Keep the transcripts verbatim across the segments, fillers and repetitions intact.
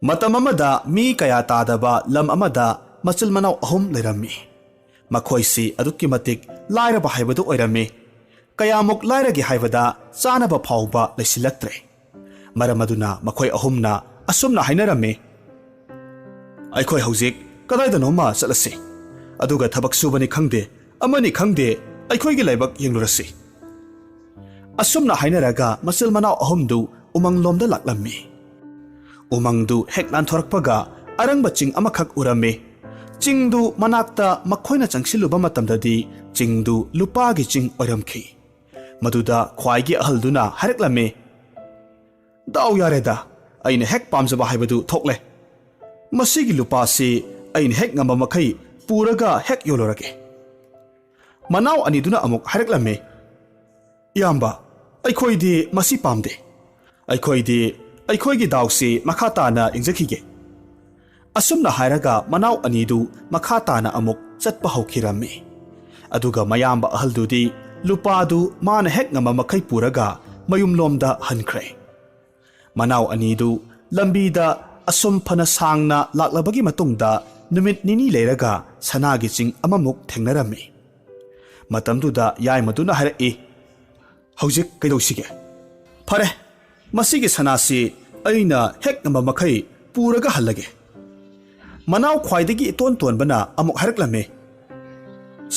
ꯃꯇꯝ ꯑꯃꯗ ꯃꯤ ꯀꯌꯥ ꯇꯥꯗꯕ ꯂꯝ ꯑꯃꯗ ꯃꯆꯤꯜ ꯃꯅꯥꯎ ꯑꯍꯨꯝ ꯂꯩꯔꯝꯃꯤ꯫ ꯃꯈꯣꯏꯁꯤ ꯑꯗꯨꯛꯀꯤ ꯃꯇꯤꯛ ꯂꯥꯏꯔꯕ ꯍꯥꯏꯕꯗꯨ ꯑꯣꯏꯔꯝꯃꯤ꯫ ꯀꯌꯥꯃꯨꯛ ꯂꯥꯏꯔꯒꯦ ꯍꯥꯏꯕꯗ ꯆꯥꯅꯕ ꯐꯥꯎꯕ ꯂꯩꯁꯤꯜꯂꯛꯇ꯭ꯔꯦ꯫ ꯃꯔꯝ ꯑꯗꯨꯅ ꯃꯈꯣꯏ ꯑꯍꯨꯝꯅ ꯑꯁꯨꯝꯅ ꯍꯥꯏꯅꯔꯝꯃꯤ, "ꯑꯩꯈꯣꯏ ꯍꯧꯖꯤꯛ ꯀꯗꯥꯏꯗꯅꯣꯃ ꯆꯠꯂꯁꯤ, ꯑꯗꯨꯒ ꯊꯕꯛ ꯁꯨꯕꯅꯤ ꯈꯪꯗꯦ, ꯑꯃꯅꯤ ꯈꯪꯗꯦ, ꯑꯩꯈꯣꯏꯒꯤ ꯂꯥꯏꯕꯛ ꯌꯦꯡꯂꯨꯔꯁꯤ"꯫ ꯑꯁꯨꯝꯅ ꯍꯥꯏꯅꯔꯒ ꯃꯆꯤꯜ ꯃꯅꯥꯎ ꯑꯍꯨꯝꯗꯨ ꯎꯃꯪꯂꯣꯝꯗ ꯂꯥꯛꯂꯝꯃꯤ꯫ ꯎꯃꯪꯗꯨ ꯍꯦꯛ ꯂꯥꯟꯊꯣꯔꯛꯄꯒ ꯑꯔꯪꯕ ꯆꯤꯡ ꯑꯃꯈꯛ ꯎꯔꯝꯃꯤ꯫ ꯆꯤꯡꯗꯨ ꯃꯅꯥꯛꯇ ꯃꯈꯣꯏꯅ ꯆꯪꯁꯤꯜꯂꯨꯕ ꯃꯇꯝꯗꯗꯤ ꯆꯤꯡꯗꯨ ꯂꯨꯄꯥꯒꯤ ꯆꯤꯡ ꯑꯣꯏꯔꯝꯈꯤ꯫ ꯃꯗꯨꯗ ꯈ꯭ꯋꯥꯏꯒꯤ ꯑꯍꯜꯗꯨꯅ ꯍꯥꯏꯔꯛꯂꯝꯃꯤ, "ꯗꯥꯎ ꯌꯥꯔꯦꯗ, ꯑꯩꯅ ꯍꯦꯛ ꯄꯥꯝꯖꯕ ꯍꯥꯏꯕꯗꯨ ꯊꯣꯛꯂꯦ꯫ ꯃꯁꯤꯒꯤ ꯂꯨꯄꯥꯁꯤ ꯑꯩꯅ ꯍꯦꯛ ꯉꯝꯕ ꯃꯈꯩ ꯄꯨꯔꯒ ꯍꯦꯛ ꯌꯣꯜꯂꯨꯔꯒꯦ"꯫ ꯃꯅꯥꯎ ꯑꯅꯤꯗꯨꯅ ꯑꯃꯨꯛ ꯍꯥꯏꯔꯛꯂꯝꯃꯤ, "ꯏꯌꯥꯝꯕ, ꯑꯩꯈꯣꯏꯗꯤ ꯃꯁꯤ ꯄꯥꯝꯗꯦ꯫ ꯑꯩꯈꯣꯏꯗꯤ ꯑꯩꯈꯣꯏꯒꯤ ꯗꯥꯎꯁꯤ ꯃꯈꯥ ꯇꯥꯅ ꯌꯦꯡꯖꯈꯤꯒꯦ"꯫ ꯑꯁꯨꯝꯅ ꯍꯥꯏꯔꯒ ꯃꯅꯥꯎ ꯑꯅꯤꯗꯨ ꯃꯈꯥ ꯇꯥꯅ ꯑꯃꯨꯛ ꯆꯠꯄ ꯍꯧꯈꯤꯔꯝꯃꯤ꯫ ꯑꯗꯨꯒ ꯃꯌꯥꯝꯕ ꯑꯍꯜꯗꯨꯗꯤ ꯂꯨꯄꯥꯗꯨ ꯃꯥꯅ ꯍꯦꯛ ꯉꯝꯕ ꯃꯈꯩ ꯄꯨꯔꯒ ꯃꯌꯨꯝꯂꯣꯝꯗ ꯍꯟꯈ꯭ꯔꯦ꯫ ꯃꯅꯥꯎ ꯑꯅꯤꯗꯨ ꯂꯝꯕꯤꯗ ꯑꯁꯨꯝ ꯐꯅ ꯁꯥꯡꯅ ꯂꯥꯛꯂꯕꯒꯤ ꯃꯇꯨꯡꯗ ꯅꯨꯃꯤꯠ ꯅꯤꯅꯤ ꯂꯩꯔꯒ ꯁꯅꯥꯒꯤ ꯆꯤꯡ ꯑꯃꯃꯨꯛ ꯊꯦꯡꯅꯔꯝꯃꯤ꯫ ꯃꯇꯝꯗꯨꯗ ꯌꯥꯏꯃꯗꯨꯅ ꯍꯥꯏꯔꯛꯏ, "ꯍꯧꯖꯤꯛ ꯀꯩꯗꯧꯁꯤꯒꯦ? ꯐꯔꯦ, ꯃꯁꯤꯒꯤ ꯁꯅꯥꯁꯤ ꯑꯩꯅ ꯍꯦꯛ ꯉꯝꯕ ꯃꯈꯩ ꯄꯨꯔꯒ ꯍꯜꯂꯒꯦ"꯫ ꯃꯅꯥꯎ ꯈ꯭ꯋꯥꯏꯗꯒꯤ ꯏꯇꯣꯟ ꯇꯣꯟꯕꯅ ꯑꯃꯨꯛ ꯍꯥꯏꯔꯛꯂꯝꯃꯤ,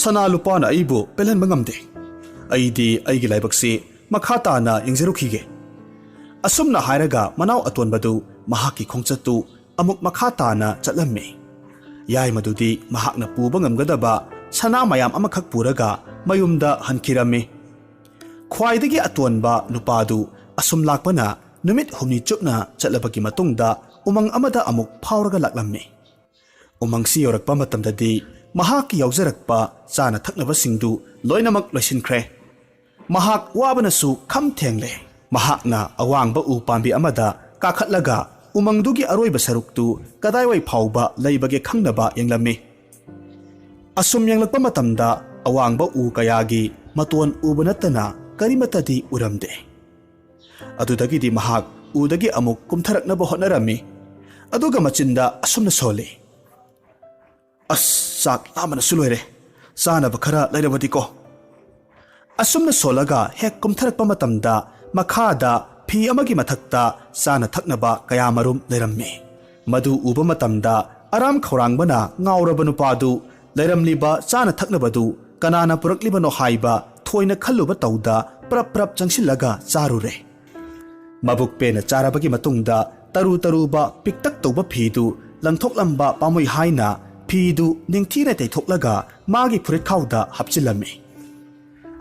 "ꯁꯅꯥ ꯂꯨꯄꯥꯅ ꯑꯩꯕꯨ ꯄꯦꯜꯍꯟꯕ ꯉꯝꯗꯦ꯫ ꯑꯩꯗꯤ ꯑꯩꯒꯤ ꯂꯥꯏꯕꯛꯁꯤ ꯃꯈꯥ ꯇꯥꯅ ꯌꯦꯡꯖꯔꯨꯈꯤꯒꯦ"꯫ ꯑꯁꯨꯝꯅ ꯍꯥꯏꯔꯒ ꯃꯅꯥꯎ ꯑꯇꯣꯟꯕꯗꯨ ꯃꯍꯥꯛꯀꯤ ꯈꯣꯡꯆꯠꯇꯨ ꯑꯃꯨꯛ ꯃꯈꯥ ꯇꯥꯅ ꯆꯠꯂꯝꯃꯤ꯫ ꯌꯥꯏꯃꯗꯨꯗꯤ ꯃꯍꯥꯛꯅ ꯄꯨꯕ ꯉꯝꯒꯗꯕ ꯁꯅꯥ ꯃꯌꯥꯝ ꯑꯃꯈꯛ ꯄꯨꯔꯒ ꯃꯌꯨꯝꯗ ꯍꯟꯈꯤꯔꯝꯃꯤ꯫ ꯈ꯭ꯋꯥꯏꯗꯒꯤ ꯑꯇꯣꯟꯕ ꯅꯨꯄꯥꯗꯨ ꯑꯁꯨꯝ ꯂꯥꯛꯄꯅ ꯅꯨꯃꯤꯠ ꯍꯨꯝꯅꯤ ꯆꯨꯞꯅ ꯆꯠꯂꯕꯒꯤ ꯃꯇꯨꯡꯗ ꯎꯃꯪ ꯑꯃꯗ ꯑꯃꯨꯛ ꯐꯥꯎꯔꯒ ꯂꯥꯛꯂꯝꯃꯤ꯫ ꯎꯃꯪꯁꯤ ꯌꯧꯔꯛꯄ ꯃꯇꯝꯗꯗꯤ ꯃꯍꯥꯛꯀꯤ ꯌꯥꯎꯖꯔꯛꯄ ꯆꯥꯅ ꯊꯛꯅꯕꯁꯤꯡꯗꯨ ꯂꯣꯏꯅꯃꯛ ꯂꯣꯏꯁꯤꯟꯈ꯭ꯔꯦ꯫ ꯃꯍꯥꯛ ꯋꯥꯕꯅꯁꯨ ꯈꯝ ꯊꯦꯡꯂꯦ꯫ ꯃꯍꯥꯛꯅ ꯑꯋꯥꯡꯕ ꯎ ꯄꯥꯝꯕꯤ ꯑꯃꯗ ꯀꯥꯈꯠꯂꯒ ꯎꯃꯪꯗꯨꯒꯤ ꯑꯔꯣꯏꯕ ꯁꯔꯨꯛꯇꯨ ꯀꯗꯥꯏꯋꯥꯏ ꯐꯥꯎꯕ ꯂꯩꯕꯒꯦ ꯈꯪꯅꯕ ꯌꯦꯡꯂꯝꯃꯤ꯫ ꯑꯁꯨꯝ ꯌꯦꯡꯂꯛꯄ ꯃꯇꯝꯗ ꯑꯋꯥꯡꯕ ꯎ ꯀꯌꯥꯒꯤ ꯃꯇꯣꯟ ꯎꯕ ꯅꯠꯇꯅ ꯀꯔꯤꯃꯠꯇꯗꯤ ꯎꯔꯝꯗꯦ꯫ ꯑꯗꯨꯗꯒꯤꯗꯤ ꯃꯍꯥꯛ ꯎꯗꯒꯤ ꯑꯃꯨꯛ ꯀꯨꯝꯊꯔꯛꯅꯕ ꯍꯣꯠꯅꯔꯝꯃꯤ꯫ ꯑꯗꯨꯒ ꯃꯆꯤꯟꯗ ꯑꯁꯨꯝꯅ ꯁꯣꯜꯂꯤ, "ꯑꯁ, ꯆꯥꯛ ꯂꯥꯝꯕꯅꯁꯨ ꯂꯣꯏꯔꯦ, ꯆꯥꯅꯕ ꯈꯔ ꯂꯩꯔꯕꯗꯤꯀꯣ?" ꯑꯁꯨꯝꯅ ꯁꯣꯜꯂꯒ ꯍꯦꯛ ꯀꯨꯝꯊꯔꯛꯄ ꯃꯇꯝꯗ, ꯃꯈꯥꯗ ꯐꯤ ꯑꯃꯒꯤ ꯃꯊꯛꯇ ꯆꯥꯅ ꯊꯛꯅꯕ ꯀꯌꯥꯃꯔꯨꯝ ꯂꯩꯔꯝꯃꯤ꯫ ꯃꯗꯨ ꯎꯕ ꯃꯇꯝꯗ, ꯑꯔꯥꯝ ꯈꯧꯔꯥꯡꯕꯅ ꯉꯥꯎꯔꯕ ꯅꯨꯄꯥꯗꯨ ꯂꯩꯔꯝꯂꯤꯕ ꯆꯥꯅ ꯊꯛꯅꯕꯗꯨ ꯀꯅꯥꯅ ꯄꯨꯔꯛꯂꯤꯕꯅꯣ ꯍꯥꯏꯕ ꯊꯣꯏꯅ ꯈꯜꯂꯨꯕ ꯇꯧꯗ, ꯄ꯭ꯔꯞ ꯄ꯭ꯔꯞ ꯆꯪꯁꯤꯜꯂꯒ ꯆꯥꯔꯨꯔꯦ꯫ ꯃꯕꯨꯛ ꯄꯦꯟꯅ ꯆꯥꯔꯕꯒꯤ ꯃꯇꯨꯡꯗ, ꯇꯔꯨ ꯇꯔꯨꯕ ꯄꯤꯛꯇꯛ ꯇꯧꯕ ꯐꯤꯗꯨ ꯂꯪꯊꯣꯛꯂꯝꯕ ꯄꯥꯝꯃꯨꯏ ꯍꯥꯏꯅ, ꯐꯤꯗꯨ ꯅꯤꯡꯊꯤꯅ ꯇꯩꯊꯣꯛꯂꯒ ꯃꯥꯒꯤ ꯐꯨꯔꯤꯠꯈꯥꯎꯗ ꯍꯥꯞꯆꯤꯜꯂꯝꯃꯤ꯫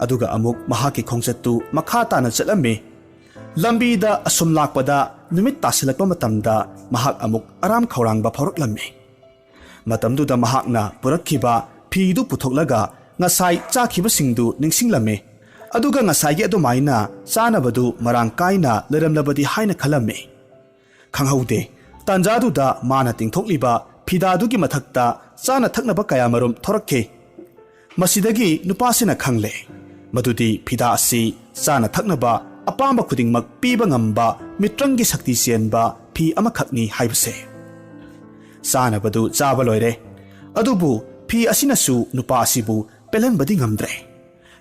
ꯑꯗꯨꯒ ꯑꯃꯨꯛ ꯃꯍꯥꯛꯀꯤ ꯈꯣꯡꯆꯠꯇꯨ ꯃꯈꯥ ꯇꯥꯅ ꯆꯠꯂꯝꯃꯤ꯫ ꯂꯝꯕꯤꯗ ꯑꯁꯨꯝ ꯂꯥꯛꯄꯗ, ꯅꯨꯃꯤꯠ ꯇꯥꯁꯤꯜꯂꯛꯄ ꯃꯇꯝꯗ, ꯃꯍꯥꯛ ꯑꯃꯨꯛ ꯑꯔꯥꯝ ꯈꯧꯔꯥꯡꯕ ꯐꯥꯎꯔꯛꯂꯝꯃꯤ꯫ ꯃꯇꯝꯗꯨꯗ ꯃꯍꯥꯛꯅ ꯄꯨꯔꯛꯈꯤꯕ ꯐꯤꯗꯨ ꯄꯨꯊꯣꯛꯂꯒ ꯉꯁꯥꯏ ꯆꯥꯈꯤꯕꯁꯤꯡꯗꯨ ꯅꯤꯡꯁꯤꯡꯂꯝꯃꯤ꯫ ꯑꯗꯨꯒ ꯉꯁꯥꯏꯒꯤ ꯑꯗꯨꯃꯥꯏꯅ ꯆꯥꯅꯕꯗꯨ ꯃꯔꯥꯡ ꯀꯥꯏꯅ ꯂꯩꯔꯝꯂꯕꯗꯤ ꯍꯥꯏꯅ ꯈꯜꯂꯝꯃꯤ꯫ ꯈꯪꯍꯧꯗꯦ, ꯇꯥꯟꯖꯥꯗꯨꯗ ꯃꯥꯅ ꯇꯤꯡꯊꯣꯛꯂꯤꯕ ꯐꯤꯗꯥꯗꯨꯒꯤ ꯃꯊꯛꯇ ꯆꯥꯅ ꯊꯛꯅꯕ ꯀꯌꯥꯃꯔꯨꯝ ꯊꯣꯔꯛꯈꯤ꯫ ꯃꯁꯤꯗꯒꯤ ꯅꯨꯄꯥꯁꯤꯅ ꯈꯪꯂꯦ ꯃꯗꯨꯗꯤ ꯐꯤꯗꯥ ꯑꯁꯤ ꯆꯥꯅ ꯊꯛꯅꯕ ꯑꯄꯥꯝꯕ ꯈꯨꯗꯤꯡꯃꯛ ꯄꯤꯕ ꯉꯝꯕ ꯃꯤꯇ꯭ꯔꯪꯒꯤ ꯁꯛꯇꯤ ꯆꯦꯟꯕ ꯐꯤ ꯑꯃꯈꯛꯅꯤ ꯍꯥꯏꯕꯁꯦ꯫ ꯆꯥꯅꯕꯗꯨ ꯆꯥꯕ ꯂꯣꯏꯔꯦ, ꯑꯗꯨꯕꯨ ꯐꯤ ꯑꯁꯤꯅꯁꯨ ꯅꯨꯄꯥ ꯑꯁꯤꯕꯨ ꯄꯦꯜꯍꯟꯕꯗꯤ ꯉꯝꯗ꯭ꯔꯦ꯫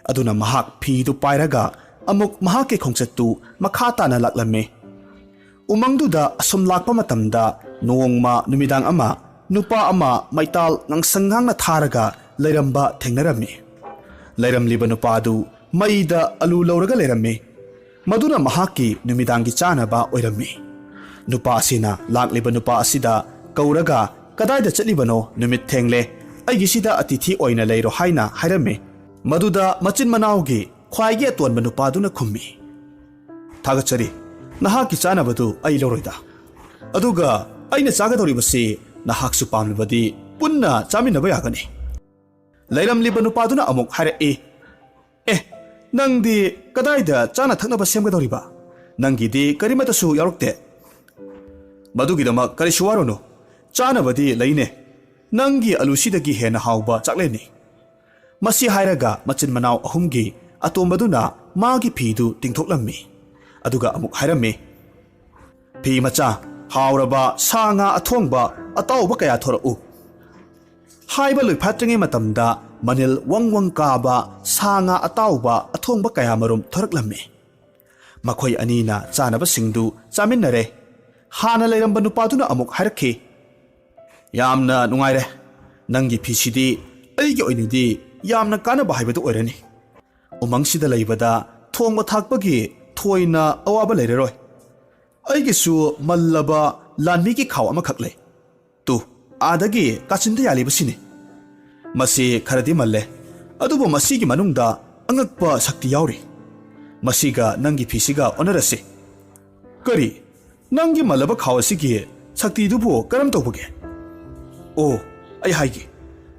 ꯑꯗꯨꯅ ꯃꯍꯥꯛ ꯐꯤꯗꯨ ꯄꯥꯏꯔꯒ ꯑꯃꯨꯛ ꯃꯍꯥꯛꯀꯤ ꯈꯣꯡꯆꯠꯇꯨ ꯃꯈꯥ ꯇꯥꯅ ꯂꯥꯛꯂꯝꯃꯤ꯫ ꯎꯃꯪꯗꯨꯗ ꯑꯁꯨꯝ ꯂꯥꯛꯄ ꯃꯇꯝꯗ, ꯅꯣꯡꯃ ꯅꯨꯃꯤꯗꯥꯡ ꯑꯃ ꯅꯨꯄꯥ ꯑꯃ ꯃꯩꯇꯥꯜ ꯉꯥꯡꯁꯪ ꯉꯥꯡꯅ ꯊꯥꯔꯒ ꯂꯩꯔꯝꯕ ꯊꯦꯡꯅꯔꯝꯃꯤ꯫ ꯂꯩꯔꯝꯂꯤꯕ ꯅꯨꯄꯥꯗꯨ ꯃꯩꯗ ꯑꯂꯨ ꯂꯧꯔꯒ ꯂꯩꯔꯝꯃꯤ꯫ ꯃꯗꯨꯅ ꯃꯍꯥꯛꯀꯤ ꯅꯨꯃꯤꯗꯥꯡꯒꯤ ꯆꯥꯅꯕ ꯑꯣꯏꯔꯝꯃꯤ꯫ ꯅꯨꯄꯥ ꯑꯁꯤꯅ ꯂꯥꯛꯂꯤꯕ ꯅꯨꯄꯥ ꯑꯁꯤꯗ ꯀꯧꯔꯒ, "ꯀꯗꯥꯏꯗ ꯆꯠꯂꯤꯕꯅꯣ? ꯅꯨꯃꯤꯠ ꯊꯦꯡꯂꯦ, ꯑꯩꯒꯤꯁꯤꯗ ꯑꯇꯤꯊꯤ ꯑꯣꯏꯅ ꯂꯩꯔꯣ" ꯍꯥꯏꯅ ꯍꯥꯏꯔꯝꯃꯤ꯫ ꯃꯗꯨꯗ ꯃꯆꯤꯟ ꯃꯅꯥꯎꯒꯤ ꯈ꯭ꯋꯥꯏꯒꯤ ꯑꯇꯣꯟꯕ ꯅꯨꯄꯥꯗꯨꯅ ꯈꯨꯝꯃꯤ, "ꯊꯥꯒꯠꯆꯔꯤ, ꯅꯍꯥꯛꯀꯤ ꯆꯥꯅꯕꯗꯨ ꯑꯩ ꯂꯧꯔꯣꯏꯗ, ꯑꯗꯨꯒ ꯑꯩꯅ ꯆꯥꯒꯗꯧꯔꯤꯕꯁꯤ ꯅꯍꯥꯛꯁꯨ ꯄꯥꯝꯂꯕꯗꯤ ꯄꯨꯟꯅ ꯆꯥꯃꯤꯟꯅꯕ ꯌꯥꯒꯅꯤ"꯫ ꯂꯩꯔꯝꯂꯤꯕ ꯅꯨꯄꯥꯗꯨꯅ ꯑꯃꯨꯛ ꯍꯥꯏꯔꯛꯏ, "ꯑꯦ, ꯅꯪꯗꯤ ꯀꯗꯥꯏꯗ ꯆꯥꯅ ꯊꯛꯅꯕ ꯁꯦꯝꯒꯗꯧꯔꯤꯕ? ꯅꯪꯒꯤꯗꯤ ꯀꯔꯤꯃꯠꯇꯁꯨ ꯌꯥꯎꯔꯛꯇꯦ"꯫ "ꯃꯗꯨꯒꯤꯗꯃꯛ ꯀꯔꯤꯁꯨ ꯋꯥꯔꯨꯅꯨ, ꯆꯥꯅꯕꯗꯤ ꯂꯩꯅꯦ, ꯅꯪꯒꯤ ꯑꯂꯨꯁꯤꯗꯒꯤ ꯍꯦꯟꯅ ꯍꯥꯎꯕ ꯆꯥꯛꯂꯦꯟꯅꯤ"꯫ ꯃꯁꯤ ꯍꯥꯏꯔꯒ ꯃꯆꯤꯟ ꯃꯅꯥꯎ ꯑꯍꯨꯝꯒꯤ ꯑꯇꯣꯝꯕꯗꯨꯅ ꯃꯥꯒꯤ ꯐꯤꯗꯨ ꯇꯤꯡꯊꯣꯛꯂꯝꯃꯤ꯫ ꯑꯗꯨꯒ ꯑꯃꯨꯛ ꯍꯥꯏꯔꯝꯃꯤ, "ꯐꯤ ꯃꯆꯥ, ꯍꯥꯎꯔꯕ ꯁꯥ ꯉꯥ ꯑꯊꯣꯡꯕ ꯑꯇꯥꯎꯕ ꯀꯌꯥ ꯊꯣꯔꯛꯎ꯫ ꯍꯥꯏꯕ ꯂꯣꯏꯐꯥꯠꯇ꯭ꯔꯤꯉꯩ ꯃꯇꯝꯗ ꯃꯅꯤꯜ ꯋꯪ ꯋꯪ ꯀꯥꯕ ꯁꯥ ꯉꯥ ꯑꯇꯥꯎꯕ ꯑꯊꯣꯡꯕ ꯀꯌꯥꯃꯔꯨꯝ ꯊꯣꯔꯛꯂꯝꯃꯤ꯫ ꯃꯈꯣꯏ ꯑꯅꯤꯅ ꯆꯥꯅꯕꯁꯤꯡꯗꯨ ꯆꯥꯃꯤꯟꯅꯔꯦ꯫ ꯍꯥꯟꯅ ꯂꯩꯔꯝꯕ ꯅꯨꯄꯥꯗꯨꯅ ꯑꯃꯨꯛ ꯍꯥꯏꯔꯛꯈꯤ, "ꯌꯥꯝꯅ ꯅꯨꯡꯉꯥꯏꯔꯦ꯫ ꯅꯪꯒꯤ ꯐꯤꯁꯤꯗꯤ ꯑꯩꯒꯤ ꯑꯣꯏꯅꯗꯤ ꯌꯥꯝꯅ ꯀꯥꯟꯅꯕ ꯍꯥꯏꯕꯗꯨ ꯑꯣꯏꯔꯅꯤ꯫ ꯎꯃꯪꯁꯤꯗ ꯂꯩꯕꯗ ꯊꯣꯡꯕ ꯊꯥꯛꯄꯒꯤ ꯊꯣꯏꯅ ꯑꯋꯥꯕ ꯂꯩꯔꯔꯣꯏ꯫ ꯑꯩꯒꯤꯁꯨ ꯃꯜꯂꯕ ꯂꯥꯟꯃꯤꯒꯤ ꯈꯥꯎ ꯑꯃꯈꯛ ꯂꯩ꯫ ꯇꯨ, ꯑꯥꯗꯒꯤ ꯀꯥꯆꯤꯟꯗ ꯌꯥꯜꯂꯤꯕꯁꯤꯅꯤ꯫ ꯃꯁꯤ ꯈꯔꯗꯤ ꯃꯜꯂꯦ, ꯑꯗꯨꯕꯨ ꯃꯁꯤꯒꯤ ꯃꯅꯨꯡꯗ ꯑꯉꯛꯄ ꯁꯛꯇꯤ ꯌꯥꯎꯔꯤ꯫ ꯃꯁꯤꯒ ꯅꯪꯒꯤ ꯐꯤꯁꯤꯒ ꯑꯣꯟꯅꯔꯁꯤ꯫" "ꯀꯔꯤ? ꯅꯪꯒꯤ ꯃꯜꯂꯕ ꯈꯥꯎ ꯑꯁꯤꯒꯤ ꯁꯛꯇꯤꯗꯨꯕꯨ ꯀꯔꯝ ꯇꯧꯕꯒꯦ?" "ꯑꯣ, ꯑꯩ ꯍꯥꯏꯒꯦ꯫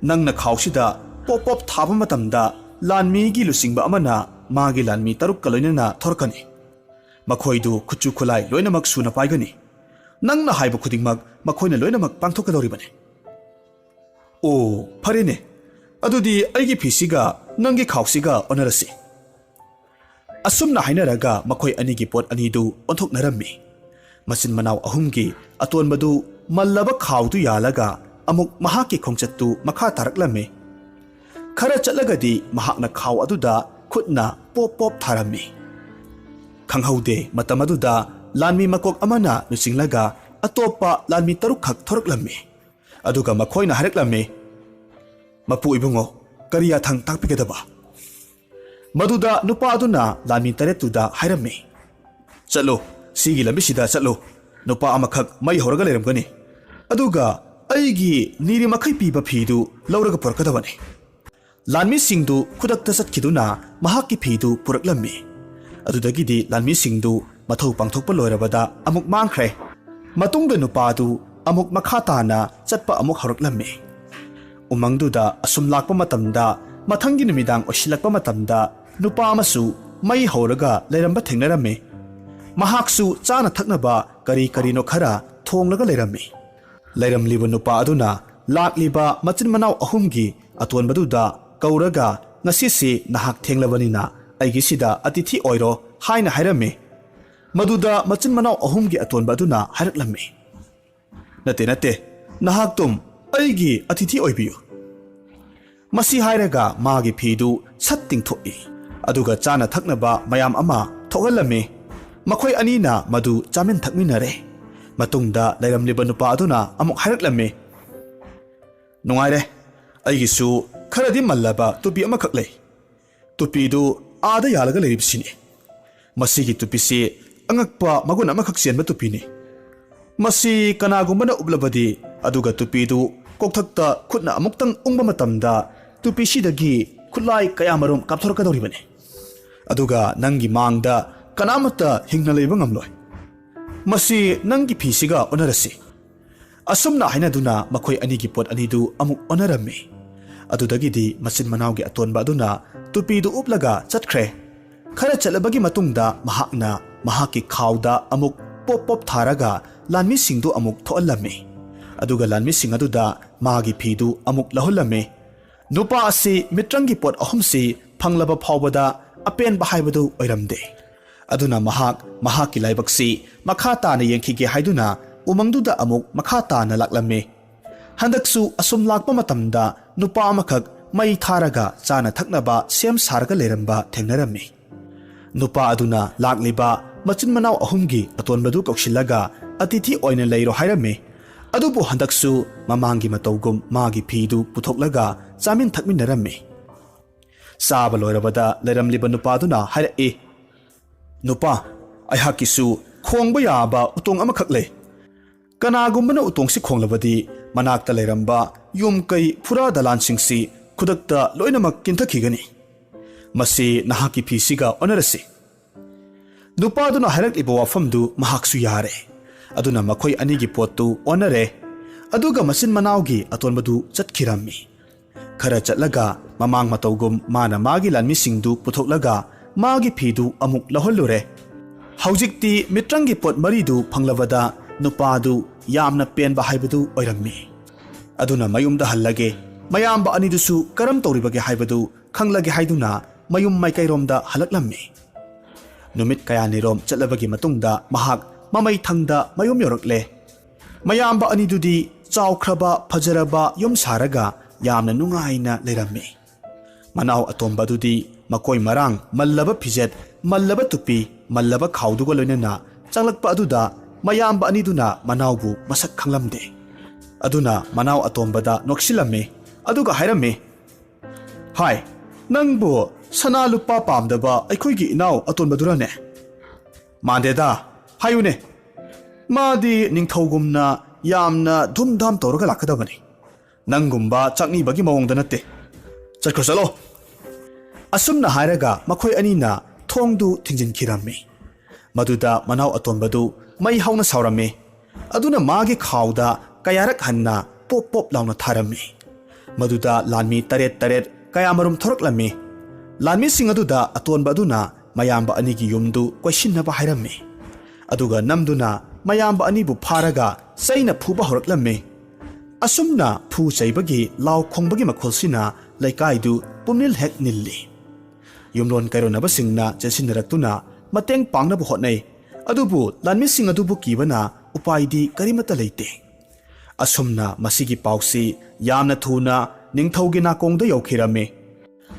ꯅꯪꯅ ꯈꯥꯎꯁꯤꯗ ꯄꯣꯞ ꯄꯣꯞ ꯊꯥꯕ ꯃꯇꯝꯗ ꯂꯥꯟꯃꯤꯒꯤ ꯂꯨꯆꯤꯡꯕ ꯑꯃꯅ ꯃꯥꯒꯤ ꯂꯥꯟꯃꯤ ꯇꯔꯨꯛꯀ ꯂꯣꯏꯅꯅ ꯊꯣꯔꯛꯀꯅꯤ꯫ ꯃꯈꯣꯏꯗꯨ ꯈꯨꯠꯁꯨ ꯈꯨꯠꯂꯥꯏ ꯂꯣꯏꯅꯃꯛ ꯁꯨꯅ ꯄꯥꯏꯒꯅꯤ꯫ ꯅꯪꯅ ꯍꯥꯏꯕ ꯈꯨꯗꯤꯡꯃꯛ ꯃꯈꯣꯏꯅ ꯂꯣꯏꯅꯃꯛ ꯄꯥꯡꯊꯣꯛꯀꯗꯧꯔꯤꯕꯅꯤ꯫" "ꯑꯣ, ꯐꯔꯦꯅꯦ꯫ ꯑꯗꯨꯗꯤ ꯑꯩꯒꯤ ꯐꯤꯁꯤꯒ ꯅꯪꯒꯤ ꯈꯥꯎꯁꯤꯒ ꯑꯣꯟꯅꯔꯁꯤ꯫" ꯑꯁꯨꯝꯅ ꯍꯥꯏꯅꯔꯒ ꯃꯈꯣꯏ ꯑꯅꯤꯒꯤ ꯄꯣꯠ ꯑꯅꯤꯗꯨ ꯑꯣꯟꯊꯣꯛꯅꯔꯝꯃꯤ꯫ ꯃꯆꯤꯟ ꯃꯅꯥꯎ ꯑꯍꯨꯝꯒꯤ ꯑꯇꯣꯟꯕꯗꯨ ꯃꯜꯂꯕ ꯈꯥꯎꯗꯨ ꯌꯥꯜꯂꯒ ꯑꯃꯨꯛ ꯃꯍꯥꯛꯀꯤ ꯈꯣꯡꯆꯠꯇꯨ ꯃꯈꯥ ꯇꯥꯔꯛꯂꯝꯃꯤ꯫ ꯈꯔ ꯆꯠꯂꯒꯗꯤ ꯃꯍꯥꯛꯅ ꯈꯥꯎ ꯑꯗꯨꯗ ꯈꯨꯠꯅ ꯄꯣꯞ ꯄꯣꯞ ꯊꯥꯔꯝꯃꯤ꯫ ꯈꯪꯍꯧꯗꯦ, ꯃꯇꯝ ꯑꯗꯨꯗ ꯂꯥꯟꯃꯤ ꯃꯀꯣꯛ ꯑꯃꯅ ꯂꯨꯆꯤꯡꯂꯒ ꯑꯇꯣꯞꯄ ꯂꯥꯟꯃꯤ ꯇꯔꯨꯛꯈꯛ ꯊꯣꯔꯛꯂꯝꯃꯤ꯫ ꯑꯗꯨꯒ ꯃꯈꯣꯏꯅ ꯍꯥꯏꯔꯛꯂꯝꯃꯤ, "ꯃꯄꯨ ꯏꯕꯨꯡꯉꯣ, ꯀꯔꯤ ꯌꯥꯊꯪ ꯇꯥꯛꯄꯤꯒꯗꯕ?" ꯃꯗꯨꯗ ꯅꯨꯄꯥ ꯑꯗꯨꯅ ꯂꯥꯟꯃꯤ ꯇꯔꯦꯠꯇꯨꯗ ꯍꯥꯏꯔꯝꯃꯤ, "ꯆꯠꯂꯨ, ꯁꯤꯒꯤ ꯂꯝꯕꯤꯁꯤꯗ ꯆꯠꯂꯨ꯫ ꯅꯨꯄꯥ ꯑꯃꯈꯛ ꯃꯩ ꯍꯧꯔꯒ ꯂꯩꯔꯝꯒꯅꯤ꯫ ꯑꯗꯨꯒ ꯑꯩꯒꯤ ꯅꯤꯔꯤ ꯃꯈꯩ ꯄꯤꯕ ꯐꯤꯗꯨ ꯂꯧꯔꯒ ꯄꯨꯔꯛꯀꯗꯕꯅꯤ꯫" ꯂꯥꯟꯃꯤꯁꯤꯡꯗꯨ ꯈꯨꯗꯛꯇ ꯆꯠꯈꯤꯗꯨꯅ ꯃꯍꯥꯛꯀꯤ ꯐꯤꯗꯨ ꯄꯨꯔꯛꯂꯝꯃꯤ꯫ ꯑꯗꯨꯗꯒꯤꯗꯤ ꯂꯥꯟꯃꯤꯁꯤꯡꯗꯨ ꯃꯊꯧ ꯄꯥꯡꯊꯣꯛꯄ ꯂꯣꯏꯔꯕꯗ ꯑꯃꯨꯛ ꯃꯥꯡꯈ꯭ꯔꯦ꯫ ꯃꯇꯨꯡꯗ ꯅꯨꯄꯥꯗꯨ ꯑꯃꯨꯛ ꯃꯈꯥ ꯇꯥꯅ ꯆꯠꯄ ꯑꯃꯨꯛ ꯍꯧꯔꯛꯂꯝꯃꯤ꯫ ꯎꯃꯪꯗꯨꯗ ꯑꯁꯨꯝ ꯂꯥꯛꯄ ꯃꯇꯝꯗ, ꯃꯊꯪꯒꯤ ꯅꯨꯃꯤꯗꯥꯡ ꯑꯣꯏꯁꯤꯜꯂꯛꯄ ꯃꯇꯝꯗ ꯅꯨꯄꯥ ꯑꯃꯁꯨ ꯃꯩ ꯍꯧꯔꯒ ꯂꯩꯔꯝꯕ ꯊꯦꯡꯅꯔꯝꯃꯤ꯫ ꯃꯍꯥꯛꯁꯨ ꯆꯥꯅ ꯊꯛꯅꯕ ꯀꯔꯤ ꯀꯔꯤꯅꯣ ꯈꯔ ꯊꯣꯡꯂꯒ ꯂꯩꯔꯝꯃꯤ꯫ ꯂꯩꯔꯝꯂꯤꯕ ꯅꯨꯄꯥ ꯑꯗꯨꯅ ꯂꯥꯛꯂꯤꯕ ꯃꯆꯤꯟ ꯃꯅꯥꯎ ꯑꯍꯨꯝꯒꯤ ꯑꯇꯣꯟꯕꯗꯨꯗ ꯀꯧꯔꯒ, "ꯉꯁꯤꯁꯤ ꯅꯍꯥꯛ ꯊꯦꯡꯂꯕꯅꯤꯅ ꯑꯩꯒꯤꯁꯤꯗ ꯑꯇꯤꯊꯤ ꯑꯣꯏꯔꯣ" ꯍꯥꯏꯅ ꯍꯥꯏꯔꯝꯃꯤ꯫ ꯃꯗꯨꯗ ꯃꯆꯤꯟ ꯃꯅꯥꯎ ꯑꯍꯨꯝꯒꯤ ꯑꯇꯣꯟꯕ ꯑꯗꯨꯅ ꯍꯥꯏꯔꯛꯂꯝꯃꯤ, "ꯅꯠꯇꯦ, ꯅꯠꯇꯦ, ꯅꯍꯥꯛꯇꯨꯝ ꯑꯩꯒꯤ ꯑꯇꯤꯊꯤ ꯑꯣꯏꯕꯤꯌꯨ"꯫ ꯃꯁꯤ ꯍꯥꯏꯔꯒ ꯃꯥꯒꯤ ꯐꯤꯗꯨ ꯁꯠ ꯇꯤꯡꯊꯣꯛꯏ, ꯑꯗꯨꯒ ꯆꯥꯅ ꯊꯛꯅꯕ ꯃꯌꯥꯝ ꯑꯃ ꯊꯣꯛꯍꯜꯂꯝꯃꯤ꯫ ꯃꯈꯣꯏ ꯑꯅꯤꯅ ꯃꯗꯨ ꯆꯥꯃꯤꯟ ꯊꯛꯃꯤꯟꯅꯔꯦ꯫ ꯃꯇꯨꯡꯗ ꯂꯩꯔꯝꯂꯤꯕ ꯅꯨꯄꯥ ꯑꯗꯨꯅ ꯑꯃꯨꯛ ꯍꯥꯏꯔꯛꯂꯝꯃꯤ, "ꯅꯨꯡꯉꯥꯏꯔꯦ, ꯑꯩꯒꯤꯁꯨ ꯈꯔꯗꯤ ꯃꯜꯂꯕ ꯇꯨꯄꯤ ꯑꯃꯈꯛ ꯂꯩ꯫ ꯇꯨꯄꯤꯗꯨ ꯑꯥꯗ ꯌꯥꯜꯂꯒ ꯂꯩꯔꯤꯕꯁꯤꯅꯤ꯫ ꯃꯁꯤꯒꯤ ꯇꯨꯄꯤꯁꯤ ꯑꯉꯛꯄ ꯃꯒꯨꯟ ꯑꯃꯈꯛ ꯆꯦꯟꯕ ꯇꯨꯄꯤꯅꯤ꯫ ꯃꯁꯤ ꯀꯅꯥꯒꯨꯝꯕꯅ ꯎꯞꯂꯕꯗꯤ, ꯑꯗꯨꯒ ꯇꯨꯄꯤꯗꯨ ꯀꯣꯛꯊꯛꯇ ꯈꯨꯠꯅ ꯑꯃꯨꯛꯇꯪ ꯎꯪꯕ ꯃꯇꯝꯗ, ꯇꯨꯄꯤꯁꯤꯗꯒꯤ ꯈꯨꯠꯂꯥꯏ ꯀꯌꯥꯃꯔꯨꯝ ꯀꯥꯞꯊꯣꯔꯛꯀꯗꯧꯔꯤꯕꯅꯤ꯫ ꯑꯗꯨꯒ ꯅꯪꯒꯤ ꯃꯥꯡꯗ ꯀꯅꯥꯃꯠꯇ ꯍꯤꯡꯅ ꯂꯩꯕ ꯉꯝꯂꯣꯏ꯫ ꯃꯁꯤ ꯅꯪꯒꯤ ꯐꯤꯁꯤꯒ ꯑꯣꯟꯅꯔꯁꯤ"꯫ ꯑꯁꯨꯝꯅ ꯍꯥꯏꯅꯗꯨꯅ ꯃꯈꯣꯏ ꯑꯅꯤꯒꯤ ꯄꯣꯠ ꯑꯅꯤꯗꯨ ꯑꯃꯨꯛ ꯑꯣꯟꯅꯔꯝꯃꯤ꯫ ꯑꯗꯨꯗꯒꯤꯗꯤ ꯃꯆꯤꯟ ꯃꯅꯥꯎꯒꯤ ꯑꯇꯣꯟꯕ ꯑꯗꯨꯅ ꯇꯨꯄꯤꯗꯨ ꯎꯞꯂꯒ ꯆꯠꯈ꯭ꯔꯦ꯫ ꯈꯔ ꯆꯠꯂꯕꯒꯤ ꯃꯇꯨꯡꯗ ꯃꯍꯥꯛꯅ ꯃꯍꯥꯛꯀꯤ ꯈꯥꯎꯗ ꯑꯃꯨꯛ ꯄꯣꯞ ꯄꯣꯞ ꯊꯥꯔꯒ ꯂꯥꯟꯃꯤꯁꯤꯡꯗꯨ ꯑꯃꯨꯛ ꯊꯣꯛꯍꯜꯂꯝꯃꯤ꯫ ꯑꯗꯨꯒ ꯂꯥꯟꯃꯤꯁꯤꯡ ꯑꯗꯨꯗ ꯃꯥꯒꯤ ꯐꯤꯗꯨ ꯑꯃꯨꯛ ꯂꯧꯍꯜꯂꯝꯃꯤ꯫ ꯅꯨꯄꯥ ꯑꯁꯤ ꯃꯤꯇ꯭ꯔꯪꯒꯤ ꯄꯣꯠ ꯑꯍꯨꯝꯁꯤ ꯐꯪꯂꯕ ꯐꯥꯎꯕꯗ ꯑꯄꯦꯟꯕ ꯍꯥꯏꯕꯗꯨ ꯑꯣꯏꯔꯝꯗꯦ꯫ ꯑꯗꯨꯅ ꯃꯍꯥꯛ ꯃꯍꯥꯛꯀꯤ ꯂꯥꯏꯕꯛꯁꯤ ꯃꯈꯥ ꯇꯥꯅ ꯌꯦꯡꯈꯤꯒꯦ ꯍꯥꯏꯗꯨꯅ ꯎꯃꯪꯗꯨꯗ ꯑꯃꯨꯛ ꯃꯈꯥ ꯇꯥꯅ ꯂꯥꯛꯂꯝꯃꯤ꯫ ꯍꯟꯗꯛꯁꯨ ꯑꯁꯨꯝ ꯂꯥꯛꯄ ꯃꯇꯝꯗ ꯅꯨꯄꯥ ꯑꯃꯈꯛ ꯃꯩ ꯊꯥꯔꯒ ꯆꯥꯅ ꯊꯛꯅꯕ ꯁꯦꯝ ꯁꯥꯔꯒ ꯂꯩꯔꯝꯕ ꯊꯦꯡꯅꯔꯝꯃꯤ꯫ ꯅꯨꯄꯥ ꯑꯗꯨꯅ ꯂꯥꯛꯂꯤꯕ ꯃꯆꯤꯟ ꯃꯅꯥꯎ ꯑꯍꯨꯝꯒꯤ ꯑꯇꯣꯟꯕꯗꯨ ꯀꯧꯁꯤꯜꯂꯒ ꯑꯇꯤꯊꯤ ꯑꯣꯏꯅ ꯂꯩꯔꯣ ꯍꯥꯏꯔꯝꯃꯤ꯫ ꯑꯗꯨꯕꯨ ꯍꯟꯗꯛꯁꯨ ꯃꯃꯥꯡꯒꯤ ꯃꯇꯧꯒꯨꯝ ꯃꯥꯒꯤ ꯐꯤꯗꯨ ꯄꯨꯊꯣꯛꯂꯒ ꯆꯥꯃꯤꯟ ꯊꯛꯃꯤꯟꯅꯔꯝꯃꯤ꯫ ꯆꯥꯕ ꯂꯣꯏꯔꯕꯗ ꯂꯩꯔꯝꯂꯤꯕ ꯅꯨꯄꯥꯗꯨꯅ ꯍꯥꯏꯔꯛꯏ, "ꯅꯨꯄꯥ, ꯑꯩꯍꯥꯛꯀꯤꯁꯨ ꯈꯣꯡꯕ ꯌꯥꯕ ꯎꯇꯣꯡ ꯑꯃꯈꯛ ꯂꯩ꯫ ꯀꯅꯥꯒꯨꯝꯕꯅ ꯎꯇꯣꯡꯁꯤ ꯈꯣꯡꯂꯕꯗꯤ ꯃꯅꯥꯛꯇ ꯂꯩꯔꯝꯕ ꯌꯨꯝ ꯀꯩ ꯐꯨꯔꯥ ꯗꯂꯥꯟꯁꯤꯡꯁꯤ ꯈꯨꯗꯛꯇ ꯂꯣꯏꯅꯃꯛ ꯀꯤꯟꯊꯈꯤꯒꯅꯤ꯫ ꯃꯁꯤ ꯅꯍꯥꯛꯀꯤ ꯐꯤꯁꯤꯒ ꯑꯣꯟꯅꯔꯁꯤ"꯫ ꯅꯨꯄꯥꯗꯨꯅ ꯍꯥꯏꯔꯛꯂꯤꯕ ꯋꯥꯐꯝꯗꯨ ꯃꯍꯥꯛꯁꯨ ꯌꯥꯔꯦ꯫ ꯑꯗꯨꯅ ꯃꯈꯣꯏ ꯑꯅꯤꯒꯤ ꯄꯣꯠꯇꯨ ꯑꯣꯟꯅꯔꯦ꯫ ꯑꯗꯨꯒ ꯃꯆꯤꯟ ꯃꯅꯥꯎꯒꯤ ꯑꯇꯣꯟꯕꯗꯨ ꯆꯠꯈꯤꯔꯝꯃꯤ꯫ ꯈꯔ ꯆꯠꯂꯒ ꯃꯃꯥꯡ ꯃꯇꯧꯒꯨꯝ ꯃꯥꯅ ꯃꯥꯒꯤ ꯂꯥꯟꯃꯤꯁꯤꯡꯗꯨ ꯄꯨꯊꯣꯛꯂꯒ ꯃꯥꯒꯤ ꯐꯤꯗꯨ ꯑꯃꯨꯛ ꯂꯧꯍꯜꯂꯨꯔꯦ꯫ ꯍꯧꯖꯤꯛꯇꯤ ꯃꯤꯇ꯭ꯔꯪꯒꯤ ꯄꯣꯠ ꯃꯔꯤꯗꯨ ꯐꯪꯂꯕꯗ ꯅꯨꯄꯥꯗꯨ ꯌꯥꯝꯅ ꯄꯦꯟꯕ ꯍꯥꯏꯕꯗꯨ ꯑꯣꯏꯔꯝꯃꯤ꯫ ꯑꯗꯨꯅ ꯃꯌꯨꯝꯗ ꯍꯜꯂꯒꯦ, ꯃꯌꯥꯝꯕ ꯑꯅꯤꯗꯨꯁꯨ ꯀꯔꯝ ꯇꯧꯔꯤꯕꯒꯦ ꯍꯥꯏꯕꯗꯨ ꯈꯪꯂꯒꯦ ꯍꯥꯏꯗꯨꯅ ꯃꯌꯨꯝ ꯃꯥꯏꯀꯩꯔꯣꯝꯗ ꯍꯜꯂꯛꯂꯝꯃꯤ꯫ ꯅꯨꯃꯤꯠ ꯀꯌꯥꯅꯤꯔꯣꯝ ꯆꯠꯂꯕꯒꯤ ꯃꯇꯨꯡꯗ ꯃꯍꯥꯛ ꯃꯃꯩ ꯊꯪꯗ ꯃꯌꯨꯝ ꯌꯧꯔꯛꯂꯦ꯫ ꯃꯌꯥꯝꯕ ꯑꯅꯤꯗꯨꯗꯤ ꯆꯥꯎꯈ꯭ꯔꯕ ꯐꯖꯔꯕ ꯌꯨꯝ ꯁꯥꯔꯒ ꯌꯥꯝꯅ ꯅꯨꯡꯉꯥꯏꯅ ꯂꯩꯔꯝꯃꯤ꯫ ꯃꯅꯥꯎ ꯑꯇꯣꯝꯕꯗꯨꯗꯤ ꯃꯀꯣꯏ ꯃꯔꯥꯡ, ꯃꯜꯂꯕ ꯐꯤꯖꯦꯠ, ꯃꯜꯂꯕ ꯇꯨꯄꯤ, ꯃꯜꯂꯕ ꯈꯥꯎꯗꯨꯒ ꯂꯣꯏꯅꯅ ꯆꯪꯂꯛꯄ ꯑꯗꯨꯗ ꯃꯌꯥꯝꯕ ꯑꯅꯤꯗꯨꯅ ꯃꯅꯥꯎꯕꯨ ꯃꯁꯛ ꯈꯪꯂꯝꯗꯦ꯫ ꯑꯗꯨꯅ ꯃꯅꯥꯎ ꯑꯇꯣꯝꯕꯗ ꯅꯣꯛꯁꯤꯜꯂꯝꯃꯤ꯫ ꯑꯗꯨꯒ ꯍꯥꯏꯔꯝꯃꯤ, "ꯍꯥꯏ, ꯅꯪꯕꯨ ꯁꯅꯥ ꯂꯨꯄꯥ ꯄꯥꯝꯗꯕ ꯑꯩꯈꯣꯏꯒꯤ ꯏꯅꯥꯎ ꯑꯇꯣꯟꯕꯗꯨꯔꯅꯦ?" "ꯃꯥꯟꯗꯦꯗ, ꯍꯥꯏꯌꯨꯅꯦ꯫ ꯃꯥꯗꯤ ꯅꯤꯡꯊꯧꯒꯨꯝꯅ ꯌꯥꯝꯅ ꯙꯨꯝꯙꯥꯝ ꯇꯧꯔꯒ ꯂꯥꯛꯀꯗꯕꯅꯤ꯫ ꯅꯪꯒꯨꯝꯕ ꯆꯥꯛꯅꯤꯕꯒꯤ ꯃꯑꯣꯡꯗ ꯅꯠꯇꯦ꯫ ꯆꯠꯈ꯭ꯔꯣ, ꯆꯠꯂꯣ!" ꯑꯁꯨꯝꯅ ꯍꯥꯏꯔꯒ ꯃꯈꯣꯏ ꯑꯅꯤꯅ ꯊꯣꯡꯗꯨ ꯊꯤꯡꯖꯤꯟꯈꯤꯔꯝꯃꯤ꯫ ꯃꯗꯨꯗ ꯃꯅꯥꯎ ꯑꯇꯣꯟꯕꯗꯨ ꯃꯩ ꯍꯧꯅ ꯁꯥꯎꯔꯝꯃꯤ꯫ ꯑꯗꯨꯅ ꯃꯥꯒꯤ ꯈꯥꯎꯗ ꯀꯌꯥꯔꯛ ꯍꯟꯅ ꯄꯣꯞ ꯄꯣꯞ ꯂꯥꯎꯅ ꯊꯥꯔꯝꯃꯤ꯫ ꯃꯗꯨꯗ ꯂꯥꯟꯃꯤ ꯇꯔꯦꯠ ꯇꯔꯦꯠ ꯀꯌꯥꯃꯔꯨꯝ ꯊꯣꯔꯛꯂꯝꯃꯤ꯫ ꯂꯥꯟꯃꯤꯁꯤꯡ ꯑꯗꯨꯗ ꯑꯇꯣꯟꯕ ꯑꯗꯨꯅ ꯃꯌꯥꯝꯕ ꯑꯅꯤꯒꯤ ꯌꯨꯝꯗꯨ ꯀꯣꯏꯁꯤꯟꯅꯕ ꯍꯥꯏꯔꯝꯃꯤ꯫ ꯑꯗꯨꯒ ꯅꯝꯗꯨꯅ ꯃꯌꯥꯝꯕ ꯑꯅꯤꯕꯨ ꯐꯥꯔꯒ ꯆꯩꯅ ꯐꯨꯕ ꯍꯧꯔꯛꯂꯝꯃꯤ꯫ ꯑꯁꯨꯝꯅ ꯐꯨ ꯆꯩꯕꯒꯤ ꯂꯥꯎ ꯈꯣꯡꯕꯒꯤ ꯃꯈꯣꯜꯁꯤꯅ ꯂꯩꯀꯥꯏꯗꯨ ꯄꯨꯝꯅꯤꯜ ꯍꯦꯛ ꯅꯤꯜꯂꯤ꯫ ꯌꯨꯝꯂꯣꯟ ꯀꯩꯔꯣꯟꯅꯕꯁꯤꯡꯅ ꯆꯦꯟꯁꯤꯟꯅꯔꯛꯇꯨꯅ ꯃꯇꯦꯡ ꯄꯥꯡꯅꯕ ꯍꯣꯠꯅꯩ꯫ ꯑꯗꯨꯕꯨ ꯂꯥꯟꯃꯤꯁꯤꯡ ꯑꯗꯨꯕꯨ ꯀꯤꯕꯅ ꯎꯄꯥꯏꯗꯤ ꯀꯔꯤꯃꯠꯇ ꯂꯩꯇꯦ꯫ ꯑꯁꯨꯝꯅ ꯃꯁꯤꯒꯤ ꯄꯥꯎꯁꯤ ꯌꯥꯝꯅ ꯊꯨꯅ ꯅꯤꯡꯊꯧꯒꯤ ꯅꯥꯀꯣꯡꯗ ꯌꯧꯈꯤꯔꯝꯃꯤ꯫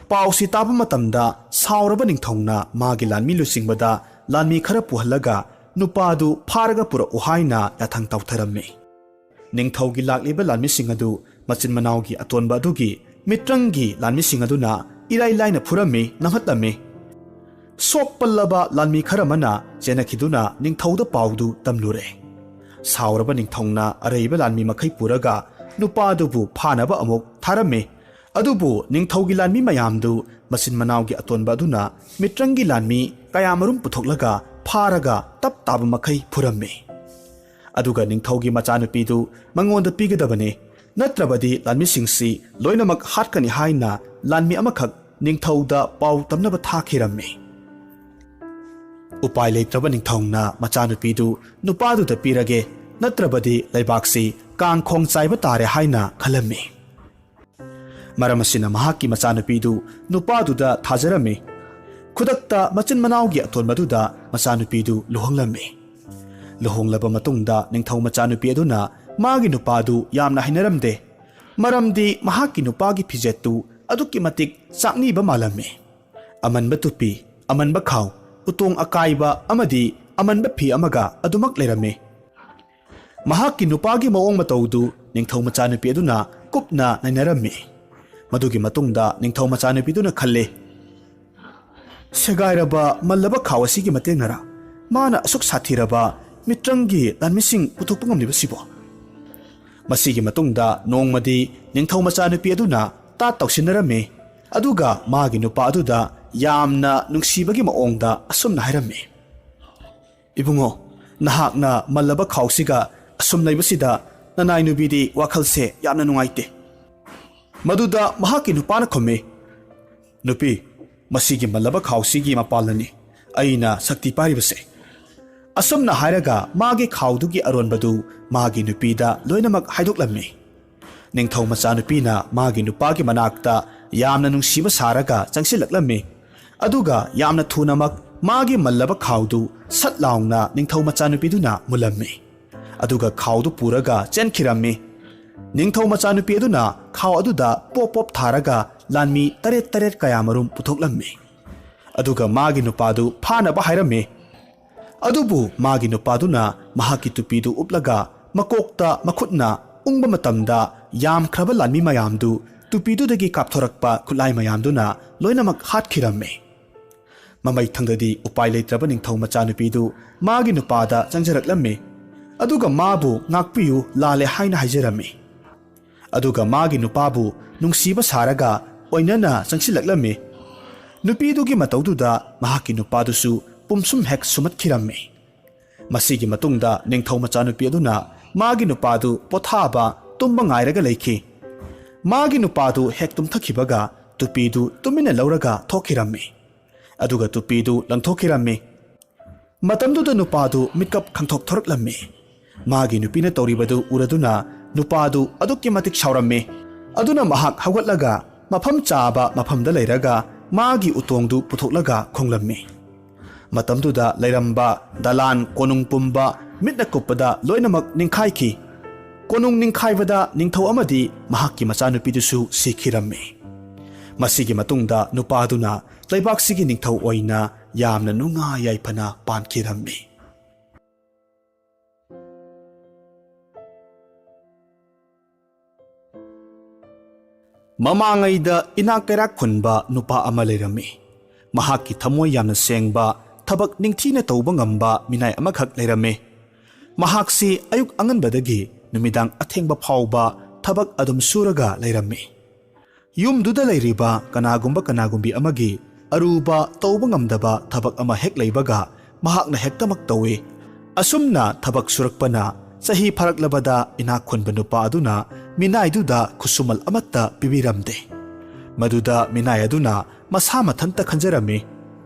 ꯄꯥꯎꯁꯤ ꯇꯥꯕ ꯃꯇꯝꯗ ꯁꯥꯎꯔꯕ ꯅꯤꯡꯊꯧꯅ ꯃꯥꯒꯤ ꯂꯥꯟꯃꯤ ꯂꯨꯆꯤꯡꯕꯗ ꯂꯥꯟꯃꯤ ꯈꯔ ꯄꯨꯍꯜꯂꯒ ꯅꯨꯄꯥꯗꯨ ꯐꯥꯔꯒ ꯄꯨꯔꯛꯎ ꯍꯥꯏꯅ ꯌꯥꯊꯪ ꯇꯧꯊꯔꯝꯃꯤ꯫ ꯅꯤꯡꯊꯧꯒꯤ ꯂꯥꯛꯂꯤꯕ ꯂꯥꯟꯃꯤꯁꯤꯡ ꯑꯗꯨ ꯃꯆꯤꯟ ꯃꯅꯥꯎꯒꯤ ꯑꯇꯣꯟꯕ ꯑꯗꯨꯒꯤ ꯃꯤꯇ꯭ꯔꯪꯒꯤ ꯂꯥꯟꯃꯤꯁꯤꯡ ꯑꯗꯨꯅ ꯏꯔꯥꯏ ꯂꯥꯏꯅ ꯐꯨꯔꯝꯃꯤ, ꯅꯝꯍꯠꯂꯝꯃꯤ꯫ ꯁꯣꯛꯄꯜꯂꯕ ꯂꯥꯟꯃꯤ ꯈꯔ ꯑꯃꯅ ꯆꯦꯟꯅꯈꯤꯗꯨꯅ ꯅꯤꯡꯊꯧꯗ ꯄꯥꯎꯗꯨ ꯇꯝꯂꯨꯔꯦ꯫ ꯁꯥꯎꯔꯕ ꯅꯤꯡꯊꯧꯅ ꯑꯔꯩꯕ ꯂꯥꯟꯃꯤ ꯃꯈꯩ ꯄꯨꯔꯒ ꯅꯨꯄꯥꯗꯨꯕꯨ ꯐꯥꯅꯕ ꯑꯃꯨꯛ ꯊꯥꯔꯝꯃꯤ꯫ ꯑꯗꯨꯕꯨ ꯅꯤꯡꯊꯧꯒꯤ ꯂꯥꯟꯃꯤ ꯃꯌꯥꯝꯗꯨ ꯃꯆꯤꯟ ꯃꯅꯥꯎꯒꯤ ꯑꯇꯣꯟꯕ ꯑꯗꯨꯅ ꯃꯤꯇ꯭ꯔꯪꯒꯤ ꯂꯥꯟꯃꯤ ꯀꯌꯥꯃꯔꯨꯝ ꯄꯨꯊꯣꯛꯂꯒ ꯐꯥꯔꯒ ꯇꯞ ꯇꯥꯕ ꯃꯈꯩ ꯐꯨꯔꯝꯃꯤ꯫ ꯑꯗꯨꯒ ꯅꯤꯡꯊꯧꯒꯤ ꯃꯆꯥꯅꯨꯄꯤꯗꯨ ꯃꯉꯣꯟꯗ ꯄꯤꯒꯗꯕꯅꯤ, ꯅꯠꯇ꯭ꯔꯕꯗꯤ ꯂꯥꯟꯃꯤꯁꯤꯡꯁꯤ ꯂꯣꯏꯅꯃꯛ ꯍꯥꯠꯀꯅꯤ ꯍꯥꯏꯅ ꯂꯥꯟꯃꯤ ꯑꯃꯈꯛ ꯅꯤꯡꯊꯧꯗ ꯄꯥꯎ ꯇꯝꯅꯕ ꯊꯥꯈꯤꯔꯝꯃꯤ꯫ ꯎꯄꯥꯏ ꯂꯩꯇ꯭ꯔꯕ ꯅꯤꯡꯊꯧꯅ ꯃꯆꯥꯅꯨꯄꯤꯗꯨ ꯅꯨꯄꯥꯗꯨꯗ ꯄꯤꯔꯒꯦ, ꯅꯠꯇ꯭ꯔꯕꯗꯤ ꯂꯩꯕꯥꯛꯁꯤ ꯀꯥꯡꯈꯣꯡ ꯆꯥꯏꯕ ꯇꯥꯔꯦ ꯍꯥꯏꯅ ꯈꯜꯂꯝꯃꯤ꯫ ꯃꯔꯝ ꯑꯁꯤꯅ ꯃꯍꯥꯛꯀꯤ ꯃꯆꯥꯅꯨꯄꯤꯗꯨ ꯅꯨꯄꯥꯗꯨꯗ ꯊꯥꯖꯔꯝꯃꯤ꯫ ꯈꯨꯗꯛꯇ ꯃꯆꯤꯟ ꯃꯅꯥꯎꯒꯤ ꯑꯇꯣꯟꯕꯗꯨꯗ ꯃꯆꯥꯅꯨꯄꯤꯗꯨ ꯂꯨꯍꯣꯡꯂꯝꯃꯤ꯫ ꯂꯨꯍꯣꯡꯂꯕ ꯃꯇꯨꯡꯗ ꯅꯤꯡꯊꯧ ꯃꯆꯥꯅꯨꯄꯤ ꯑꯗꯨꯅ ꯃꯥꯒꯤ ꯅꯨꯄꯥꯗꯨ ꯌꯥꯝꯅ ꯍꯩꯅꯔꯝꯗꯦ꯫ ꯃꯔꯝꯗꯤ ꯃꯍꯥꯛꯀꯤ ꯅꯨꯄꯥꯒꯤ ꯐꯤꯖꯦꯠꯇꯨ ꯑꯗꯨꯛꯀꯤ ꯃꯇꯤꯛ ꯆꯥꯛꯅꯤꯕ ꯃꯥꯜꯂꯝꯃꯤ꯫ ꯑꯃꯟꯕ ꯇꯨꯄꯤ, ꯑꯃꯟꯕ ꯈꯥꯎ, ꯎꯇꯣꯡ ꯑꯀꯥꯏꯕ ꯑꯃꯗꯤ ꯑꯃꯟꯕ ꯐꯤ ꯑꯃꯒ ꯑꯗꯨꯃꯛ ꯂꯩꯔꯝꯃꯤ꯫ ꯃꯍꯥꯛꯀꯤ ꯅꯨꯄꯥꯒꯤ ꯃꯑꯣꯡ ꯃꯇꯧꯗꯨ ꯅꯤꯡꯊꯧ ꯃꯆꯥꯅꯨꯄꯤ ꯑꯗꯨꯅ ꯀꯨꯞꯅ ꯅꯩꯅꯔꯝꯃꯤ꯫ ꯃꯗꯨꯒꯤ ꯃꯇꯨꯡꯗ ꯅꯤꯡꯊꯧ ꯃꯆꯥꯅꯨꯄꯤꯗꯨꯅ ꯈꯜꯂꯤ, "ꯁꯦꯒꯥꯏꯔꯕ ꯃꯜꯂꯕ ꯈꯥꯎ ꯑꯁꯤꯒꯤ ꯃꯇꯦꯡꯅꯔ ꯃꯥꯅ ꯑꯁꯨꯛ ꯁꯥꯊꯤꯔꯕ ꯃꯤꯇ꯭ꯔꯪꯒꯤ ꯂꯥꯟꯃꯤꯁꯤꯡ ꯄꯨꯊꯣꯛꯄ ꯉꯝꯂꯤꯕꯁꯤꯕꯣ?" ꯃꯁꯤꯒꯤ ꯃꯇꯨꯡꯗ ꯅꯣꯡꯃꯗꯤ ꯅꯤꯡꯊꯧ ꯃꯆꯥꯅꯨꯄꯤ ꯑꯗꯨꯅ ꯇꯥꯠ ꯇꯧꯁꯤꯟꯅꯔꯝꯃꯤ꯫ ꯑꯗꯨꯒ ꯃꯥꯒꯤ ꯅꯨꯄꯥ ꯑꯗꯨꯗ ꯌꯥꯝꯅ ꯅꯨꯡꯁꯤꯕꯒꯤ ꯃꯑꯣꯡꯗ ꯑꯁꯨꯝꯅ ꯍꯥꯏꯔꯝꯃꯤ, "ꯏꯕꯨꯡꯉꯣ, ꯅꯍꯥꯛꯅ ꯃꯜꯂꯕ ꯈꯥꯎꯁꯤꯒ ꯑꯁꯨꯝ ꯂꯩꯕꯁꯤꯗ ꯅꯅꯥꯏ ꯅꯨꯄꯤꯗꯤ ꯋꯥꯈꯜꯁꯦ ꯌꯥꯝꯅ ꯅꯨꯡꯉꯥꯏꯇꯦ꯫" ꯃꯗꯨꯗ ꯃꯍꯥꯛꯀꯤ ꯅꯨꯄꯥꯅ ꯈꯨꯝꯃꯤ, "ꯅꯨꯄꯤ, ꯃꯁꯤꯒꯤ ꯃꯜꯂꯕ ꯈꯥꯎꯁꯤꯒꯤ ꯃꯄꯥꯜꯅꯅꯤ ꯑꯩꯅ ꯁꯛꯇꯤ ꯄꯥꯏꯔꯤꯕꯁꯦ꯫" ꯑꯁꯨꯝꯅ ꯍꯥꯏꯔꯒ ꯃꯥꯒꯤ ꯈꯥꯎꯗꯨꯒꯤ ꯑꯔꯣꯟꯕꯗꯨ ꯃꯥꯒꯤ ꯅꯨꯄꯤꯗ ꯂꯣꯏꯅꯃꯛ ꯍꯥꯏꯗꯣꯛꯂꯝꯃꯤ꯫ ꯅꯤꯡꯊꯧ ꯃꯆꯥꯅꯨꯄꯤꯅ ꯃꯥꯒꯤ ꯅꯨꯄꯥꯒꯤ ꯃꯅꯥꯛꯇ ꯌꯥꯝꯅ ꯅꯨꯡꯁꯤꯕ ꯁꯥꯔꯒ ꯆꯪꯁꯤꯜꯂꯛꯂꯝꯃꯤ꯫ ꯑꯗꯨꯒ ꯌꯥꯝꯅ ꯊꯨꯅꯃꯛ ꯃꯥꯒꯤ ꯃꯜꯂꯕ ꯈꯥꯎꯗꯨ ꯁꯠ ꯂꯥꯎꯅ ꯅꯤꯡꯊꯧ ꯃꯆꯥꯅꯨꯄꯤꯗꯨꯅ ꯃꯨꯜꯂꯝꯃꯤ꯫ ꯑꯗꯨꯒ ꯈꯥꯎꯗꯨ ꯄꯨꯔꯒ ꯆꯦꯟꯈꯤꯔꯝꯃꯤ꯫ ꯅꯤꯡꯊꯧ ꯃꯆꯥꯅꯨꯄꯤ ꯑꯗꯨꯅ ꯈꯥꯎ ꯑꯗꯨꯗ ꯄꯣꯞ ꯄꯣꯞ ꯊꯥꯔꯒ ꯂꯥꯟꯃꯤ ꯇꯔꯦꯠ ꯇꯔꯦꯠ ꯀꯌꯥꯃꯔꯨꯝ ꯄꯨꯊꯣꯛꯂꯝꯃꯤ꯫ ꯑꯗꯨꯒ ꯃꯥꯒꯤ ꯅꯨꯄꯥꯗꯨ ꯐꯥꯅꯕ ꯍꯥꯏꯔꯝꯃꯤ꯫ ꯑꯗꯨꯕꯨ ꯃꯥꯒꯤ ꯅꯨꯄꯥꯗꯨꯅ ꯃꯍꯥꯛꯀꯤ ꯇꯨꯄꯤꯗꯨ ꯎꯞꯂꯒ ꯃꯀꯣꯛꯇ ꯃꯈꯨꯠꯅ ꯎꯪꯕ ꯃꯇꯝꯗ ꯌꯥꯝꯈ꯭ꯔꯕ ꯂꯥꯟꯃꯤ ꯃꯌꯥꯝꯗꯨ ꯇꯨꯄꯤꯗꯨꯗꯒꯤ ꯀꯥꯞꯊꯣꯔꯛꯄ ꯈꯨꯠꯂꯥꯏ ꯃꯌꯥꯝꯗꯨꯅ ꯂꯣꯏꯅꯃꯛ ꯍꯥꯠꯈꯤꯔꯝꯃꯤ꯫ ꯃꯃꯩꯊꯪꯗꯗꯤ ꯎꯄꯥꯏ ꯂꯩꯇ꯭ꯔꯕ ꯅꯤꯡꯊꯧ ꯃꯆꯥꯅꯨꯄꯤꯗꯨ ꯃꯥꯒꯤ ꯅꯨꯄꯥꯗ ꯆꯪꯖꯔꯛꯂꯝꯃꯤ꯫ ꯑꯗꯨꯒ ꯃꯥꯕꯨ ꯉꯥꯛꯄꯤꯌꯨ, ꯂꯥꯜꯂꯦ ꯍꯥꯏꯅ ꯍꯥꯏꯖꯔꯝꯃꯤ꯫ ꯑꯗꯨꯒ ꯃꯥꯒꯤ ꯅꯨꯄꯥꯕꯨ ꯅꯨꯡꯁꯤꯕ ꯁꯥꯔꯒ ꯑꯣꯏꯅꯅ ꯆꯪꯁꯤꯜꯂꯛꯂꯝꯃꯤ꯫ ꯅꯨꯄꯤꯗꯨꯒꯤ ꯃꯇꯧꯗꯨꯗ ꯃꯍꯥꯛꯀꯤ ꯅꯨꯄꯥꯗꯨꯁꯨ ꯄꯨꯝꯁꯨꯝ ꯍꯦꯛ ꯁꯨꯝꯃꯠꯈꯤꯔꯝꯃꯤ꯫ ꯃꯁꯤꯒꯤ ꯃꯇꯨꯡꯗ ꯅꯤꯡꯊꯧ ꯃꯆꯥꯅꯨꯄꯤ ꯑꯗꯨꯅ ꯃꯥꯒꯤ ꯅꯨꯄꯥꯗꯨ ꯄꯣꯊꯥꯕ ꯇꯨꯝꯕ ꯉꯥꯏꯔꯒ ꯂꯩꯈꯤ꯫ ꯃꯥꯒꯤ ꯅꯨꯄꯥꯗꯨ ꯍꯦꯛ ꯇꯨꯝꯊꯈꯤꯕꯒ ꯇꯨꯄꯤꯗꯨ ꯇꯨꯃꯤꯟꯅ ꯂꯧꯔꯒ ꯊꯣꯛꯈꯤꯔꯝꯃꯤ꯫ ꯑꯗꯨꯒ ꯇꯨꯄꯤꯗꯨ ꯂꯪꯊꯣꯛꯈꯤꯔꯝꯃꯤ꯫ ꯃꯇꯝꯗꯨꯗ ꯅꯨꯄꯥꯗꯨ ꯃꯤꯠꯀꯞ ꯈꯪꯊꯣꯛ ꯊꯣꯔꯛꯂꯝꯃꯤ꯫ ꯃꯥꯒꯤ ꯅꯨꯄꯤꯅ ꯇꯧꯔꯤꯕꯗꯨ ꯎꯔꯗꯨꯅ ꯅꯨꯄꯥꯗꯨ ꯑꯗꯨꯛꯀꯤ ꯃꯇꯤꯛ ꯁꯥꯎꯔꯝꯃꯤ꯫ ꯑꯗꯨꯅ ꯃꯍꯥꯛ ꯍꯧꯒꯠꯂꯒ ꯃꯐꯝ ꯆꯥꯕ ꯃꯐꯝꯗ ꯂꯩꯔꯒ ꯃꯥꯒꯤ ꯎꯇꯣꯡꯗꯨ ꯄꯨꯊꯣꯛꯂꯒ ꯈꯣꯡꯂꯝꯃꯤ꯫ ꯃꯇꯝꯗꯨꯗ ꯂꯩꯔꯝꯕ ꯗꯂꯥꯟ ꯀꯣꯅꯨꯡ ꯄꯨꯝꯕ ꯃꯤꯠꯅ ꯀꯨꯞꯄꯗ ꯂꯣꯏꯅꯃꯛ ꯅꯤꯡꯈꯥꯏꯈꯤ꯫ ꯀꯣꯅꯨꯡ ꯅꯤꯡꯈꯥꯏꯕꯗ ꯅꯤꯡꯊꯧ ꯑꯃꯗꯤ ꯃꯍꯥꯛꯀꯤ ꯃꯆꯥꯅꯨꯄꯤꯗꯨꯁꯨ ꯁꯤꯈꯤꯔꯝꯃꯤ꯫ ꯃꯁꯤꯒꯤ ꯃꯇꯨꯡꯗ ꯅꯨꯄꯥꯗꯨꯅ ꯂꯩꯕꯥꯛꯁꯤꯒꯤ ꯅꯤꯡꯊꯧ ꯑꯣꯏꯅ ꯌꯥꯝꯅ ꯅꯨꯡꯉꯥꯏ ꯌꯥꯏꯐꯅ ꯄꯥꯟꯈꯤꯔꯝꯃꯤ꯫ ꯃꯃꯥꯡꯉꯩꯗ ꯏꯅꯥꯛ ꯀꯩꯔꯥꯛ ꯈꯨꯟꯕ ꯅꯨꯄꯥ ꯑꯃ ꯂꯩꯔꯝꯃꯤ꯫ ꯃꯍꯥꯛꯀꯤ ꯊꯃꯣꯏ ꯌꯥꯝꯅ ꯁꯦꯡꯕ, ꯊꯕꯛ ꯅꯤꯡꯊꯤꯅ ꯇꯧꯕ ꯉꯝꯕ ꯃꯤꯅꯥꯏ ꯑꯃꯈꯛ ꯂꯩꯔꯝꯃꯤ꯫ ꯃꯍꯥꯛꯁꯤ ꯑꯌꯨꯛ ꯑꯉꯟꯕꯗꯒꯤ ꯅꯨꯃꯤꯗꯥꯡ ꯑꯊꯦꯡꯕ ꯐꯥꯎꯕ ꯊꯕꯛ ꯑꯗꯨꯝ ꯁꯨꯔꯒ ꯂꯩꯔꯝꯃꯤ꯫ ꯌꯨꯝꯗꯨꯗ ꯂꯩꯔꯤꯕ ꯀꯅꯥꯒꯨꯝꯕ ꯀꯅꯥꯒꯨꯝꯕꯤ ꯑꯃꯒꯤ ꯑꯔꯨꯕ ꯇꯧꯕ ꯉꯝꯗꯕ ꯊꯕꯛ ꯑꯃ ꯍꯦꯛ ꯂꯩꯕꯒ ꯃꯍꯥꯛꯅ ꯍꯦꯛꯇꯃꯛ ꯇꯧꯏ꯫ ꯑꯁꯨꯝꯅ ꯊꯕꯛ ꯁꯨꯔꯛꯄꯅ ꯆꯍꯤ ꯐꯥꯔꯛꯂꯕꯗ ꯏꯅꯥꯛ ꯈꯨꯟꯕ ꯅꯨꯄꯥ ꯑꯗꯨꯅ ꯃꯤꯅꯥꯏꯗꯨꯗ ꯈꯨꯠꯁꯨꯃꯜ ꯑꯃꯠꯇ ꯄꯤꯕꯤꯔꯝꯗꯦ꯫ ꯃꯗꯨꯗ ꯃꯤꯅꯥꯏ ꯑꯗꯨꯅ ꯃꯁꯥ ꯃꯊꯟꯇ ꯈꯟꯖꯔꯝꯃꯤ,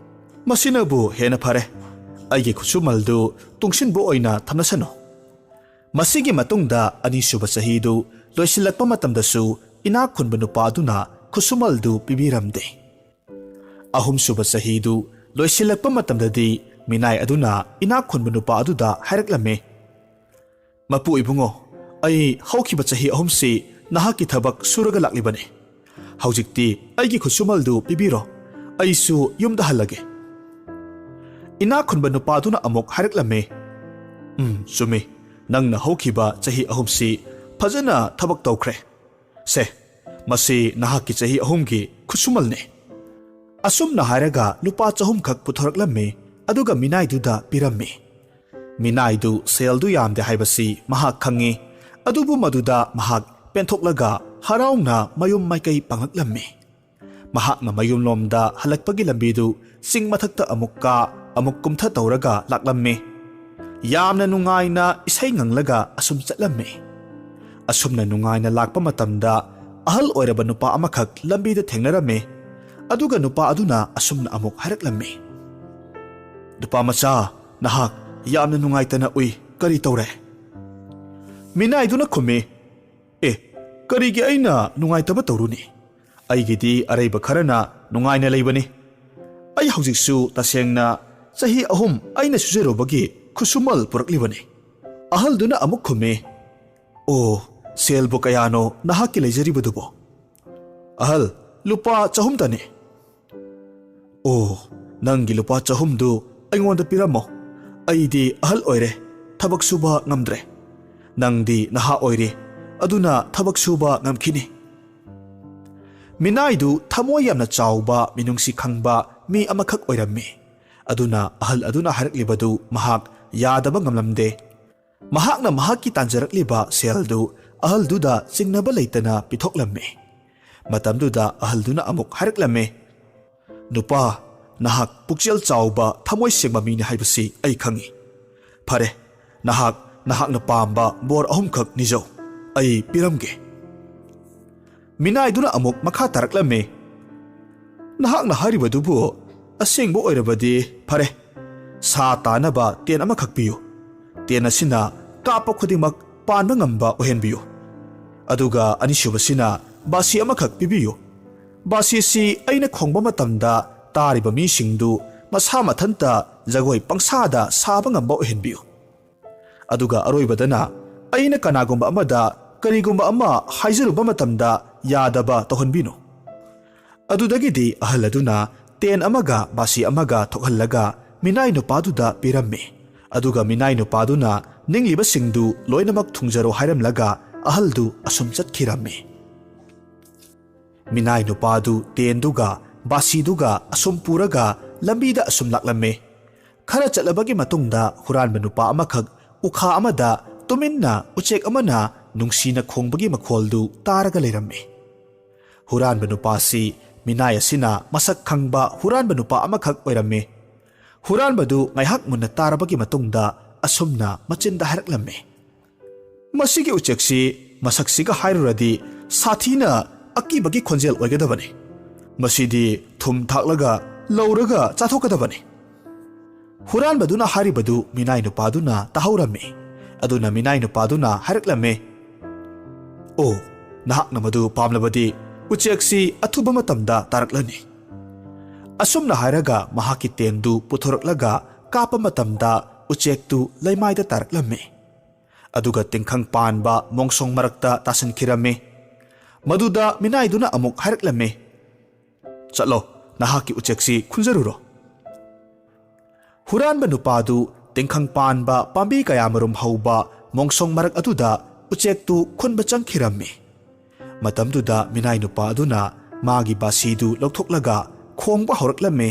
"ꯃꯁꯤꯅꯕꯨ ꯍꯦꯟꯅ ꯐꯔꯦ꯫ ꯑꯩꯒꯤ ꯈꯨꯠꯁꯨꯃꯜꯗꯨ ꯇꯨꯡꯁꯤꯟꯕ ꯑꯣꯏꯅ ꯊꯝꯅꯁꯅꯨ꯫" ꯃꯁꯤꯒꯤ ꯃꯇꯨꯡꯗ ꯑꯅꯤꯁꯨꯕ ꯆꯍꯤꯗꯨ ꯂꯣꯏꯁꯤꯜꯂꯛꯄ ꯃꯇꯝꯗꯁꯨ ꯏꯅꯥꯛ ꯈꯨꯟꯕ ꯅꯨꯄꯥ ꯑꯗꯨꯅ ꯈꯨꯠꯁꯨꯃꯜꯗꯨ ꯄꯤꯕꯤꯔꯝꯗꯦ꯫ ꯑꯍꯨꯝꯁꯨꯕ ꯆꯍꯤꯗꯨ ꯂꯣꯏꯁꯤꯜꯂꯛꯄ ꯃꯇꯝꯗꯗꯤ ꯃꯤꯅꯥꯏ ꯑꯗꯨꯅ ꯏꯅꯥꯛ ꯈꯨꯟꯕ ꯅꯨꯄꯥ ꯑꯗꯨꯗ ꯍꯥꯏꯔꯛꯂꯝꯃꯤ, "ꯃꯄꯨ ꯏꯕꯨꯡꯉꯣ, ꯑꯩ ꯍꯧꯈꯤꯕ ꯆꯍꯤ ꯑꯍꯨꯝꯁꯤ ꯅꯍꯥꯛꯀꯤ ꯊꯕꯛ ꯁꯨꯔꯒ ꯂꯥꯛꯂꯤꯕꯅꯤ꯫ ꯍꯧꯖꯤꯛꯇꯤ ꯑꯩꯒꯤ ꯈꯨꯠꯁꯨꯃꯜꯗꯨ ꯄꯤꯕꯤꯔꯣ꯫ ꯑꯩꯁꯨ ꯌꯨꯝꯗ ꯍꯜꯂꯒꯦ꯫" ꯏꯅꯥꯛ ꯈꯨꯟꯕ ꯅꯨꯄꯥꯗꯨꯅ ꯑꯃꯨꯛ ꯍꯥꯏꯔꯛꯂꯝꯃꯤ, "ꯎꯝ, ꯆꯨꯝꯃꯤ꯫ ꯅꯪꯅ ꯍꯧꯈꯤꯕ ꯆꯍꯤ ꯑꯍꯨꯝꯁꯤ ꯐꯖꯅ ꯊꯕꯛ ꯇꯧꯈ꯭ꯔꯦ꯫ ꯁꯦ, ꯃꯁꯤ ꯅꯍꯥꯛꯀꯤ ꯆꯍꯤ ꯑꯍꯨꯝꯒꯤ ꯈꯨꯠꯁꯨꯃꯜꯅꯤ꯫" ꯑꯁꯨꯝꯅ ꯍꯥꯏꯔꯒ ꯂꯨꯄꯥ ꯆꯍꯨꯝꯈꯛ ꯄꯨꯊꯣꯔꯛꯂꯝꯃꯤ, ꯑꯗꯨꯒ ꯃꯤꯅꯥꯏꯗꯨꯗ ꯄꯤꯔꯝꯃꯤ꯫ ꯃꯤꯅꯥꯏꯗꯨ ꯁꯦꯜꯗꯨ ꯌꯥꯝꯗꯦ ꯍꯥꯏꯕꯁꯤ ꯃꯍꯥꯛ ꯈꯪꯉꯤ, ꯑꯗꯨꯕꯨ ꯃꯗꯨꯗ ꯃꯍꯥꯛ ꯄꯦꯟꯊꯣꯛꯂꯒ ꯍꯔꯥꯎꯅ ꯃꯌꯨꯝ ꯃꯥꯏꯀꯩ ꯄꯥꯡꯂꯛꯂꯝꯃꯤ꯫ ꯃꯍꯥꯛꯅ ꯃꯌꯨꯝꯂꯣꯝꯗ ꯍꯜꯂꯛꯄꯒꯤ ꯂꯝꯕꯤꯗꯨ ꯆꯤꯡ ꯃꯊꯛꯇ ꯑꯃꯨꯛ ꯀꯥ, ꯑꯃꯨꯛ ꯀꯨꯝꯊ ꯇꯧꯔꯒ ꯂꯥꯛꯂꯝꯃꯤ꯫ ꯌꯥꯝꯅ ꯅꯨꯡꯉꯥꯏꯅ ꯏꯁꯩ ꯉꯪꯂꯒ ꯑꯁꯨꯝ ꯆꯠꯂꯝꯃꯤ꯫ ꯑꯁꯨꯝꯅ ꯅꯨꯡꯉꯥꯏꯅ ꯂꯥꯛꯄ ꯃꯇꯝꯗ ꯑꯍꯜ ꯑꯣꯏꯔꯕ ꯅꯨꯄꯥ ꯑꯃꯈꯛ ꯂꯝꯕꯤꯗ ꯊꯦꯡꯅꯔꯝꯃꯤ꯫ ꯑꯗꯨꯒ ꯅꯨꯄꯥ ꯑꯗꯨꯅ ꯑꯁꯨꯝꯅ ꯑꯃꯨꯛ ꯍꯥꯏꯔꯛꯂꯝꯃꯤ, "ꯅꯨꯄꯥ ꯃꯆꯥ, ꯅꯍꯥꯛ ꯌꯥꯝꯅ ꯅꯨꯡꯉꯥꯏꯇꯅ ꯎꯏ꯫ ꯀꯔꯤ ꯇꯧꯔꯦ?" ꯃꯤꯅꯥꯏꯗꯨꯅ ꯈꯨꯝꯃꯤ, "ꯑꯦ, ꯀꯔꯤꯒꯤ ꯑꯩꯅ ꯅꯨꯡꯉꯥꯏꯇꯕ ꯇꯧꯔꯨꯅꯤ? ꯑꯩꯒꯤꯗꯤ ꯑꯔꯩꯕ ꯈꯔꯅ ꯅꯨꯡꯉꯥꯏꯅ ꯂꯩꯕꯅꯤ꯫ ꯑꯩ ꯍꯧꯖꯤꯛꯁꯨ ꯇꯁꯦꯡꯅ ꯆꯍꯤ ꯑꯍꯨꯝ ꯑꯩꯅ ꯁꯨꯖꯔꯨꯕꯒꯤ ꯈꯨꯠꯁꯨꯃꯜ ꯄꯨꯔꯛꯂꯤꯕꯅꯤ꯫ ꯑꯍꯜꯗꯨꯅ ꯑꯃꯨꯛ ꯈꯨꯝꯃꯤ, "ꯑꯣ, ꯁꯦꯜꯕꯨ ꯀꯌꯥꯅꯣ ꯅꯍꯥꯛꯀꯤ ꯂꯩꯖꯔꯤꯕꯗꯨꯕꯣ?" "ꯑꯍꯜ, ꯂꯨꯄꯥ ꯆꯍꯨꯝꯇꯅꯤ꯫" "ꯑꯣ, ꯅꯪꯒꯤ ꯂꯨꯄꯥ ꯆꯍꯨꯝꯗꯨ ꯑꯩꯉꯣꯟꯗ ꯄꯤꯔꯝꯃꯣ꯫ ꯑꯩꯗꯤ ꯑꯍꯜ ꯑꯣꯏꯔꯦ, ꯊꯕꯛ ꯁꯨꯕ ꯉꯝꯗ꯭ꯔꯦ꯫ ꯅꯪꯗꯤ ꯅꯍꯥ ꯑꯣꯏꯔꯤ, ꯑꯗꯨꯅ ꯊꯕꯛ ꯁꯨꯕ ꯉꯝꯈꯤꯅꯤ꯫" ꯃꯤꯅꯥꯏꯗꯨ ꯊꯃꯣꯏ ꯌꯥꯝꯅ ꯆꯥꯎꯕ, ꯃꯤꯅꯨꯡꯁꯤ ꯈꯪꯕ ꯃꯤ ꯑꯃꯈꯛ ꯑꯣꯏꯔꯝꯃꯤ꯫ ꯑꯗꯨꯅ ꯑꯍꯜ ꯑꯗꯨꯅ ꯍꯥꯏꯔꯛꯂꯤꯕꯗꯨ ꯃꯍꯥꯛ ꯌꯥꯗꯕ ꯉꯝꯂꯝꯗꯦ꯫ ꯃꯍꯥꯛꯅ ꯃꯍꯥꯛꯀꯤ ꯇꯥꯟꯖꯔꯛꯂꯤꯕ ꯁꯦꯜꯗꯨ ꯑꯍꯜꯗꯨꯗ ꯆꯤꯡꯅꯕ ꯂꯩꯇꯅ ꯄꯤꯊꯣꯛꯂꯝꯃꯤ꯫ ꯃꯇꯝꯗꯨꯗ ꯑꯍꯜꯗꯨꯅ ꯑꯃꯨꯛ ꯍꯥꯏꯔꯛꯂꯝꯃꯤ, "ꯅꯨꯄꯥ, ꯅꯍꯥꯛ ꯄꯨꯛꯆꯦꯜ ꯆꯥꯎꯕ, ꯊꯃꯣꯏ ꯁꯦꯡꯕ ꯃꯤꯅꯤ ꯍꯥꯏꯕꯁꯤ ꯑꯩ ꯈꯪꯏ꯫ ꯐꯔꯦ, ꯅꯍꯥꯛ ꯅꯍꯥꯛꯅ ꯄꯥꯝꯕ ꯕꯣꯔ ꯑꯍꯨꯝꯈꯛ ꯅꯤꯖꯧ, ꯑꯩ ꯄꯤꯔꯝꯒꯦ꯫" ꯃꯤꯅꯥꯏꯗꯨꯅ ꯑꯃꯨꯛ ꯃꯈꯥ ꯇꯥꯔꯛꯂꯝꯃꯤ, "ꯅꯍꯥꯛꯅ ꯍꯥꯏꯔꯤꯕꯗꯨꯕꯨ ꯑꯁꯦꯡꯕ ꯑꯣꯏꯔꯕꯗꯤ ꯐꯔꯦ, ꯁꯥ ꯇꯥꯅꯕ ꯇꯦꯟ ꯑꯃꯈꯛ ꯄꯤꯌꯨ꯫ ꯇꯦꯟ ꯑꯁꯤꯅ ꯀꯥꯞꯄ ꯈꯨꯗꯤꯡꯃꯛ ꯄꯥꯟꯕ ꯉꯝꯕ ꯑꯣꯏꯍꯟꯕꯤꯌꯨ꯫ ꯑꯗꯨꯒ ꯑꯅꯤꯁꯨꯕꯁꯤꯅ ꯕꯥꯁꯤ ꯑꯃꯈꯛ ꯄꯤꯕꯤꯌꯨ꯫ ꯕꯥꯁꯤꯁꯤ ꯑꯩꯅ ꯈꯣꯡꯕ ꯃꯇꯝꯗ ꯇꯥꯔꯤꯕ ꯃꯤꯁꯤꯡꯗꯨ ꯃꯁꯥ ꯃꯊꯟꯇ ꯖꯒꯣꯏ ꯄꯪꯁꯥꯗ ꯁꯥꯕ ꯉꯝꯕ ꯑꯣꯏꯍꯟꯕꯤꯌꯨ꯫ ꯑꯗꯨꯒ ꯑꯔꯣꯏꯕꯗꯅ ꯑꯩꯅ ꯀꯅꯥꯒꯨꯝꯕ ꯑꯃꯗ ꯀꯔꯤꯒꯨꯝꯕ ꯑꯃ ꯍꯥꯏꯖꯔꯨꯕ ꯃꯇꯝꯗ ꯌꯥꯗꯕ ꯇꯧꯍꯟꯕꯤꯅꯨ꯫" ꯑꯗꯨꯗꯒꯤꯗꯤ ꯑꯍꯜ ꯑꯗꯨꯅ ꯇꯦꯟ ꯑꯃꯒ ꯕꯥꯁꯤ ꯑꯃꯒ ꯊꯣꯛꯍꯜꯂꯒ ꯃꯤꯅꯥꯏ ꯅꯨꯄꯥꯗꯨꯗ ꯄꯤꯔꯝꯃꯤ꯫ ꯑꯗꯨꯒ ꯃꯤꯅꯥꯏ ꯅꯨꯄꯥꯗꯨꯅ ꯅꯤꯡꯂꯤꯕꯁꯤꯡꯗꯨ ꯂꯣꯏꯅꯃꯛ ꯊꯨꯡꯖꯔꯣ ꯍꯥꯏꯔꯝꯂꯒ ꯑꯍꯜꯗꯨ ꯑꯁꯨꯝ ꯆꯠꯈꯤꯔꯝꯃꯤ꯫ ꯃꯤꯅꯥꯏ ꯅꯨꯄꯥꯗꯨ ꯇꯦꯟꯗꯨꯒ ꯕꯥꯁꯤꯗꯨꯒ ꯑꯁꯨꯝ ꯄꯨꯔꯒ ꯂꯝꯕꯤꯗ ꯑꯁꯨꯝ ꯂꯥꯛꯂꯝꯃꯤ꯫ ꯈꯔ ꯆꯠꯂꯕꯒꯤ ꯃꯇꯨꯡꯗ ꯍꯨꯔꯥꯟꯕ ꯅꯨꯄꯥ ꯑꯃꯈꯛ ꯎꯈꯥ ꯑꯃꯗ ꯇꯨꯃꯤꯟꯅ ꯎꯆꯦꯛ ꯑꯃꯅ ꯅꯨꯡꯁꯤꯅ ꯈꯣꯡꯕꯒꯤ ꯃꯈꯣꯜꯗꯨ ꯇꯥꯔꯒ ꯂꯩꯔꯝꯃꯤ꯫ ꯍꯨꯔꯥꯟꯕ ꯅꯨꯄꯥꯁꯤ ꯃꯤꯅꯥꯏ ꯑꯁꯤꯅ ꯃꯁꯛ ꯈꯪꯕ ꯍꯨꯔꯥꯟꯕ ꯅꯨꯄꯥ ꯑꯃꯈꯛ ꯑꯣꯏꯔꯝꯃꯤ꯫ ꯍꯨꯔꯥꯟꯕꯗꯨ ꯉꯥꯏꯍꯥꯛ ꯃꯨꯟꯅ ꯇꯥꯔꯕꯒꯤ ꯃꯇꯨꯡꯗ ꯑꯁꯨꯝꯅ ꯃꯆꯤꯟꯗ ꯍꯥꯏꯔꯛꯂꯝꯃꯤ, "ꯃꯁꯤꯒꯤ ꯎꯆꯦꯛꯁꯤ ꯃꯁꯛꯁꯤꯒ ꯍꯥꯏꯔꯨꯔꯗꯤ ꯁꯥꯊꯤꯅ ꯑꯀꯤꯕꯒꯤ ꯈꯣꯟꯖꯦꯜ ꯑꯣꯏꯒꯗꯕꯅꯤ꯫ ꯃꯁꯤꯗꯤ ꯊꯨꯝ ꯊꯥꯛꯂꯒ ꯂꯧꯔꯒ ꯆꯥꯊꯣꯛꯀꯗꯕꯅꯤ꯫" ꯍꯨꯔꯥꯟꯕꯗꯨꯅ ꯍꯥꯏꯔꯤꯕꯗꯨ ꯃꯤꯅꯥꯏ ꯅꯨꯄꯥꯗꯨꯅ ꯇꯥꯍꯧꯔꯝꯃꯤ꯫ ꯑꯗꯨꯅ ꯃꯤꯅꯥꯏ ꯅꯨꯄꯥꯗꯨꯅ ꯍꯥꯏꯔꯛꯂꯝꯃꯤ, "ꯑꯣ, ꯅꯍꯥꯛꯅ ꯃꯗꯨ ꯄꯥꯝꯂꯕꯗꯤ ꯎꯆꯦꯛꯁꯤ ꯑꯊꯨꯕ ꯃꯇꯝꯗ ꯇꯥꯔꯛꯂꯅꯤ꯫ ꯑꯁꯨꯝꯅ ꯍꯥꯏꯔꯒ ꯃꯍꯥꯛꯀꯤ ꯇꯦꯟꯗꯨ ꯄꯨꯊꯣꯔꯛꯂꯒ ꯀꯥꯞꯄ ꯃꯇꯝꯗ ꯎꯆꯦꯛꯇꯨ ꯂꯩꯃꯥꯏꯗ ꯇꯥꯔꯛꯂꯝꯃꯤ꯫ ꯑꯗꯨꯒ ꯇꯤꯡꯈꯪ ꯄꯥꯟꯕ ꯃꯣꯡꯁꯣꯡ ꯃꯔꯛꯇ ꯇꯥꯁꯤꯟꯈꯤꯔꯝꯃꯤ꯫ ꯃꯗꯨꯗ ꯃꯤꯅꯥꯏꯗꯨꯅ ꯑꯃꯨꯛ ꯍꯥꯏꯔꯛꯂꯝꯃꯤ, "ꯆꯠꯂꯣ, ꯅꯍꯥꯛꯀꯤ ꯎꯆꯦꯛꯁꯤ ꯈꯨꯟꯖꯔꯨꯔꯣ꯫" ꯍꯨꯔꯥꯟꯕ ꯅꯨꯄꯥꯗꯨ ꯇꯤꯡꯈꯪ ꯄꯥꯟꯕ ꯄꯥꯝꯕꯤ ꯀꯌꯥꯃꯔꯨꯝ ꯍꯧꯕ ꯃꯣꯡꯁꯣꯡ ꯃꯔꯛ ꯑꯗꯨꯗ ꯎꯆꯦꯛꯇꯨ ꯈꯨꯟꯕ ꯆꯪꯈꯤꯔꯝꯃꯤ꯫ ꯃꯇꯝꯗꯨꯗ ꯃꯤꯅꯥꯏ ꯅꯨꯄꯥ ꯑꯗꯨꯅ ꯃꯥꯒꯤ ꯕꯥꯁꯤꯗꯨ ꯂꯧꯊꯣꯛꯂꯒ ꯈꯣꯡꯕ ꯍꯧꯔꯛꯂꯝꯃꯤ꯫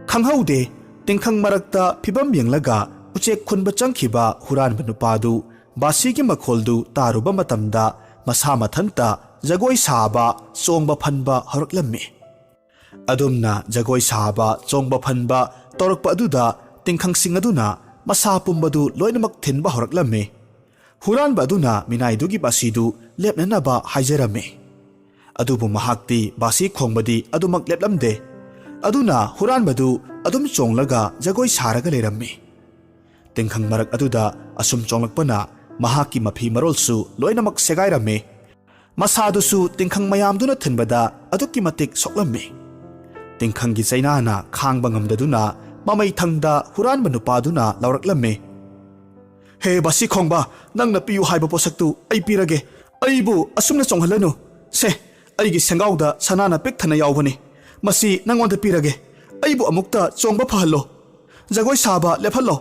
ꯈꯪꯍꯧꯗꯦ, ꯇꯤꯡꯈꯪ ꯃꯔꯛꯇ ꯐꯤꯕꯝ ꯌꯦꯡꯂꯒ ꯎꯆꯦꯛ ꯈꯨꯟꯕ ꯆꯪꯈꯤꯕ ꯍꯨꯔꯥꯟꯕ ꯅꯨꯄꯥꯗꯨ ꯕꯥꯁꯤꯒꯤ ꯃꯈꯣꯜꯗꯨ ꯇꯥꯔꯨꯕ ꯃꯇꯝꯗ ꯃꯁꯥ ꯃꯊꯟꯇ ꯖꯒꯣꯏ ꯁꯥꯕ, ꯆꯣꯡꯕ ꯐꯟꯕ ꯍꯧꯔꯛꯂꯝꯃꯤ꯫ ꯑꯗꯨꯝꯅ ꯖꯒꯣꯏ ꯁꯥꯕ, ꯆꯣꯡꯕ ꯐꯟꯕ ꯇꯧꯔꯛꯄ ꯑꯗꯨꯗ ꯇꯤꯡꯈꯪꯁꯤꯡ ꯑꯗꯨꯅ ꯃꯁꯥ ꯄꯨꯝꯕꯗꯨ ꯂꯣꯏꯅꯃꯛ ꯊꯤꯟꯕ ꯍꯧꯔꯛꯂꯝꯃꯤ꯫ ꯍꯨꯔꯥꯟꯕ ꯑꯗꯨꯅ ꯃꯤꯅꯥꯏꯗꯨꯒꯤ ꯕꯥꯁꯤꯗꯨ ꯂꯦꯞꯅꯅꯕ ꯍꯥꯏꯖꯔꯝꯃꯤ꯫ ꯑꯗꯨꯕꯨ ꯃꯍꯥꯛꯇꯤ ꯕꯥꯁꯤ ꯈꯣꯡꯕꯗꯤ ꯑꯗꯨꯃꯛ ꯂꯦꯞꯂꯝꯗꯦ꯫ ꯑꯗꯨꯅ ꯍꯨꯔꯥꯟꯕꯗꯨ ꯑꯗꯨꯝ ꯆꯣꯡꯂꯒ ꯖꯒꯣꯏ ꯁꯥꯔꯒ ꯂꯩꯔꯝꯃꯤ꯫ ꯇꯤꯡꯈꯪ ꯃꯔꯛ ꯑꯗꯨꯗ ꯑꯁꯨꯝ ꯆꯣꯡꯂꯛꯄꯅ ꯃꯍꯥꯛꯀꯤ ꯃꯐꯤ ꯃꯔꯣꯜꯁꯨ ꯂꯣꯏꯅꯃꯛ ꯁꯦꯒꯥꯏꯔꯝꯃꯤ꯫ ꯃꯁꯥꯗꯨꯁꯨ ꯇꯤꯡꯈꯪ ꯃꯌꯥꯝꯗꯨꯅ ꯊꯤꯟꯕꯗ ꯑꯗꯨꯛꯀꯤ ꯃꯇꯤꯛ ꯁꯣꯛꯂꯝꯃꯤ꯫ ꯇꯤꯡꯈꯪꯒꯤ ꯆꯩꯅꯥꯅ ꯈꯥꯡꯕ ꯉꯝꯗꯗꯨꯅ ꯃꯃꯩ ꯊꯪꯗ ꯍꯨꯔꯥꯟꯕ ꯅꯨꯄꯥꯗꯨꯅ ꯂꯥꯎꯔꯛꯂꯝꯃꯤ, "ꯍꯦ ꯕꯥꯁꯤ ꯈꯣꯡꯕ, ꯅꯪꯅ ꯄꯤꯌꯨ ꯍꯥꯏꯕ ꯄꯣꯠꯁꯛꯇꯨ ꯑꯩ ꯄꯤꯔꯒꯦ꯫ ꯑꯩꯕꯨ ꯑꯁꯨꯝꯅ ꯆꯣꯡꯍꯜꯂꯅꯨ꯫ ꯁꯦ, ꯑꯩꯒꯤ ꯁꯦꯡꯒꯥꯎꯗ ꯁꯅꯥꯅ ꯄꯤꯛ ꯊꯟꯅ ꯌꯥꯎꯕꯅꯤ꯫ ꯃꯁꯤ ꯅꯪꯉꯣꯟꯗ ꯄꯤꯔꯒꯦ꯫ ꯑꯩꯕꯨ ꯑꯃꯨꯛꯇ ꯆꯣꯡꯕ ꯐꯍꯜꯂꯣ꯫ ꯖꯒꯣꯏ ꯁꯥꯕ ꯂꯦꯞꯍꯜꯂꯣ꯫"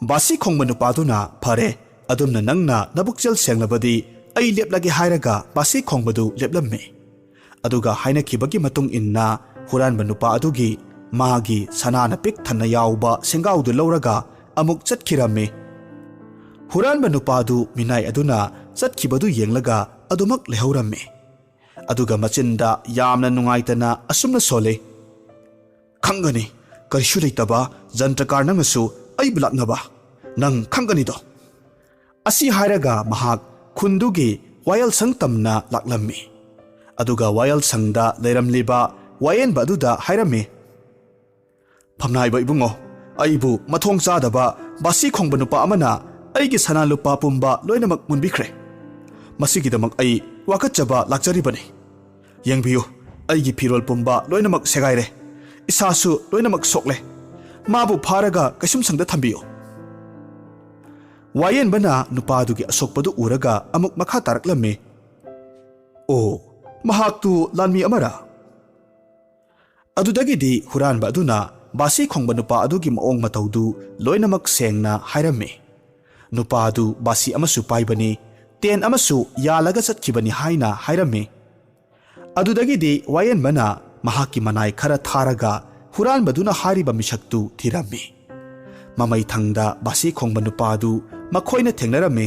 ꯕꯥꯁꯤ ꯈꯣꯡꯕ ꯅꯨꯄꯥꯗꯨꯅ, "ꯐꯔꯦ, ꯑꯗꯨꯝꯅ ꯅꯪꯅ ꯅꯕꯨꯛꯆꯦꯜ ꯁꯦꯡꯂꯕꯗꯤ ꯑꯩ ꯂꯦꯞꯂꯒꯦ," ꯍꯥꯏꯔꯒ ꯕꯥꯁꯤ ꯈꯣꯡꯕꯗꯨ ꯂꯦꯞꯂꯝꯃꯤ꯫ ꯑꯗꯨꯒ ꯍꯥꯏꯅꯈꯤꯕꯒꯤ ꯃꯇꯨꯡ ꯏꯟꯅ ꯍꯨꯔꯥꯟꯕ ꯅꯨꯄꯥ ꯑꯗꯨꯒꯤ ꯃꯥꯒꯤ ꯁꯅꯥꯅ ꯄꯤꯛ ꯊꯟꯅ ꯌꯥꯎꯕ ꯁꯦꯡꯒꯥꯎꯗꯨ ꯂꯧꯔꯒ ꯑꯃꯨꯛ ꯆꯠꯈꯤꯔꯝꯃꯤ꯫ ꯍꯨꯔꯥꯟꯕ ꯅꯨꯄꯥꯗꯨ ꯃꯤꯅꯥꯏ ꯑꯗꯨꯅ ꯆꯠꯈꯤꯕꯗꯨ ꯌꯦꯡꯂꯒ ꯑꯗꯨꯃꯛ ꯂꯩꯍꯧꯔꯝꯃꯤ꯫ ꯑꯗꯨꯒ ꯃꯆꯤꯟꯗ ꯌꯥꯝꯅ ꯅꯨꯡꯉꯥꯏꯇꯅ ꯑꯁꯨꯝꯅ ꯁꯣꯜꯂꯤ, "ꯈꯪꯒꯅꯤ, ꯀꯔꯤꯁꯨ ꯂꯩꯇꯕ ꯖꯟꯇ꯭ꯔꯀꯥꯔ ꯅꯪꯅꯁꯨ ꯑꯩꯕꯨ ꯂꯥꯛꯅꯕ꯫ ꯅꯪ ꯈꯪꯒꯅꯤꯗꯣ꯫" ꯑꯁꯤ ꯍꯥꯏꯔꯒ ꯃꯍꯥꯛ ꯈꯨꯟꯗꯨꯒꯤ ꯋꯥꯌꯦꯜꯁꯪ ꯇꯝꯅ ꯂꯥꯛꯂꯝꯃꯤ꯫ ꯑꯗꯨꯒ ꯋꯥꯌꯦꯜꯁꯪꯗ ꯂꯩꯔꯝꯂꯤꯕ ꯋꯥꯌꯦꯟꯕ ꯑꯗꯨꯗ ꯍꯥꯏꯔꯝꯃꯤ, "ꯐꯝꯅꯥꯏꯕ ꯏꯕꯨꯡꯉꯣ, ꯑꯩꯕꯨ ꯃꯊꯣꯡ ꯆꯥꯗꯕ ꯕꯥꯁꯤ ꯈꯣꯡꯕ ꯅꯨꯄꯥ ꯑꯃꯅ ꯑꯩꯒꯤ ꯁꯅꯥ ꯂꯨꯄꯥ ꯄꯨꯝꯕ ꯂꯣꯏꯅꯃꯛ ꯃꯨꯟꯕꯤꯈ꯭ꯔꯦ꯫ ꯃꯁꯤꯒꯤꯗꯃꯛ ꯑꯩ ꯋꯥꯀꯠꯆꯕ ꯂꯥꯛꯆꯔꯤꯕꯅꯤ꯫ ꯌꯦꯡꯕꯤꯌꯨ, "ꯑꯩꯒꯤ ꯐꯤꯔꯣꯜ ꯄꯨꯝꯕ ꯂꯣꯏꯅꯃꯛ ꯁꯦꯒꯥꯏꯔꯦ, ꯏꯁꯥꯁꯨ ꯂꯣꯏꯅꯃꯛ ꯁꯣꯛꯂꯦ꯫ ꯃꯥꯕꯨ ꯐꯥꯔꯒ ꯀꯩꯁꯨꯝꯁꯪꯗ ꯊꯝꯕꯤꯌꯨ"꯫ ꯋꯥꯌꯦꯟꯕꯅ ꯅꯨꯄꯥꯗꯨꯒꯤ ꯑꯁꯣꯛꯄꯗꯨ ꯎꯔꯒ ꯑꯃꯨꯛ ꯃꯈꯥ ꯇꯥꯔꯛꯂꯝꯃꯤ, "ꯑꯣ, ꯃꯍꯥꯛꯇꯨ ꯂꯥꯟꯃꯤ ꯑꯃꯔꯥ?" ꯑꯗꯨꯗꯒꯤꯗꯤ ꯍꯨꯔꯥꯟꯕ ꯑꯗꯨꯅ ꯕꯥꯁꯤ ꯈꯣꯡꯕ ꯅꯨꯄꯥ ꯑꯗꯨꯒꯤ ꯃꯑꯣꯡ ꯃꯇꯧꯗꯨ ꯂꯣꯏꯅꯃꯛ ꯁꯦꯡꯅ ꯍꯥꯏꯔꯝꯃꯤ꯫ ꯅꯨꯄꯥ ꯑꯗꯨ ꯕꯥꯁꯤ ꯑꯃꯁꯨ ꯄꯥꯏꯕꯅꯤ, ꯇꯦꯟ ꯑꯃꯁꯨ ꯌꯥꯜꯂꯒ ꯆꯠꯈꯤꯕꯅꯤ ꯍꯥꯏꯅ ꯍꯥꯏꯔꯝꯃꯤ꯫ ꯑꯗꯨꯗꯒꯤꯗꯤ ꯋꯥꯌꯦꯟꯕꯅ ꯃꯍꯥꯛꯀꯤ ꯃꯅꯥꯏ ꯈꯔ ꯊꯥꯔꯒ ꯍꯨꯔꯥꯟꯕꯗꯨꯅ ꯍꯥꯏꯔꯤꯕ ꯃꯤꯁꯛꯇꯨ ꯊꯤꯔꯝꯃꯤ꯫ ꯃꯃꯩ ꯊꯪꯗ ꯕꯥꯁꯤ ꯈꯣꯡꯕ ꯅꯨꯄꯥꯗꯨ ꯃꯈꯣꯏꯅ ꯊꯦꯡꯅꯔꯝꯃꯤ꯫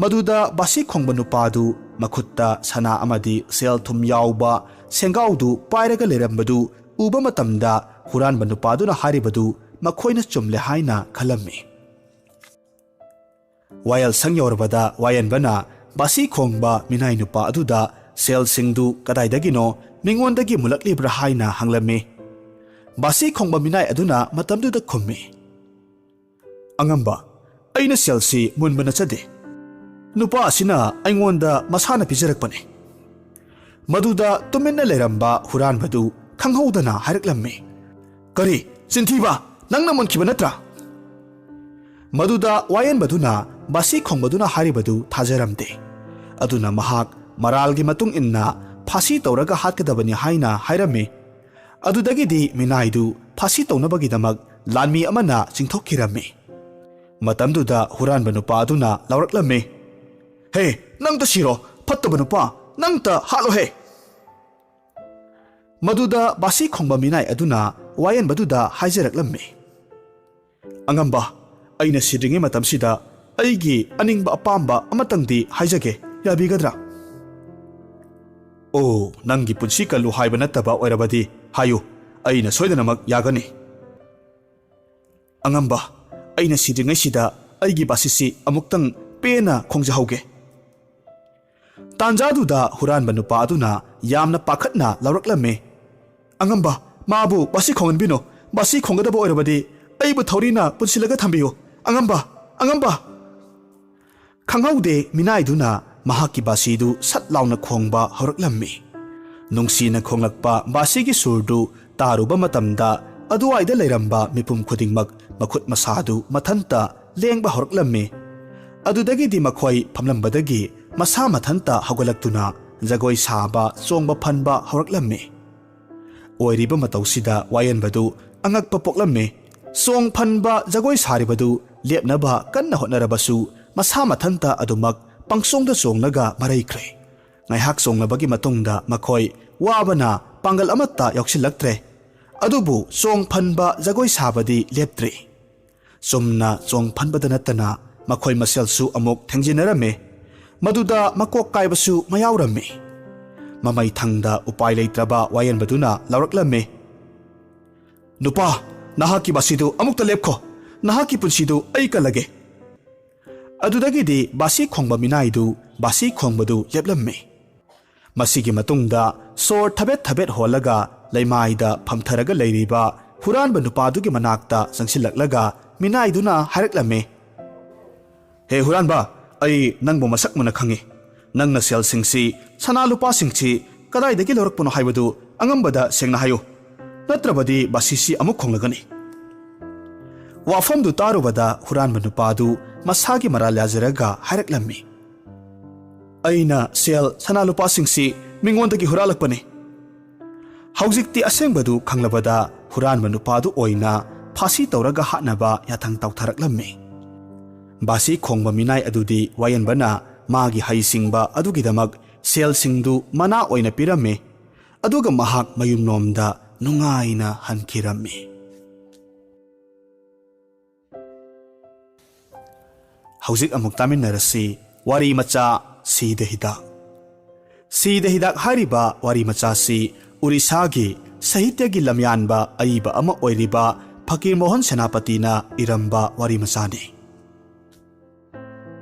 ꯃꯗꯨꯗ ꯕꯥꯁꯤ ꯈꯣꯡꯕ ꯅꯨꯄꯥꯗꯨ ꯃꯈꯨꯠꯇ ꯁꯅꯥ ꯑꯃꯗꯤ ꯁꯦꯜ ꯊꯨꯝ ꯌꯥꯎꯕ ꯁꯦꯡꯒꯥꯎꯗꯨ ꯄꯥꯏꯔꯒ ꯂꯩꯔꯝꯕꯗꯨ ꯎꯕ ꯃꯇꯝꯗ, ꯍꯨꯔꯥꯟꯕ ꯅꯨꯄꯥꯗꯨꯅ ꯍꯥꯏꯔꯤꯕꯗꯨ ꯃꯈꯣꯏꯅ ꯆꯨꯝꯂꯦ ꯍꯥꯏꯅ ꯈꯜꯂꯝꯃꯤ꯫ ꯋꯥꯌꯦꯜꯁꯪ ꯌꯧꯔꯕꯗ ꯋꯥꯌꯦꯟꯕꯅ ꯕꯥꯁꯤ ꯈꯣꯡꯕ ꯃꯤꯅꯥꯏ ꯅꯨꯄꯥ ꯑꯗꯨꯗ ꯁꯦꯜꯁꯤꯡꯗꯨ ꯀꯗꯥꯏꯗꯒꯤꯅꯣ, ꯃꯤꯉꯣꯟꯗꯒꯤ ꯃꯨꯜꯂꯛꯂꯤꯕ꯭ꯔꯥ ꯍꯥꯏꯅ ꯍꯪꯂꯝꯃꯤ꯫ ꯕꯥꯁꯤ ꯈꯣꯡꯕ ꯃꯤꯅꯥꯏ ꯑꯗꯨꯅ ꯃꯇꯝꯗꯨꯗ ꯈꯨꯝꯃꯤ, "ꯑꯉꯝꯕ, ꯑꯩꯅ ꯁꯦꯜꯁꯤ ꯃꯨꯟꯕ ꯅꯠꯆꯗꯦ꯫ ꯅꯨꯄꯥ ꯑꯁꯤꯅ ꯑꯩꯉꯣꯟꯗ ꯃꯁꯥꯅ ꯄꯤꯖꯔꯛꯄꯅꯤ"꯫ ꯃꯗꯨꯗ ꯇꯨꯃꯤꯟꯅ ꯂꯩꯔꯝꯕ ꯍꯨꯔꯥꯟꯕꯗꯨ ꯈꯪꯍꯧꯗꯅ ꯍꯥꯏꯔꯛꯂꯝꯃꯤ, "ꯀꯔꯤ? ꯆꯤꯟꯊꯤꯕ! ꯅꯪꯅ ꯃꯨꯟꯈꯤꯕ ꯅꯠꯇ꯭ꯔꯥ?" ꯃꯗꯨꯗ ꯋꯥꯌꯦꯟꯕꯗꯨꯅ ꯕꯥꯁꯤ ꯈꯣꯡꯕꯗꯨꯅ ꯍꯥꯏꯔꯤꯕꯗꯨ ꯊꯥꯖꯔꯝꯗꯦ꯫ ꯑꯗꯨꯅ ꯃꯍꯥꯛ ꯃꯔꯥꯜꯒꯤ ꯃꯇꯨꯡ ꯏꯟꯅ ꯐꯥꯁꯤ ꯇꯧꯔꯒ ꯍꯥꯠꯀꯗꯕꯅꯤ ꯍꯥꯏꯅ ꯍꯥꯏꯔꯝꯃꯤ꯫ ꯑꯗꯨꯗꯒꯤꯗꯤ ꯃꯤꯅꯥꯏꯗꯨ ꯐꯥꯁꯤ ꯇꯧꯅꯕꯒꯤꯗꯃꯛ ꯂꯥꯟꯃꯤ ꯑꯃꯅ ꯆꯤꯡꯊꯣꯛꯈꯤꯔꯝꯃꯤ꯫ ꯃꯇꯝꯗꯨꯗ ꯍꯨꯔꯥꯟꯕ ꯅꯨꯄꯥ ꯑꯗꯨꯅ ꯂꯥꯎꯔꯛꯂꯝꯃꯤ, "ꯍꯦ, ꯅꯪꯇ ꯁꯤꯔꯣ, ꯐꯠꯇꯕ ꯅꯨꯄꯥ, ꯅꯪꯇ ꯍꯥꯠꯂꯣꯍꯦ!" ꯃꯗꯨꯗ ꯕꯥꯁꯤ ꯈꯣꯡꯕ ꯃꯤꯅꯥꯏ ꯑꯗꯨꯅ ꯋꯥꯌꯦꯟꯕꯗꯨꯗ ꯍꯥꯏꯖꯔꯛꯂꯝꯃꯤ, "ꯑꯉꯝꯕ, ꯑꯩꯅ ꯁꯤꯗ꯭ꯔꯤꯉꯩ ꯃꯇꯝꯁꯤꯗ ꯑꯩꯒꯤ ꯑꯅꯤꯡꯕ ꯑꯄꯥꯝꯕ ꯑꯃꯇꯪꯗꯤ ꯍꯥꯏꯖꯒꯦ, ꯌꯥꯕꯤꯒꯗ꯭ꯔꯥ?" "ꯑꯣ, ꯅꯪꯒꯤ ꯄꯨꯟꯁꯤ ꯀꯜꯂꯨ ꯍꯥꯏꯕ ꯅꯠꯇꯕ ꯑꯣꯏꯔꯕꯗꯤ ꯍꯥꯏꯌꯨ, ꯑꯩꯅ ꯁꯣꯏꯗꯅꯃꯛ ꯌꯥꯒꯅꯤ"꯫ "ꯑꯉꯝꯕ, ꯑꯩꯅ ꯁꯤꯗ꯭ꯔꯤꯉꯩꯁꯤꯗ ꯑꯩꯒꯤ ꯕꯥꯁꯤꯁꯤ ꯑꯃꯨꯛꯇꯪ ꯄꯦꯟꯅ ꯈꯣꯡꯖꯍꯧꯒꯦ"꯫ ꯇꯥꯟꯖꯥꯗꯨꯗ ꯍꯨꯔꯥꯟꯕ ꯅꯨꯄꯥ ꯑꯗꯨꯅ ꯌꯥꯝꯅ ꯄꯥꯈꯠꯅ ꯂꯥꯎꯔꯛꯂꯝꯃꯤ, "ꯑꯉꯝꯕ, ꯃꯥꯕꯨ ꯕꯥꯁꯤ ꯈꯣꯡꯍꯟꯕꯤꯅꯨ꯫ ꯕꯥꯁꯤ ꯈꯣꯡꯒꯗꯕ ꯑꯣꯏꯔꯕꯗꯤ ꯑꯩꯕꯨ ꯊꯧꯔꯤꯅ ꯄꯨꯟꯁꯤꯜꯂꯒ ꯊꯝꯕꯤꯌꯨ꯫ ꯑꯉꯝꯕ, ꯑꯉꯝꯕ!" ꯈꯪꯍꯧꯗꯦ, ꯃꯤꯅꯥꯏꯗꯨꯅ ꯃꯍꯥꯛꯀꯤ ꯕꯥꯁꯤꯗꯨ ꯁꯠ ꯂꯥꯎꯅ ꯈꯣꯡꯕ ꯍꯧꯔꯛꯂꯝꯃꯤ꯫ ꯅꯨꯡꯁꯤꯅ ꯈꯣꯡꯂꯛꯄ ꯕꯥꯁꯤꯒꯤ ꯁꯨꯔꯗꯨ ꯇꯥꯔꯨꯕ ꯃꯇꯝꯗ, ꯑꯗꯨꯋꯥꯏꯗ ꯂꯩꯔꯝꯕ ꯃꯤꯄꯨꯝ ꯈꯨꯗꯤꯡꯃꯛ ꯃꯈꯨꯠ ꯃꯁꯥꯗꯨ ꯃꯊꯟꯇ ꯂꯦꯡꯕ ꯍꯧꯔꯛꯂꯝꯃꯤ꯫ ꯑꯗꯨꯗꯒꯤꯗꯤ ꯃꯈꯣꯏ ꯐꯝꯂꯝꯕꯗꯒꯤ ꯃꯁꯥ ꯃꯊꯟꯇ ꯍꯧꯒꯠꯂꯛꯇꯨꯅ ꯖꯒꯣꯏ ꯁꯥꯕ, ꯆꯣꯡꯕ ꯐꯟꯕ ꯍꯧꯔꯛꯂꯝꯃꯤ꯫ ꯑꯣꯏꯔꯤꯕ ꯃꯇꯧꯁꯤꯗ ꯋꯥꯌꯦꯟꯕꯗꯨ ꯑꯉꯛꯄ ꯄꯣꯛꯂꯝꯃꯤ꯫ ꯆꯣꯡ ꯐꯟꯕ ꯖꯒꯣꯏ ꯁꯥꯔꯤꯕꯗꯨ ꯂꯦꯞꯅꯕ ꯀꯟꯅ ꯍꯣꯠꯅꯔꯕꯁꯨ, ꯃꯁꯥ ꯃꯊꯟꯇ ꯑꯗꯨꯃꯛ ꯄꯪꯆꯣꯡꯗ ꯆꯣꯡꯂꯒ ꯃꯔꯩꯈ꯭ꯔꯦ꯫ ꯉꯥꯏꯍꯥꯛ ꯆꯣꯡꯂꯕꯒꯤ ꯃꯇꯨꯡꯗ ꯃꯈꯣꯏ ꯋꯥꯕꯅ ꯄꯥꯡꯒꯜ ꯑꯃꯠꯇ ꯌꯥꯎꯁꯤꯜꯂꯛꯇ꯭ꯔꯦ꯫ ꯑꯗꯨꯕꯨ ꯆꯣꯡ ꯐꯟꯕ ꯖꯒꯣꯏ ꯁꯥꯕꯗꯤ ꯂꯦꯞꯇ꯭ꯔꯤ꯫ ꯆꯨꯝꯅ ꯆꯣꯡ ꯐꯟꯕꯗ ꯅꯠꯇꯅ ꯃꯈꯣꯏ ꯃꯁꯦꯜꯁꯨ ꯑꯃꯨꯛ ꯊꯦꯡꯖꯤꯟꯅꯔꯝꯃꯤ꯫ ꯃꯗꯨꯗ ꯃꯀꯣꯛ ꯀꯥꯏꯕꯁꯨ ꯃꯌꯥꯎꯔꯝꯃꯤ꯫ ꯃꯃꯩ ꯊꯪꯗ ꯎꯄꯥꯏ ꯂꯩꯇ꯭ꯔꯕ ꯋꯥꯌꯦꯟꯕꯗꯨꯅ ꯂꯥꯎꯔꯛꯂꯝꯃꯤ, "ꯅꯨꯄꯥ, ꯅꯍꯥꯛꯀꯤ ꯕꯥꯁꯤꯗꯨ ꯑꯃꯨꯛꯇ ꯂꯦꯞꯈꯣ꯫ ꯅꯍꯥꯛꯀꯤ ꯄꯨꯟꯁꯤꯗꯨ ꯑꯩ ꯀꯜꯂꯒꯦ꯫" ꯑꯗꯨꯗꯒꯤꯗꯤ ꯕꯥꯁꯤ ꯈꯣꯡꯕ ꯃꯤꯅꯥꯏꯗꯨ ꯕꯥꯁꯤ ꯈꯣꯡꯕꯗꯨ ꯂꯦꯞꯂꯝꯃꯤ꯫ ꯃꯁꯤꯒꯤ ꯃꯇꯨꯡꯗ ꯁꯣꯔ ꯊꯕꯦꯠ ꯊꯕꯦꯠ ꯍꯣꯜꯂꯒ ꯂꯩꯃꯥꯏꯗ ꯐꯝꯊꯔꯒ ꯂꯩꯔꯤꯕ ꯍꯨꯔꯥꯟꯕ ꯅꯨꯄꯥꯗꯨꯒꯤ ꯃꯅꯥꯛꯇ ꯆꯪꯁꯤꯜꯂꯛꯂꯒ ꯃꯤꯅꯥꯏꯗꯨꯅ ꯍꯥꯏꯔꯛꯂꯝꯃꯤ, "ꯍꯦ ꯍꯨꯔꯥꯟꯕ, ꯑꯩ ꯅꯪꯕꯨ ꯃꯁꯛ ꯃꯨꯟꯅ ꯈꯪꯏ꯫ ꯅꯪꯅ ꯁꯦꯜꯁꯤꯡꯁꯤ, ꯁꯅꯥ ꯂꯨꯄꯥꯁꯤꯡꯁꯤ ꯀꯗꯥꯏꯗꯒꯤ ꯂꯧꯔꯛꯄꯅꯣ ꯍꯥꯏꯕꯗꯨ ꯑꯉꯝꯕꯗ ꯁꯦꯡꯅ ꯍꯥꯏꯌꯨ, ꯅꯠꯇ꯭ꯔꯕꯗꯤ ꯕꯥꯁꯤꯁꯤ ꯑꯃꯨꯛ ꯈꯣꯡꯂꯒꯅꯤ꯫" ꯋꯥꯐꯝꯗꯨ ꯇꯥꯔꯨꯕꯗ ꯍꯨꯔꯥꯟꯕ ꯅꯨꯄꯥꯗꯨ ꯃꯁꯥꯒꯤ ꯃꯔꯥꯜ ꯌꯥꯖꯔꯒ ꯍꯥꯏꯔꯛꯂꯝꯃꯤ, "ꯑꯩꯅ ꯁꯦꯜ ꯁꯅꯥ ꯂꯨꯄꯥꯁꯤꯡꯁꯤ ꯃꯤꯉꯣꯟꯗꯒꯤ ꯍꯨꯔꯥꯜꯂꯛꯄꯅꯤ꯫" ꯍꯧꯖꯤꯛꯇꯤ ꯑꯁꯦꯡꯕꯗꯨ ꯈꯪꯂꯕꯗ ꯍꯨꯔꯥꯟꯕ ꯅꯨꯄꯥꯗꯨ ꯑꯣꯏꯅ ꯐꯥꯁꯤ ꯇꯧꯔꯒ ꯍꯥꯠꯅꯕ ꯌꯥꯊꯪ ꯇꯧꯊꯔꯛꯂꯝꯃꯤ꯫ ꯕꯥꯁꯤ ꯈꯣꯡꯕ ꯃꯤꯅꯥꯏ ꯑꯗꯨꯗꯤ ꯋꯥꯌꯦꯟꯕꯅ ꯃꯥꯒꯤ ꯍꯩꯁꯤꯡꯕ ꯑꯗꯨꯒꯤꯗꯃꯛ ꯁꯦꯜꯁꯤꯡꯗꯨ ꯃꯅꯥ ꯑꯣꯏꯅ ꯄꯤꯔꯝꯃꯤ꯫ ꯑꯗꯨꯒ ꯃꯍꯥꯛ ꯃꯌꯨꯝꯂꯣꯝꯗ ꯅꯨꯡꯉꯥꯏꯅ ꯍꯟꯈꯤꯔꯝꯃꯤ꯫ ꯍꯧꯖꯤꯛ ꯑꯃꯨꯛ ꯇꯥꯃꯤꯟꯅꯔꯁꯤ ꯋꯥꯔꯤ ꯃꯆꯥ ꯁꯤꯗ ꯍꯤꯗꯥꯛ꯫ ꯁꯤꯗ ꯍꯤꯗꯥꯛ ꯍꯥꯏꯔꯤꯕ ꯋꯥꯔꯤ ꯃꯆꯥꯁꯤ ꯎꯔꯤꯁꯥꯒꯤ ꯁꯥꯍꯤꯇ꯭ꯌꯒꯤ ꯂꯝꯌꯥꯟꯕ ꯑꯏꯕ ꯑꯃ ꯑꯣꯏꯔꯤꯕ ꯐꯀꯤꯔ ꯃꯣꯍꯟ ꯁꯦꯅꯥꯄꯇꯤꯅ ꯏꯔꯝꯕ ꯋꯥꯔꯤ ꯃꯆꯥꯅꯤ꯫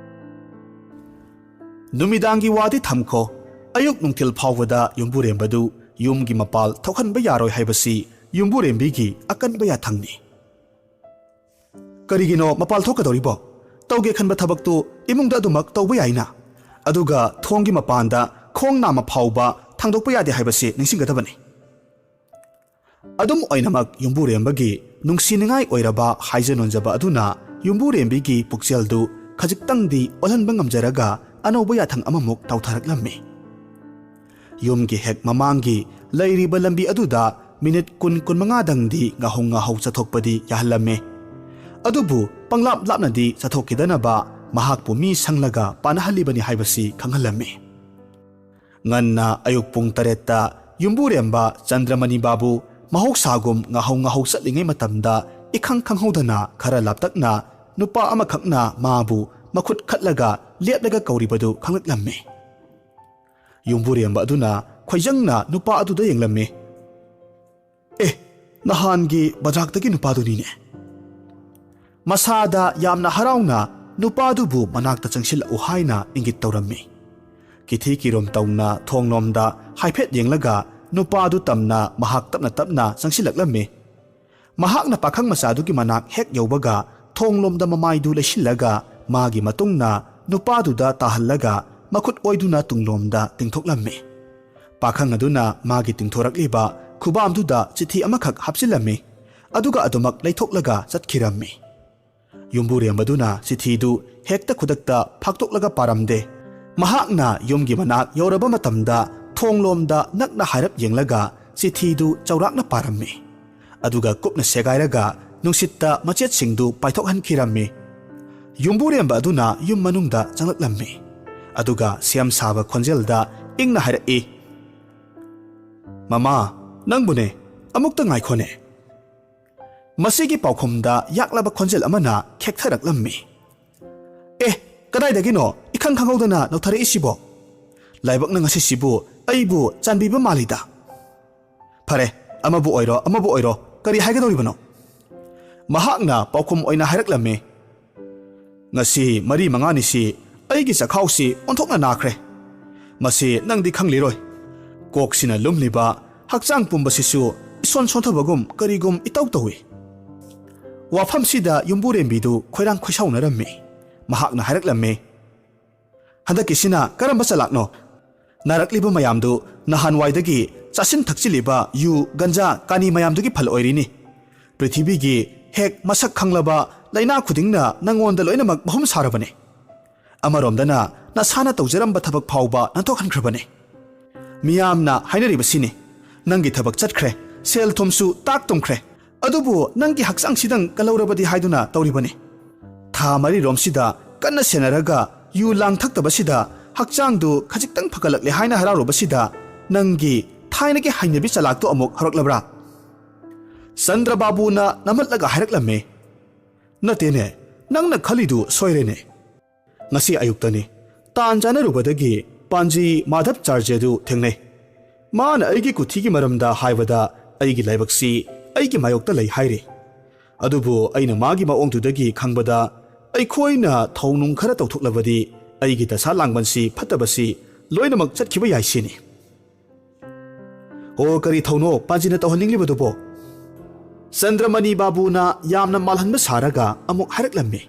ꯅꯨꯃꯤꯗꯥꯡꯒꯤ ꯋꯥꯗꯤ ꯊꯝꯈꯣ, ꯑꯌꯨꯛ ꯅꯨꯡꯊꯤꯜ ꯐꯥꯎꯕꯗ ꯌꯨꯝꯕꯨꯔꯦꯝꯕꯗꯨ ꯌꯨꯝꯒꯤ ꯃꯄꯥꯜ ꯊꯣꯛꯍꯟꯕ ꯌꯥꯔꯣꯏ ꯍꯥꯏꯕꯁꯤ ꯌꯨꯝꯕꯨꯔꯦꯝꯕꯤꯒꯤ ꯑꯀꯟꯕ ꯌꯥꯊꯪꯅꯤ꯫ "ꯀꯔꯤꯒꯤꯅꯣ ꯃꯄꯥꯜ ꯊꯣꯛꯀꯗꯧꯔꯤꯕꯣ? ꯇꯧꯒꯦ ꯈꯟꯕ ꯊꯕꯛꯇꯨ ꯏꯃꯨꯡꯗ ꯑꯗꯨꯃꯛ ꯇꯧꯕ ꯌꯥꯏꯅ꯫ ꯑꯗꯨꯒ ꯊꯣꯡꯒꯤ ꯃꯄꯥꯟꯗ ꯈꯣꯡ ꯅꯥꯝꯃ ꯐꯥꯎꯕ ꯊꯥꯡꯗꯣꯛꯄ ꯌꯥꯗꯦ ꯍꯥꯏꯕꯁꯤ ꯅꯤꯡꯁꯤꯡꯒꯗꯕꯅꯤ꯫ ꯑꯗꯨꯝ ꯑꯣꯏꯅꯃꯛ, ꯌꯨꯝꯕꯨꯔꯦꯝꯕꯒꯤ ꯅꯨꯡꯁꯤꯅꯤꯡꯉꯥꯏ ꯑꯣꯏꯔꯕ ꯍꯥꯏꯖ ꯅꯣꯟꯖꯕ ꯑꯗꯨꯅ ꯌꯨꯝꯕꯨꯔꯦꯝꯕꯤꯒꯤ ꯄꯨꯛꯆꯦꯜꯗꯨ ꯈꯖꯤꯛꯇꯪꯗꯤ ꯑꯣꯜꯍꯟꯕ ꯉꯝꯖꯔꯒ ꯑꯅꯧꯕ ꯌꯥꯊꯪ ꯑꯃꯃꯨꯛ ꯇꯧꯊꯔꯛꯂꯝꯃꯤ꯫ ꯌꯨꯝꯒꯤ ꯍꯦꯛ ꯃꯃꯥꯡꯒꯤ ꯂꯩꯔꯤꯕ ꯂꯝꯕꯤ ꯑꯗꯨꯗ ꯃꯤꯅꯤꯠ ꯀꯨꯟ ꯀꯨꯟꯃꯉꯥꯗꯪꯗꯤ ꯉꯥꯍꯧ ꯉꯥꯍꯧ ꯆꯠꯊꯣꯛꯄꯗꯤ ꯌꯥꯍꯜꯂꯝꯃꯤ꯫ ꯑꯗꯨꯕꯨ ꯄꯪꯂꯥꯞ ꯂꯥꯞꯅꯗꯤ ꯆꯠꯊꯣꯛꯈꯤꯗꯅꯕ ꯃꯍꯥꯛꯄꯨ ꯃꯤ ꯁꯪꯂꯒ ꯄꯥꯅꯍꯜꯂꯤꯕꯅꯤ ꯍꯥꯏꯕꯁꯤ ꯈꯪꯍꯜꯂꯝꯃꯤ꯫ ꯉꯟꯅ ꯑꯌꯨꯛ ꯄꯨꯡ ꯇꯔꯦꯠꯇ ꯌꯨꯝꯕꯨꯔꯦꯝꯕ ꯆꯟꯗ꯭ꯔꯃꯅꯤ ꯕꯥꯕꯨ ꯃꯍꯧꯁꯥꯒꯨꯝ ꯉꯥꯍꯧ ꯉꯥꯍꯧ ꯆꯠꯂꯤꯉꯩ ꯃꯇꯝꯗ, ꯏꯈꯪ ꯈꯪꯍꯧꯗꯅ ꯈꯔ ꯂꯥꯞꯇꯛꯅ ꯅꯨꯄꯥ ꯑꯃꯈꯛꯅ ꯃꯥꯕꯨ ꯃꯈꯨꯠ ꯈꯠꯂꯒ ꯂꯦꯞꯂꯒ ꯀꯧꯔꯤꯕꯗꯨ ꯈꯪꯂꯛꯂꯝꯃꯤ꯫ ꯌꯨꯝꯕꯨꯔꯦꯝꯕ ꯑꯗꯨꯅ ꯈꯣꯏꯖꯪꯅ ꯅꯨꯄꯥ ꯑꯗꯨꯗ ꯌꯦꯡꯂꯝꯃꯤ꯫ "ꯑꯦ, ꯅꯍꯥꯟꯒꯤ ꯕꯖꯥꯔꯗꯒꯤ ꯅꯨꯄꯥꯗꯨꯅꯤꯅꯦ!" ꯃꯁꯥꯗ ꯌꯥꯝꯅ ꯍꯔꯥꯎꯅ ꯅꯨꯄꯥꯗꯨꯕꯨ ꯃꯅꯥꯛꯇ ꯆꯪꯁꯤꯜꯂꯛꯎ ꯍꯥꯏꯅ ꯏꯪꯒꯤꯠ ꯇꯧꯔꯝꯃꯤ꯫ ꯀꯤꯊꯤ ꯀꯤꯔꯣꯝ ꯇꯧꯅ ꯊꯣꯡꯂꯣꯝꯗ ꯍꯥꯏꯐꯦꯠ ꯌꯦꯡꯂꯒ ꯅꯨꯄꯥꯗꯨ ꯇꯝꯅ ꯃꯍꯥꯛ ꯇꯞꯅ ꯇꯞꯅ ꯆꯪꯁꯤꯜꯂꯛꯂꯝꯃꯤ꯫ ꯃꯍꯥꯛꯅ ꯄꯥꯈꯪ ꯃꯆꯥꯗꯨꯒꯤ ꯃꯅꯥꯛ ꯍꯦꯛ ꯌꯧꯕꯒ ꯊꯣꯡꯂꯣꯝꯗ ꯃꯃꯥꯏꯗꯨ ꯂꯩꯁꯤꯜꯂꯒ ꯃꯥꯒꯤ ꯃꯇꯨꯡꯅ ꯅꯨꯄꯥꯗꯨꯗ ꯇꯥꯍꯜꯂꯒ ꯃꯈꯨꯠ ꯑꯣꯏꯗꯨꯅ ꯇꯨꯡꯂꯣꯝꯗ ꯇꯤꯡꯊꯣꯛꯂꯝꯃꯤ꯫ ꯄꯥꯈꯪ ꯑꯗꯨꯅ ꯃꯥꯒꯤ ꯇꯤꯡꯊꯣꯔꯛꯂꯤꯕ ꯈꯨꯕꯥꯝꯗꯨꯗ ꯆꯤꯊꯤ ꯑꯃꯈꯛ ꯍꯥꯞꯆꯤꯜꯂꯝꯃꯤ꯫ ꯑꯗꯨꯒ ꯑꯗꯨꯃꯛ ꯂꯩꯊꯣꯛꯂꯒ ꯆꯠꯈꯤꯔꯝꯃꯤ꯫ ꯌꯨꯝꯕꯨꯔꯦꯝꯕꯗꯨꯅ ꯆꯤꯊꯤꯗꯨ ꯍꯦꯛꯇ ꯈꯨꯗꯛꯇ ꯐꯥꯛꯇꯣꯛꯂꯒ ꯄꯥꯔꯝꯗꯦ꯫ ꯃꯍꯥꯛꯅ ꯌꯨꯝꯒꯤ ꯃꯅꯥꯛ ꯌꯧꯔꯕ ꯃꯇꯝꯗ ꯊꯣꯡꯂꯣꯝꯗ ꯅꯛꯅ ꯍꯥꯏꯔꯞ ꯌꯦꯡꯂꯒ ꯆꯤꯊꯤꯗꯨ ꯆꯥꯎꯔꯥꯛꯅ ꯄꯥꯔꯝꯃꯤ꯫ ꯑꯗꯨꯒ ꯀꯨꯞꯅ ꯁꯦꯒꯥꯏꯔꯒ ꯅꯨꯡꯁꯤꯠꯇ ꯃꯆꯦꯠꯁꯤꯡꯗꯨ ꯄꯥꯏꯊꯣꯛꯍꯟꯈꯤꯔꯝꯃꯤ꯫ ꯌꯨꯝꯕꯨꯔꯦꯝꯕ ꯑꯗꯨꯅ ꯌꯨꯝ ꯃꯅꯨꯡꯗ ꯆꯪꯂꯛꯂꯝꯃꯤ꯫ ꯑꯗꯨꯒ ꯁꯦꯝ ꯁꯥꯕ ꯈꯣꯟꯖꯦꯜꯗ ꯏꯪꯅ ꯍꯥꯏꯔꯛꯏ, "ꯃꯃꯥ, ꯅꯪꯕꯨꯅꯦ, ꯑꯃꯨꯛꯇ ꯉꯥꯏꯈꯣꯅꯦ꯫" ꯃꯁꯤꯒꯤ ꯄꯥꯎꯈꯨꯝꯗ ꯌꯥꯛꯂꯕ ꯈꯣꯟꯖꯦꯜ ꯑꯃꯅ ꯈꯦꯛꯊꯔꯛꯂꯝꯃꯤ꯫ "ꯑꯦ, ꯀꯗꯥꯏꯗꯒꯤꯅꯣ ꯏꯈꯪ ꯈꯪꯍꯧꯗꯅ ꯅꯧꯊꯔꯛꯏꯁꯤꯕꯣ? ꯂꯥꯏꯕꯛꯅ ꯉꯁꯤꯁꯤꯕꯨ ꯑꯩꯕꯨ ꯆꯥꯟꯕꯤꯕ ꯃꯥꯜꯂꯤꯗ꯫ ꯐꯔꯦ, ꯑꯃꯕꯨ ꯑꯣꯏꯔꯣ, ꯑꯃꯕꯨ ꯑꯣꯏꯔꯣ, ꯀꯔꯤ ꯍꯥꯏꯒꯗꯧꯔꯤꯕꯅꯣ?" ꯃꯍꯥꯛꯅ ꯄꯥꯎꯈꯨꯝ ꯑꯣꯏꯅ ꯍꯥꯏꯔꯛꯂꯝꯃꯤ꯫ "ꯉꯁꯤ ꯃꯔꯤ ꯃꯉꯥꯅꯤꯁꯤ ꯑꯩꯒꯤ ꯆꯈꯥꯎꯁꯤ ꯑꯣꯟꯊꯣꯛꯅ ꯅꯥꯈ꯭ꯔꯦ꯫ ꯃꯁꯤ ꯅꯪꯗꯤ ꯈꯪꯂꯤꯔꯣꯏ꯫ ꯀꯣꯛꯁꯤꯅ ꯂꯨꯝꯂꯤꯕ, ꯍꯛꯆꯥꯡ ꯄꯨꯝꯕꯁꯤꯁꯨ ꯏꯁꯣꯟ ꯁꯣꯟꯊꯕꯒꯨꯝ ꯀꯔꯤꯒꯨꯝ ꯏꯇꯧ ꯇꯧꯏ꯫" ꯋꯥꯐꯝꯁꯤꯗ ꯌꯨꯝꯕꯨꯔꯦꯝꯕꯤꯗꯨ ꯈꯣꯏꯔꯥꯡ ꯈꯣꯏꯁꯥꯎꯅꯔꯝꯃꯤ꯫ ꯃꯍꯥꯛꯅ ꯍꯥꯏꯔꯛꯂꯝꯃꯤ, "ꯍꯟꯗꯛꯀꯤꯁꯤꯅ ꯀꯔꯝꯕ ꯆꯂꯥꯛꯅꯣ? ꯅꯥꯔꯛꯂꯤꯕ ꯃꯌꯥꯝꯗꯨ ꯅꯍꯥꯟꯋꯥꯏꯗꯒꯤ ꯆꯥꯁꯤꯟ ꯊꯛꯆꯤꯜꯂꯤꯕ ꯌꯨ, ꯒꯟꯖꯥ, ꯀꯥꯅꯤ ꯃꯌꯥꯝꯗꯨꯒꯤ ꯐꯜ ꯑꯣꯏꯔꯤꯅꯤ꯫ ꯄ꯭ꯔꯤꯊꯤꯕꯤꯒꯤ ꯍꯦꯛ ꯃꯁꯛ ꯈꯪꯂꯕ ꯂꯥꯏꯅꯥ ꯈꯨꯗꯤꯡꯅ ꯅꯪꯉꯣꯟꯗ ꯂꯣꯏꯅꯃꯛ ꯃꯍꯨꯝ ꯁꯥꯔꯕꯅꯤ꯫ ꯑꯃꯔꯣꯝꯗꯅ ꯅꯁꯥꯅ ꯇꯧꯖꯔꯝꯕ ꯊꯕꯛ ꯐꯥꯎꯕ ꯅꯥꯟꯊꯣꯛꯍꯟꯈ꯭ꯔꯕꯅꯤ꯫ ꯃꯤꯌꯥꯝꯅ ꯍꯥꯏꯅꯔꯤꯕꯁꯤꯅꯤ, "ꯅꯪꯒꯤ ꯊꯕꯛ ꯆꯠꯈ꯭ꯔꯦ, ꯁꯦꯜ ꯊꯨꯝꯁꯨ ꯇꯥꯛ ꯇꯨꯝꯈ꯭ꯔꯦ, ꯑꯗꯨꯕꯨ ꯅꯪꯒꯤ ꯍꯛꯆꯥꯡꯁꯤꯗꯪ ꯀꯜꯍꯧꯔꯕꯗꯤ" ꯍꯥꯏꯗꯨꯅ ꯇꯧꯔꯤꯕꯅꯤ꯫ ꯊꯥ ꯃꯔꯤꯔꯣꯝꯁꯤꯗ ꯀꯟꯅ ꯁꯦꯟꯅꯔꯒ ꯌꯨ ꯂꯥꯡ ꯊꯛꯇꯕꯁꯤꯗ ꯍꯛꯆꯥꯡꯗꯨ ꯈꯖꯤꯛꯇꯪ ꯐꯒꯠꯂꯛꯂꯦ ꯍꯥꯏꯅ ꯍꯔꯥꯎꯔꯨꯕꯁꯤꯗ ꯅꯪꯒꯤ ꯊꯥꯏꯅꯒꯤ ꯍꯩꯅꯕꯤ ꯆꯂꯥꯛꯇꯣ ꯑꯃꯨꯛ ꯍꯧꯔꯛꯂꯕ꯭ꯔꯥ? ꯆꯟꯗ꯭ꯔ ꯕꯥꯕꯨꯅ ꯅꯝꯍꯠꯂꯒ ꯍꯥꯏꯔꯛꯂꯝꯃꯤ, "ꯅꯠꯇꯦꯅꯦ, ꯅꯪꯅ ꯈꯜꯂꯤꯗꯨ ꯁꯣꯏꯔꯦꯅꯦ꯫ ꯉꯁꯤ ꯑꯌꯨꯛꯇꯅꯤ ꯇꯥꯟ ꯆꯥꯅꯔꯨꯕꯗꯒꯤ ꯄꯥꯟꯖꯤ ꯃꯥꯙꯕ ꯆꯥꯔꯖꯗꯨ ꯊꯦꯡꯅꯩ꯫ ꯃꯥꯅ ꯑꯩꯒꯤ ꯀꯨꯊꯤꯒꯤ ꯃꯔꯝꯗ ꯍꯥꯏꯕꯗ ꯑꯩꯒꯤ ꯂꯥꯏꯕꯛꯁꯤ ꯑꯩꯒꯤ ꯃꯥꯌꯣꯛꯇ ꯂꯩ ꯍꯥꯏꯔꯤ꯫ ꯑꯗꯨꯕꯨ ꯑꯩꯅ ꯃꯥꯒꯤ ꯃꯑꯣꯡꯗꯨꯗꯒꯤ ꯈꯪꯕꯗ ꯑꯩꯈꯣꯏꯅ ꯊꯧꯅꯨꯡ ꯈꯔ ꯇꯧꯊꯣꯛꯂꯕꯗꯤ ꯑꯩꯒꯤ ꯗꯁꯥ ꯂꯥꯡꯕꯟꯁꯤ ꯐꯠꯇꯕꯁꯤ ꯂꯣꯏꯅꯃꯛ ꯆꯠꯈꯤꯕ ꯌꯥꯏ ꯁꯤꯅꯤ"꯫ "ꯑꯣ, ꯀꯔꯤ ꯊꯧꯅꯣ ꯄꯥꯟꯖꯤꯅ ꯇꯧꯍꯟꯅꯤꯡꯂꯤꯕꯗꯨꯕꯣ?" ꯆꯟꯗ꯭ꯔꯃꯅꯤ ꯕꯥꯕꯨꯅ ꯌꯥꯝꯅ ꯃꯥꯜꯍꯟꯕ ꯁꯥꯔꯒ ꯑꯃꯨꯛ ꯍꯥꯏꯔꯛꯂꯝꯃꯤ꯫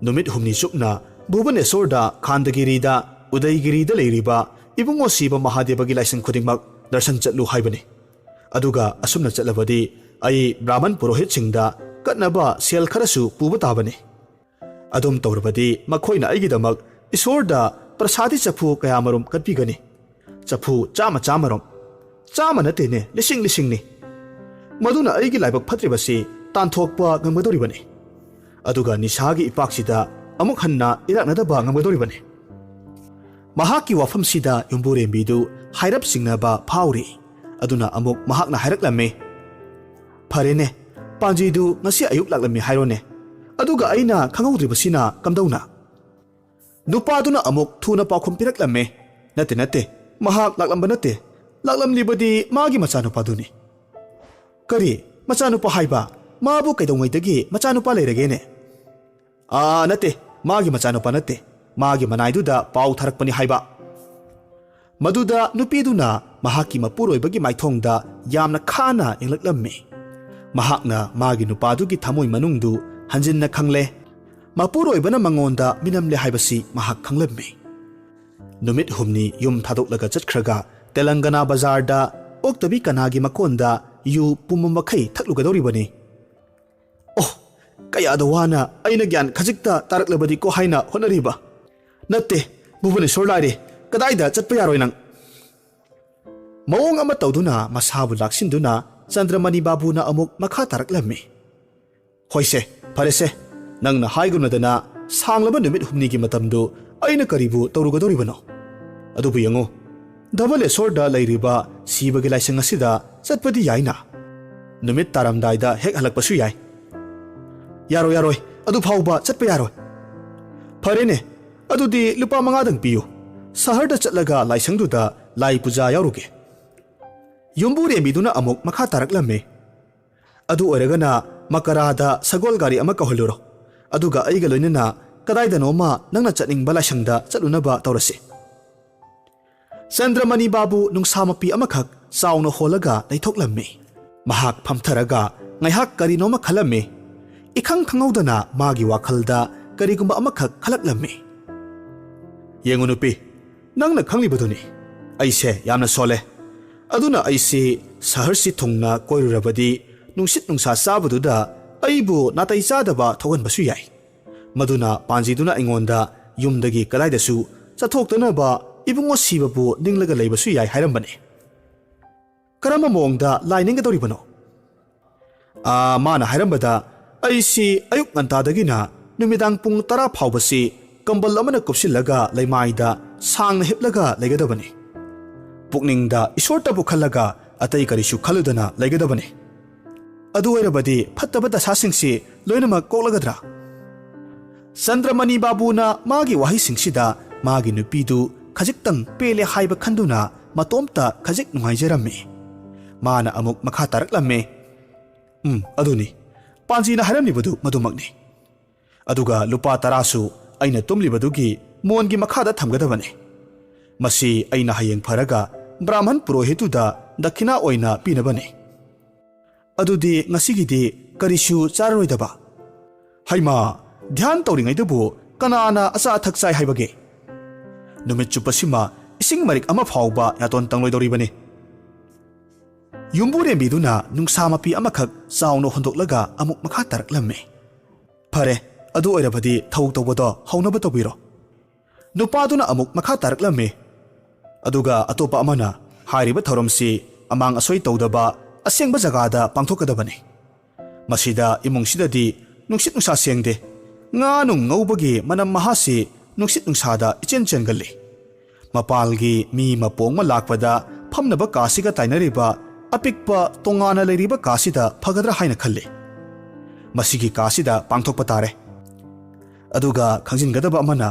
ꯅꯨꯃꯤꯠ ꯍꯨꯝꯅꯤ ꯆꯨꯞꯅ ꯚꯨꯕꯅꯦꯁꯣꯔꯗ, ꯈꯥꯟꯗꯒꯤꯔꯤꯗ, ꯎꯗꯩꯒꯤꯔꯤꯗ ꯂꯩꯔꯤꯕ ꯏꯕꯨꯡꯉꯣ ꯁꯤꯕ ꯃꯍꯥꯗꯦꯕꯒꯤ ꯂꯥꯏꯁꯪ ꯈꯨꯗꯤꯡꯃꯛ ꯗꯔꯁꯟ ꯆꯠꯂꯨ ꯍꯥꯏꯕꯅꯤ꯫ ꯑꯗꯨꯒ ꯑꯁꯨꯝꯅ ꯆꯠꯂꯕꯗꯤ ꯑꯩ ꯕ꯭ꯔꯥꯍꯃꯟ ꯄꯨꯔꯣꯍꯤꯠꯁꯤꯡꯗ ꯀꯠꯅꯕ ꯁꯦꯜ ꯈꯔꯁꯨ ꯄꯨꯕ ꯇꯥꯕꯅꯤ꯫ ꯑꯗꯨꯝ ꯇꯧꯔꯕꯗꯤ ꯃꯈꯣꯏꯅ ꯑꯩꯒꯤꯗꯃꯛ ꯏꯁꯣꯔꯗ ꯄ꯭ꯔꯁꯥꯗꯤ ꯆꯐꯨ ꯀꯌꯥꯃꯔꯨꯝ ꯀꯠꯄꯤꯒꯅꯤ꯫ ꯆꯐꯨ ꯆꯥꯝꯃ ꯆꯥꯝꯃꯔꯣꯝ꯫ ꯆꯥꯝꯃ ꯅꯠꯇꯦꯅꯦ, ꯂꯤꯁꯤꯡ ꯂꯤꯁꯤꯡꯅꯤ꯫ ꯃꯗꯨꯅ ꯑꯩꯒꯤ ꯂꯥꯏꯕꯛ ꯐꯠꯇ꯭ꯔꯤꯕꯁꯤ ꯇꯥꯟꯊꯣꯛꯄ ꯉꯝꯒꯗꯧꯔꯤꯕꯅꯤ꯫ ꯑꯗꯨꯒ ꯅꯤꯁꯥꯒꯤ ꯏꯄꯥꯛꯁꯤꯗ ꯑꯃꯨꯛ ꯍꯟꯅ ꯏꯔꯥꯛꯅꯗꯕ ꯉꯝꯒꯗꯧꯔꯤꯕꯅꯤ꯫ ꯃꯍꯥꯛꯀꯤ ꯋꯥꯐꯝꯁꯤꯗ ꯌꯨꯝꯕꯨꯔꯦꯝꯕꯤꯗꯨ ꯍꯥꯏꯔꯞ ꯆꯤꯡꯅꯕ ꯐꯥꯎꯔꯤ꯫ ꯑꯗꯨꯅ ꯑꯃꯨꯛ ꯃꯍꯥꯛꯅ ꯍꯥꯏꯔꯛꯂꯝꯃꯤ, "ꯐꯔꯦꯅꯦ, ꯄꯥꯟꯖꯤꯗꯨ ꯉꯁꯤ ꯑꯌꯨꯛ ꯂꯥꯛꯂꯝꯃꯤ ꯍꯥꯏꯔꯣꯅꯦ꯫ ꯑꯗꯨꯒ ꯑꯩꯅ ꯈꯪꯍꯧꯗ꯭ꯔꯤꯕꯁꯤꯅ ꯀꯝꯗꯧꯅ?" ꯅꯨꯄꯥꯗꯨꯅ ꯑꯃꯨꯛ ꯊꯨꯅ ꯄꯥꯎꯈꯨꯝ ꯄꯤꯔꯛꯂꯝꯃꯤ, "ꯅꯠꯇꯦ, ꯅꯠꯇꯦ, ꯃꯍꯥꯛ ꯂꯥꯛꯂꯝꯕ ꯅꯠꯇꯦ꯫ ꯂꯥꯛꯂꯝꯂꯤꯕꯗꯤ ꯃꯥꯒꯤ ꯃꯆꯥꯅꯨꯄꯥꯗꯨꯅꯤ"꯫ "ꯀꯔꯤ? ꯃꯆꯥꯅꯨꯄꯥ ꯍꯥꯏꯕ? ꯃꯥꯕꯨ ꯀꯩꯗꯧꯉꯩꯗꯒꯤ ꯃꯆꯥꯅꯨꯄꯥ ꯂꯩꯔꯒꯦꯅꯦ?" "ꯑꯥ, ꯅꯠꯇꯦ, ꯃꯥꯒꯤ ꯃꯆꯥꯅꯨꯄꯥ ꯅꯠꯇꯦ꯫ ꯃꯥꯒꯤ ꯃꯅꯥꯏꯗꯨꯗ ꯄꯥꯎ ꯊꯥꯔꯛꯄꯅꯤ ꯍꯥꯏꯕ"꯫ ꯃꯗꯨꯗ ꯅꯨꯄꯤꯗꯨꯅ ꯃꯍꯥꯛꯀꯤ ꯃꯄꯨꯔꯣꯏꯕꯒꯤ ꯃꯥꯏꯊꯣꯡꯗ ꯌꯥꯝꯅ ꯈꯥꯅ ꯌꯦꯡꯂꯛꯂꯝꯃꯤ꯫ ꯃꯍꯥꯛꯅ ꯃꯥꯒꯤ ꯅꯨꯄꯥꯗꯨꯒꯤ ꯊꯃꯣꯏ ꯃꯅꯨꯡꯗꯨ ꯍꯟꯖꯤꯟꯅ ꯈꯪꯂꯦ꯫ ꯃꯄꯨꯔꯣꯏꯕꯅ ꯃꯉꯣꯟꯗ ꯃꯤꯅꯝꯂꯦ ꯍꯥꯏꯕꯁꯤ ꯃꯍꯥꯛ ꯈꯪꯂꯝꯃꯤ꯫ ꯅꯨꯃꯤꯠ ꯍꯨꯝꯅꯤ ꯌꯨꯝ ꯊꯥꯗꯣꯛꯂꯒ ꯆꯠꯈ꯭ꯔꯒ ꯇꯦꯂꯪꯒꯅꯥ ꯕꯖꯥꯔꯗ ꯑꯣꯛꯇꯕꯤ ꯀꯅꯥꯒꯤ ꯃꯀꯣꯟꯗ ꯌꯨ ꯄꯨꯝꯕ ꯃꯈꯩ ꯊꯛꯂꯨꯒꯗꯧꯔꯤꯕꯅꯤ꯫ ꯑꯣ, ꯀꯌꯥꯗ ꯋꯥꯅ ꯑꯩꯅ ꯒ꯭ꯌꯥꯟ ꯈꯖꯤꯛꯇ ꯇꯥꯔꯛꯂꯕꯗꯤꯀꯣ ꯍꯥꯏꯅ ꯍꯣꯠꯅꯔꯤꯕ꯫ ꯅꯠꯇꯦ, ꯚꯨꯕꯅꯦꯁꯣꯔ ꯂꯥꯏꯔꯦ, ꯀꯗꯥꯏꯗ ꯆꯠꯄ ꯌꯥꯔꯣꯏ ꯅꯪ? ꯃꯑꯣꯡ ꯑꯃ ꯇꯧꯗꯨꯅ ꯃꯁꯥꯕꯨ ꯂꯥꯛꯁꯤꯟꯗꯨꯅ ꯆꯟꯗ꯭ꯔꯃꯅꯤ ꯕꯥꯕꯨꯅ ꯑꯃꯨꯛ ꯃꯈꯥ ꯇꯥꯔꯛꯂꯝꯃꯤ꯫ ꯍꯣꯏꯁꯦ, ꯐꯔꯦꯁꯦ, ꯅꯪꯅ ꯍꯥꯏꯒꯨꯝꯅꯗꯅ ꯁꯥꯡꯂꯕ ꯅꯨꯃꯤꯠ ꯍꯨꯝꯅꯤꯒꯤ ꯃꯇꯝꯗꯨ ꯑꯩꯅ ꯀꯔꯤꯕꯨ ꯇꯧꯔꯨꯒꯗꯧꯔꯤꯕꯅꯣ? ꯑꯗꯨꯕꯨ ꯌꯦꯡꯉꯨ, ꯙꯕꯂꯦꯁꯣꯔꯗ ꯂꯩꯔꯤꯕ ꯁꯤꯕꯒꯤ ꯂꯥꯏꯁꯪ ꯑꯁꯤꯗ ꯆꯠꯄꯗꯤ ꯌꯥꯏꯅ꯫ ꯅꯨꯃꯤꯠ ꯇꯥꯔꯝꯗꯥꯏꯗ ꯍꯦꯛ ꯍꯜꯂꯛꯄꯁꯨ ꯌꯥꯏ꯫ ꯌꯥꯔꯣꯏ, ꯌꯥꯔꯣꯏ, ꯑꯗꯨ ꯐꯥꯎꯕ ꯆꯠꯄ ꯌꯥꯔꯣꯏ꯫ ꯐꯔꯦꯅꯦ, ꯑꯗꯨꯗꯤ ꯂꯨꯄꯥ ꯃꯉꯥꯗꯪ ꯄꯤꯌꯨ꯫ ꯁꯍꯔꯗ ꯆꯠꯂꯒ ꯂꯥꯏꯁꯪꯗꯨꯗ ꯂꯥꯏ ꯄꯨꯖꯥ ꯌꯥꯎꯔꯨꯒꯦ꯫ ꯌꯨꯝꯕꯨꯔꯦꯝꯕꯤꯗꯨꯅ ꯑꯃꯨꯛ ꯃꯈꯥ ꯇꯥꯔꯛꯂꯝꯃꯤ꯫ ꯑꯗꯨ ꯑꯣꯏꯔꯒꯅ ꯃꯀꯔꯥꯗ ꯁꯒꯣꯜ ꯒꯥꯔꯤ ꯑꯃ ꯀꯧꯍꯜꯂꯨꯔꯣ꯫ ꯑꯗꯨꯒ ꯑꯩꯒ ꯂꯣꯏꯅꯅ ꯀꯗꯥꯏꯗꯅꯣꯃ ꯅꯪꯅ ꯆꯠꯅꯤꯡꯕ ꯂꯥꯏꯁꯪꯗ ꯆꯠꯂꯨꯅꯕ ꯇꯧꯔꯁꯤ꯫ ꯆꯟꯗ꯭ꯔꯃꯅꯤ ꯕꯥꯕꯨ ꯅꯨꯡꯁꯥ ꯃꯄꯤ ꯑꯃꯈꯛ ꯆꯥꯎꯅ ꯍꯣꯜꯂꯒ ꯂꯩꯊꯣꯛꯂꯝꯃꯤ꯫ ꯃꯍꯥꯛ ꯐꯝꯊꯔꯒ ꯉꯥꯏꯍꯥꯛ ꯀꯔꯤꯅꯣꯃ ꯈꯜꯂꯝꯃꯤ꯫ ꯏꯈꯪ ꯈꯪꯍꯧꯗꯅ ꯃꯥꯒꯤ ꯋꯥꯈꯜꯗ ꯀꯔꯤꯒꯨꯝꯕ ꯑꯃꯈꯛ ꯈꯜꯂꯛꯂꯝꯃꯤ꯫ ꯌꯦꯡꯉꯨ ꯅꯨꯄꯤ, ꯅꯪꯅ ꯈꯪꯂꯤꯕꯗꯨꯅꯤ, ꯑꯩꯁꯦ ꯌꯥꯝꯅ ꯁꯣꯜꯂꯦ꯫ ꯑꯗꯨꯅ ꯑꯩꯁꯤ ꯁꯍꯔꯁꯤ ꯊꯨꯡꯅ ꯀꯣꯏꯔꯨꯔꯕꯗꯤ ꯅꯨꯡꯁꯤꯠ ꯅꯨꯡꯁꯥ ꯆꯥꯕꯗꯨꯗ ꯑꯩꯕꯨ ꯅꯥꯇꯩ ꯆꯥꯗꯕ ꯊꯣꯛꯍꯟꯕꯁꯨ ꯌꯥꯏ꯫ ꯃꯗꯨꯅ ꯄꯥꯟꯖꯤꯗꯨꯅ ꯑꯩꯉꯣꯟꯗ ꯌꯨꯝꯗꯒꯤ ꯀꯗꯥꯏꯗꯁꯨ ꯆꯠꯊꯣꯛꯇꯅꯕ ꯏꯕꯨꯡꯉꯣ ꯁꯤꯕꯕꯨ ꯅꯤꯡꯂꯒ ꯂꯩꯕꯁꯨ ꯌꯥꯏ ꯍꯥꯏꯔꯝꯕꯅꯤ꯫ ꯀꯔꯝꯕ ꯃꯑꯣꯡꯗ ꯂꯥꯏ ꯅꯤꯡꯒꯗꯧꯔꯤꯕꯅꯣ? ꯑꯥ, ꯃꯥꯅ ꯍꯥꯏꯔꯝꯕꯗ, ꯑꯩꯁꯤ ꯑꯌꯨꯛ ꯉꯟꯇꯥꯗꯒꯤꯅ ꯅꯨꯃꯤꯗꯥꯡ ꯄꯨꯡ ꯇꯔꯥ ꯐꯥꯎꯕꯁꯤ ꯀꯝꯕꯜ ꯑꯃꯅ ꯀꯨꯞꯁꯤꯜꯂꯒ ꯂꯩꯃꯥꯏꯗ ꯁꯥꯡꯅ ꯍꯤꯞꯂꯒ ꯂꯩꯒꯗꯕꯅꯤ꯫ ꯄꯨꯛꯅꯤꯡꯗ ꯏꯁꯣꯔꯇꯕꯨ ꯈꯜꯂꯒ ꯑꯇꯩ ꯀꯔꯤꯁꯨ ꯈꯜꯂꯨꯗꯅ ꯂꯩꯒꯗꯕꯅꯤ꯫ ꯑꯗꯨ ꯑꯣꯏꯔꯕꯗꯤ ꯐꯠꯇꯕ ꯗꯁꯥꯁꯤꯡꯁꯤ ꯂꯣꯏꯅꯃꯛ ꯀꯣꯛꯂꯒꯗ꯭ꯔꯥ? ꯆꯟꯗ꯭ꯔꯃꯅꯤ ꯕꯥꯕꯨꯅ ꯃꯥꯒꯤ ꯋꯥꯍꯩꯁꯤꯡꯁꯤꯗ ꯃꯥꯒꯤ ꯅꯨꯄꯤꯗꯨ ꯈꯖꯤꯛꯇꯪ ꯄꯦꯜꯂꯦ ꯍꯥꯏꯕ ꯈꯟꯗꯨꯅ ꯃꯇꯣꯝꯇ ꯈꯖꯤꯛ ꯅꯨꯡꯉꯥꯏꯖꯔꯝꯃꯤ꯫ ꯃꯥꯅ ꯑꯃꯨꯛ ꯃꯈꯥ ꯇꯥꯔꯛꯂꯝꯃꯤ, "ꯎꯝ, ꯑꯗꯨꯅꯤ꯫ ꯄꯥꯟꯖꯤꯅ ꯍꯥꯏꯔꯝꯂꯤꯕꯗꯨ ꯃꯗꯨꯃꯛꯅꯤ꯫ ꯑꯗꯨꯒ ꯂꯨꯄꯥ ꯇꯔꯥꯁꯨ ꯑꯩꯅ ꯇꯨꯝꯂꯤꯕꯗꯨꯒꯤ ꯃꯣꯟꯒꯤ ꯃꯈꯥꯗ ꯊꯝꯒꯗꯕꯅꯤ꯫ ꯃꯁꯤ ꯑꯩꯅ ꯍꯌꯦꯡ ꯐꯔꯒ ꯕ꯭ꯔꯥꯍꯃꯟ ꯄꯨꯔꯣꯍꯤꯠꯇꯨꯗ ꯗꯈꯤꯅꯥ ꯑꯣꯏꯅ ꯄꯤꯅꯕꯅꯤ꯫ ꯑꯗꯨꯗꯤ ꯉꯁꯤꯒꯤꯗꯤ ꯀꯔꯤꯁꯨ ꯆꯥꯔꯔꯣꯏꯗꯕ?" "ꯍꯩꯃꯥ, ꯙ꯭ꯌꯥꯟ ꯇꯧꯔꯤꯉꯩꯗꯕꯨ ꯀꯅꯥꯅ ꯑꯆꯥ ꯑꯊꯛ ꯆꯥꯏ ꯍꯥꯏꯕꯒꯦ? ꯅꯨꯃꯤꯠ ꯆꯨꯞꯄꯁꯤꯃ ꯆꯤꯡ ꯃꯔꯤꯛ ꯑꯃ ꯐꯥꯎꯕ ꯌꯥꯇꯣꯟ ꯇꯪꯂꯣꯏꯗꯧꯔꯤꯕꯅꯤ꯫ ꯌꯨꯝꯕꯨꯔꯦꯝꯕꯤꯗꯨꯅ ꯅꯨꯡꯁꯥ ꯃꯄꯤ ꯑꯃꯈꯛ ꯆꯥꯎꯅ ꯍꯣꯟꯗꯣꯛꯂꯒ ꯑꯃꯨꯛ ꯃꯈꯥ ꯇꯥꯔꯛꯂꯝꯃꯤ꯫ "ꯐꯔꯦ, ꯑꯗꯨ ꯑꯣꯏꯔꯕꯗꯤ ꯊꯧ ꯇꯧꯕꯗꯣ ꯍꯧꯅꯕ ꯇꯧꯕꯤꯔꯣ꯫" ꯅꯨꯄꯥꯗꯨꯅ ꯑꯃꯨꯛ ꯃꯈꯥ ꯇꯥꯔꯛꯂꯝꯃꯤ꯫ ꯑꯗꯨꯒ ꯑꯇꯣꯞꯄ ꯑꯃꯅ, "ꯍꯥꯏꯔꯤꯕ ꯊꯧꯔꯝꯁꯤ ꯑꯃꯥꯡ ꯑꯁꯣꯏ ꯇꯧꯗꯕ ꯑꯁꯦꯡꯕ ꯖꯒꯥꯗ ꯄꯥꯡꯊꯣꯛꯀꯗꯕꯅꯤ꯫ ꯃꯁꯤꯗ ꯏꯃꯨꯡꯁꯤꯗꯗꯤ ꯅꯨꯡꯁꯤꯠ ꯅꯨꯡꯁꯥ ꯁꯦꯡꯗꯦ꯫ ꯉꯥ ꯅꯨꯡ ꯉꯧꯕꯒꯤ ꯃꯅꯝ ꯃꯍꯥꯁꯤ ꯅꯨꯡꯁꯤꯠ ꯅꯨꯡꯁꯥꯗ ꯏꯆꯦꯟ ꯆꯦꯟꯒꯜꯂꯤ꯫ ꯃꯄꯥꯜꯒꯤ ꯃꯤ ꯃꯄꯣꯡ ꯑꯃ ꯂꯥꯛꯄꯗ ꯐꯝꯅꯕ ꯀꯥꯁꯤꯒ ꯇꯥꯏꯅꯔꯤꯕ ꯑꯄꯤꯛꯄ ꯇꯣꯉꯥꯟꯅ ꯂꯩꯔꯤꯕ ꯀꯥꯁꯤꯗ ꯐꯒꯗ꯭ꯔꯥ ꯍꯥꯏꯅ ꯈꯜꯂꯤ꯫ ꯃꯁꯤꯒꯤ ꯀꯥꯁꯤꯗ ꯄꯥꯡꯊꯣꯛꯄ ꯇꯥꯔꯦ꯫" ꯑꯗꯨꯒ ꯈꯪꯖꯤꯟꯒꯗꯕ ꯑꯃꯅ,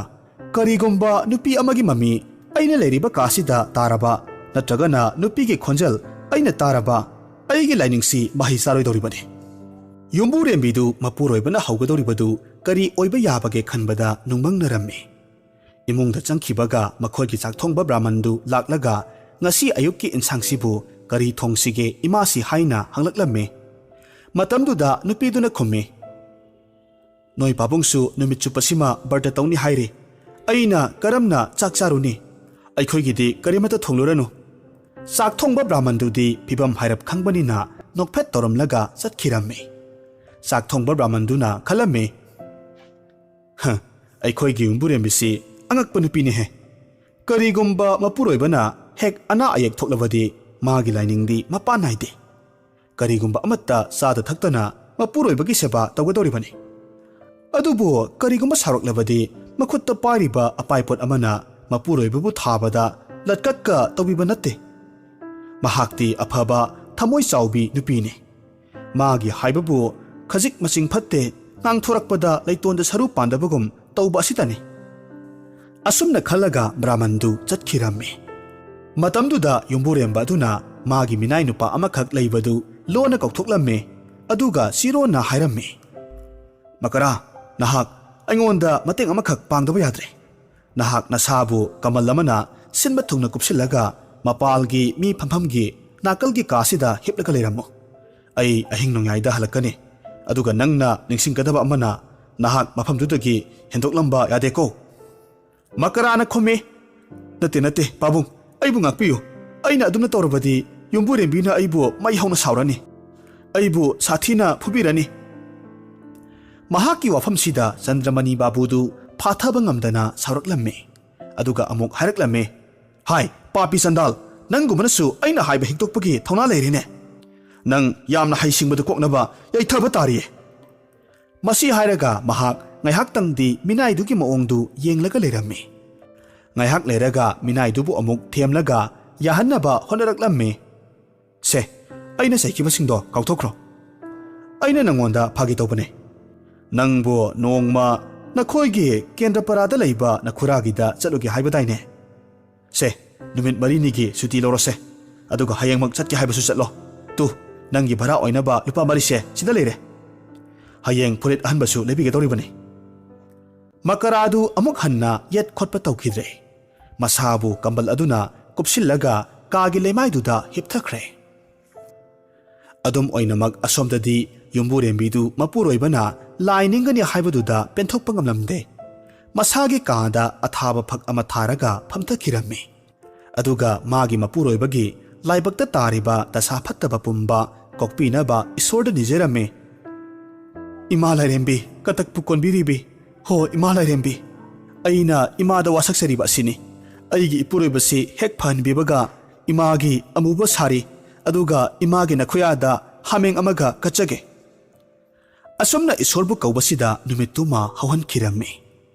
ꯀꯔꯤꯒꯨꯝꯕ ꯅꯨꯄꯤ ꯑꯃꯒꯤ ꯃꯃꯤ ꯑꯩꯅ ꯂꯩꯔꯤꯕ ꯀꯥꯁꯤꯗ ꯇꯥꯔꯕ, ꯅꯠꯇ꯭ꯔꯒꯅ ꯅꯨꯄꯤꯒꯤ ꯈꯣꯟꯖꯦꯜ ꯑꯩꯅ ꯇꯥꯔꯕ, ꯑꯩꯒꯤ ꯂꯥꯏꯅꯤꯡꯁꯤ ꯃꯍꯩ ꯆꯥꯔꯣꯏꯗꯧꯔꯤꯕꯅꯤ꯫ ꯌꯨꯝꯕꯨꯔꯦꯝꯕꯤꯗꯨ ꯃꯄꯨꯔꯣꯏꯕꯅ ꯍꯧꯒꯗꯧꯔꯤꯕꯗꯨ ꯀꯔꯤ ꯑꯣꯏꯕ ꯌꯥꯕꯒꯦ ꯈꯟꯕꯗ ꯅꯨꯡꯃꯪꯅꯔꯝꯃꯤ꯫ ꯏꯃꯨꯡꯗ ꯆꯪꯈꯤꯕꯒ ꯃꯈꯣꯏꯒꯤ ꯆꯥꯛ ꯊꯣꯡꯕ ꯕ꯭ꯔꯥꯍꯃꯟꯗꯨ ꯂꯥꯛꯂꯒ, "ꯉꯁꯤ ꯑꯌꯨꯛꯀꯤ ꯏꯟꯁꯥꯡꯁꯤꯕꯨ ꯀꯔꯤ ꯊꯣꯡꯁꯤꯒꯦ ꯏꯃꯥꯁꯤ?" ꯍꯥꯏꯅ ꯍꯪꯂꯛꯂꯝꯃꯤ꯫ ꯃꯇꯝꯗꯨꯗ ꯅꯨꯄꯤꯗꯨꯅ ꯈꯨꯝꯃꯤ, "ꯅꯣꯏ ꯄꯥꯕꯨꯡꯁꯨ ꯅꯨꯃꯤꯠ ꯆꯨꯞꯄꯁꯤꯃ ꯕ꯭ꯔꯇ ꯇꯧꯅꯤ ꯍꯥꯏꯔꯤ꯫ ꯑꯩꯅ ꯀꯔꯝꯅ ꯆꯥꯛ ꯆꯥꯔꯨꯅꯤ? ꯑꯩꯈꯣꯏꯒꯤꯗꯤ ꯀꯔꯤꯃꯠꯇ ꯊꯣꯡꯂꯨꯔꯅꯨ꯫" ꯆꯥꯛ ꯊꯣꯡꯕ ꯕ꯭ꯔꯥꯍꯃꯟꯗꯨꯗꯤ ꯐꯤꯚꯝ ꯍꯥꯏꯔꯞ ꯈꯪꯕꯅꯤꯅ ꯅꯣꯛꯐꯦꯠ ꯇꯧꯔꯝꯂꯒ ꯆꯠꯈꯤꯔꯝꯃꯤ꯫ ꯆꯥꯛ ꯊꯣꯡꯕ ꯕ꯭ꯔꯥꯍꯃꯟꯗꯨꯅ ꯈꯜꯂꯝꯃꯤ, "ꯍ, ꯑꯩꯈꯣꯏꯒꯤ ꯌꯨꯝꯕꯨꯔꯦꯝꯕꯤꯁꯤ ꯑꯉꯛꯄ ꯅꯨꯄꯤꯅꯤꯍꯦ꯫ ꯀꯔꯤꯒꯨꯝꯕ ꯃꯄꯨꯔꯣꯏꯕꯅ ꯍꯦꯛ ꯑꯅꯥ ꯑꯌꯦꯛ ꯊꯣꯛꯂꯕꯗꯤ ꯃꯥꯒꯤ ꯂꯥꯏꯅꯤꯡꯗꯤ ꯃꯄꯥꯟ ꯅꯥꯏꯗꯦ꯫ ꯀꯔꯤꯒꯨꯝꯕ ꯑꯃꯠꯇ ꯆꯥꯗ ꯊꯛꯇꯅ ꯃꯄꯨꯔꯣꯏꯕꯒꯤ ꯁꯦꯕꯥ ꯇꯧꯒꯗꯧꯔꯤꯕꯅꯤ꯫ ꯑꯗꯨꯕꯨ ꯀꯔꯤꯒꯨꯝꯕ ꯁꯥꯎꯔꯛꯂꯕꯗꯤ ꯃꯈꯨꯠꯇ ꯄꯥꯏꯔꯤꯕ ꯑꯄꯥꯏꯄꯣꯠ ꯑꯃꯅ ꯃꯄꯨꯔꯣꯏꯕꯕꯨ ꯊꯥꯕꯗ ꯂꯠꯀꯠꯀ ꯇꯧꯕꯤꯕ ꯅꯠꯇꯦ꯫ ꯃꯍꯥꯛꯇꯤ ꯑꯐꯕ ꯊꯃꯣꯏ ꯆꯥꯎꯕꯤ ꯅꯨꯄꯤꯅꯤ꯫ ꯃꯥꯒꯤ ꯍꯥꯏꯕꯕꯨ ꯈꯖꯤꯛ ꯃꯆꯤꯡ ꯐꯠꯇꯦ, ꯉꯥꯡꯊꯣꯔꯛꯄꯗ ꯂꯩꯇꯣꯟꯗ ꯁꯔꯨ ꯄꯥꯟꯗꯕꯒꯨꯝ ꯇꯧꯕ ꯑꯁꯤꯇꯅꯤ꯫" ꯑꯁꯨꯝꯅ ꯈꯜꯂꯒ ꯕ꯭ꯔꯥꯍꯃꯟꯗꯨ ꯆꯠꯈꯤꯔꯝꯃꯤ꯫ ꯃꯇꯝꯗꯨꯗ ꯌꯨꯝꯕꯨꯔꯦꯝꯕ ꯑꯗꯨꯅ ꯃꯥꯒꯤ ꯃꯤꯅꯥꯏ ꯅꯨꯄꯥ ꯑꯃꯈꯛ ꯂꯩꯕꯗꯨ ꯂꯣꯟꯅ ꯀꯧꯊꯣꯛꯂꯝꯃꯤ꯫ ꯑꯗꯨꯒ ꯆꯤꯔꯣꯟꯅ ꯍꯥꯏꯔꯝꯃꯤ, "ꯃꯀꯔꯥ, ꯅꯍꯥꯛ ꯑꯩꯉꯣꯟꯗ ꯃꯇꯦꯡ ꯑꯃꯈꯛ ꯄꯥꯡꯗꯕ ꯌꯥꯗ꯭ꯔꯦ꯫ ꯅꯍꯥꯛ ꯅꯁꯥꯕꯨ ꯀꯃꯜ ꯑꯃꯅ ꯁꯤꯟꯕ ꯊꯨꯡꯅ ꯀꯨꯞꯁꯤꯜꯂꯒ ꯃꯄꯥꯜꯒꯤ ꯃꯤ ꯐꯝꯐꯝꯒꯤ ꯅꯥꯀꯜꯒꯤ ꯀꯥꯁꯤꯗ ꯍꯤꯞꯂꯒ ꯂꯩꯔꯝꯃꯨ꯫ ꯑꯩ ꯑꯍꯤꯡ ꯅꯣꯡꯌꯥꯏꯗ ꯍꯜꯂꯛꯀꯅꯤ꯫ ꯑꯗꯨꯒ ꯅꯪꯅ ꯅꯤꯡꯁꯤꯡꯒꯗꯕ ꯑꯃꯅ, ꯅꯍꯥꯛ ꯃꯐꯝꯗꯨꯗꯒꯤ ꯍꯦꯟꯗꯣꯛꯂꯝꯕ ꯌꯥꯗꯦꯀꯣ꯫" ꯃꯀꯔꯥꯅ ꯈꯨꯝꯃꯤ, "ꯅꯠꯇꯦ, ꯅꯠꯇꯦ, ꯄꯥꯕꯨꯡ, ꯑꯩꯕꯨ ꯉꯥꯛꯄꯤꯌꯨ꯫ ꯑꯩꯅ ꯑꯗꯨꯝꯅ ꯇꯧꯔꯕꯗꯤ ꯌꯨꯝꯕꯨꯔꯦꯝꯕꯤꯅ ꯑꯩꯕꯨ ꯃꯩ ꯍꯧꯅ ꯁꯥꯎꯔꯅꯤ꯫ ꯑꯩꯕꯨ ꯁꯥꯊꯤꯅ ꯐꯨꯕꯤꯔꯅꯤ꯫" ꯃꯍꯥꯛꯀꯤ ꯋꯥꯐꯝꯁꯤꯗ ꯆꯟꯗ꯭ꯔꯃꯅꯤ ꯕꯥꯕꯨꯗꯨ ꯐꯥꯊꯕ ꯉꯝꯗꯅ ꯁꯥꯎꯔꯛꯂꯝꯃꯤ꯫ ꯑꯗꯨꯒ ꯑꯃꯨꯛ ꯍꯥꯏꯔꯛꯂꯝꯃꯤ, "ꯍꯥꯏ, ꯄꯥꯄꯤ ꯆꯟꯗꯥꯜ, ꯅꯪꯒꯨꯝꯕꯅꯁꯨ ꯑꯩꯅ ꯍꯥꯏꯕ ꯍꯤꯛꯇꯣꯛꯄꯒꯤ ꯊꯧꯅꯥ ꯂꯩꯔꯤꯅꯦ꯫ ꯅꯪ ꯌꯥꯝꯅ ꯍꯩꯁꯤꯡꯕꯗꯨ ꯀꯣꯛꯅꯕ ꯌꯩꯊꯕ ꯇꯥꯔꯤꯌꯦ꯫" ꯃꯁꯤ ꯍꯥꯏꯔꯒ ꯃꯍꯥꯛ ꯉꯥꯏꯍꯥꯛꯇꯪꯗꯤ ꯃꯤꯅꯥꯏꯗꯨꯒꯤ ꯃꯑꯣꯡꯗꯨ ꯌꯦꯡꯂꯒ ꯂꯩꯔꯝꯃꯤ꯫ ꯉꯥꯏꯍꯥꯛ ꯂꯩꯔꯒ ꯃꯤꯅꯥꯏꯗꯨꯕꯨ ꯑꯃꯨꯛ ꯊꯦꯝꯂꯒ ꯌꯥꯍꯟꯅꯕ ꯍꯣꯠꯅꯔꯛꯂꯝꯃꯤ꯫ "ꯁꯦ, ꯑꯩꯅ ꯆꯩꯈꯤꯕꯁꯤꯡꯗꯣ ꯀꯥꯎꯊꯣꯛꯈ꯭ꯔꯣ꯫ ꯑꯩꯅ ꯅꯪꯉꯣꯟꯗ ꯐꯥꯒꯤ ꯇꯧꯕꯅꯦ꯫ ꯅꯪꯕꯨ ꯅꯣꯡꯃ ꯅꯈꯣꯏꯒꯤ ꯀꯦꯟꯗ꯭ꯔꯄꯔꯥꯗ ꯂꯩꯕ ꯅꯈꯨꯔꯥꯒꯤꯗ ꯆꯠꯂꯨꯒꯦ ꯍꯥꯏꯕꯗꯥꯏꯅꯦ? ꯁꯦ, ꯅꯨꯃꯤꯠ ꯃꯔꯤꯅꯤꯒꯤ ꯁꯨꯇꯤ ꯂꯧꯔꯣꯁꯦ꯫ ꯑꯗꯨꯒ ꯍꯌꯦꯡꯃꯛ ꯆꯠꯀꯦ ꯍꯥꯏꯕꯁꯨ ꯆꯠꯂꯣ꯫ ꯇꯨ, ꯅꯪꯒꯤ ꯚꯔꯥ ꯑꯣꯏꯅꯕ ꯂꯨꯄꯥ ꯃꯔꯤꯁꯦ ꯁꯤꯗ ꯂꯩꯔꯦ꯫ ꯍꯌꯦꯡ ꯐꯨꯔꯤꯠ ꯑꯍꯟꯕꯁꯨ ꯂꯩꯕꯤꯒꯗꯧꯔꯤꯕꯅꯤ꯫" ꯃꯀꯔꯥꯗꯨ ꯑꯃꯨꯛ ꯍꯟꯅ ꯌꯦꯠ ꯈꯣꯠꯄ ꯇꯧꯈꯤꯗ꯭ꯔꯦ꯫ ꯃꯁꯥꯕꯨ ꯀꯝꯕꯜ ꯑꯗꯨꯅ ꯀꯨꯞꯁꯤꯜꯂꯒ ꯀꯥꯒꯤ ꯂꯩꯃꯥꯏꯗꯨꯗ ꯍꯤꯞꯊꯈ꯭ꯔꯦ꯫ ꯑꯗꯨꯝ ꯑꯣꯏꯅꯃꯛ, ꯑꯁꯣꯝꯗꯗꯤ ꯌꯨꯝꯕꯨꯔꯦꯝꯕꯤꯗꯨ ꯃꯄꯨꯔꯣꯏꯕꯅ ꯂꯥꯏ ꯅꯤꯡꯒꯅꯤ ꯍꯥꯏꯕꯗꯨꯗ ꯄꯦꯟꯊꯣꯛꯄ ꯉꯝꯂꯝꯗꯦ꯫ ꯃꯁꯥꯒꯤ ꯀꯥꯗ ꯑꯊꯥꯕ ꯐꯛ ꯑꯃ ꯊꯥꯔꯒ ꯐꯝꯊꯈꯤꯔꯝꯃꯤ꯫ ꯑꯗꯨꯒ ꯃꯥꯒꯤ ꯃꯄꯨꯔꯣꯏꯕꯒꯤ ꯂꯥꯏꯕꯛꯇ ꯇꯥꯔꯤꯕ ꯗꯁꯥ ꯐꯠꯇꯕ ꯄꯨꯝꯕ ꯀꯣꯛꯄꯤꯅꯕ ꯏꯁꯣꯔꯗ ꯅꯤꯖꯔꯝꯃꯤ꯫ "ꯏꯃꯥ ꯂꯥꯏꯔꯦꯝꯕꯤ, ꯀꯇꯛꯄꯨ ꯀꯣꯟꯕꯤꯔꯤꯕꯤ, ꯍꯣ ꯏꯃꯥ ꯂꯥꯏꯔꯦꯝꯕꯤ, ꯑꯩꯅ ꯏꯃꯥꯗ ꯋꯥꯁꯛꯆꯔꯤꯕ ꯑꯁꯤꯅꯤ꯫ ꯑꯩꯒꯤ ꯏꯄꯨꯔꯣꯏꯕꯁꯤ ꯍꯦꯛ ꯐꯍꯟꯕꯤꯕꯒ ꯏꯃꯥꯒꯤ ꯑꯃꯨꯕ ꯁꯥꯔꯤ, ꯑꯗꯨꯒ ꯏꯃꯥꯒꯤ ꯅꯈꯨꯌꯥꯗ ꯍꯥꯃꯦꯡ ꯑꯃꯒ ꯀꯠꯆꯒꯦ꯫" ꯑꯁꯨꯝꯅ ꯏꯁꯣꯔꯕꯨ ꯀꯧꯕꯁꯤꯗ ꯅꯨꯃꯤꯠꯇꯨꯃ ꯍꯧꯍꯟꯈꯤꯔꯝꯃꯤ꯫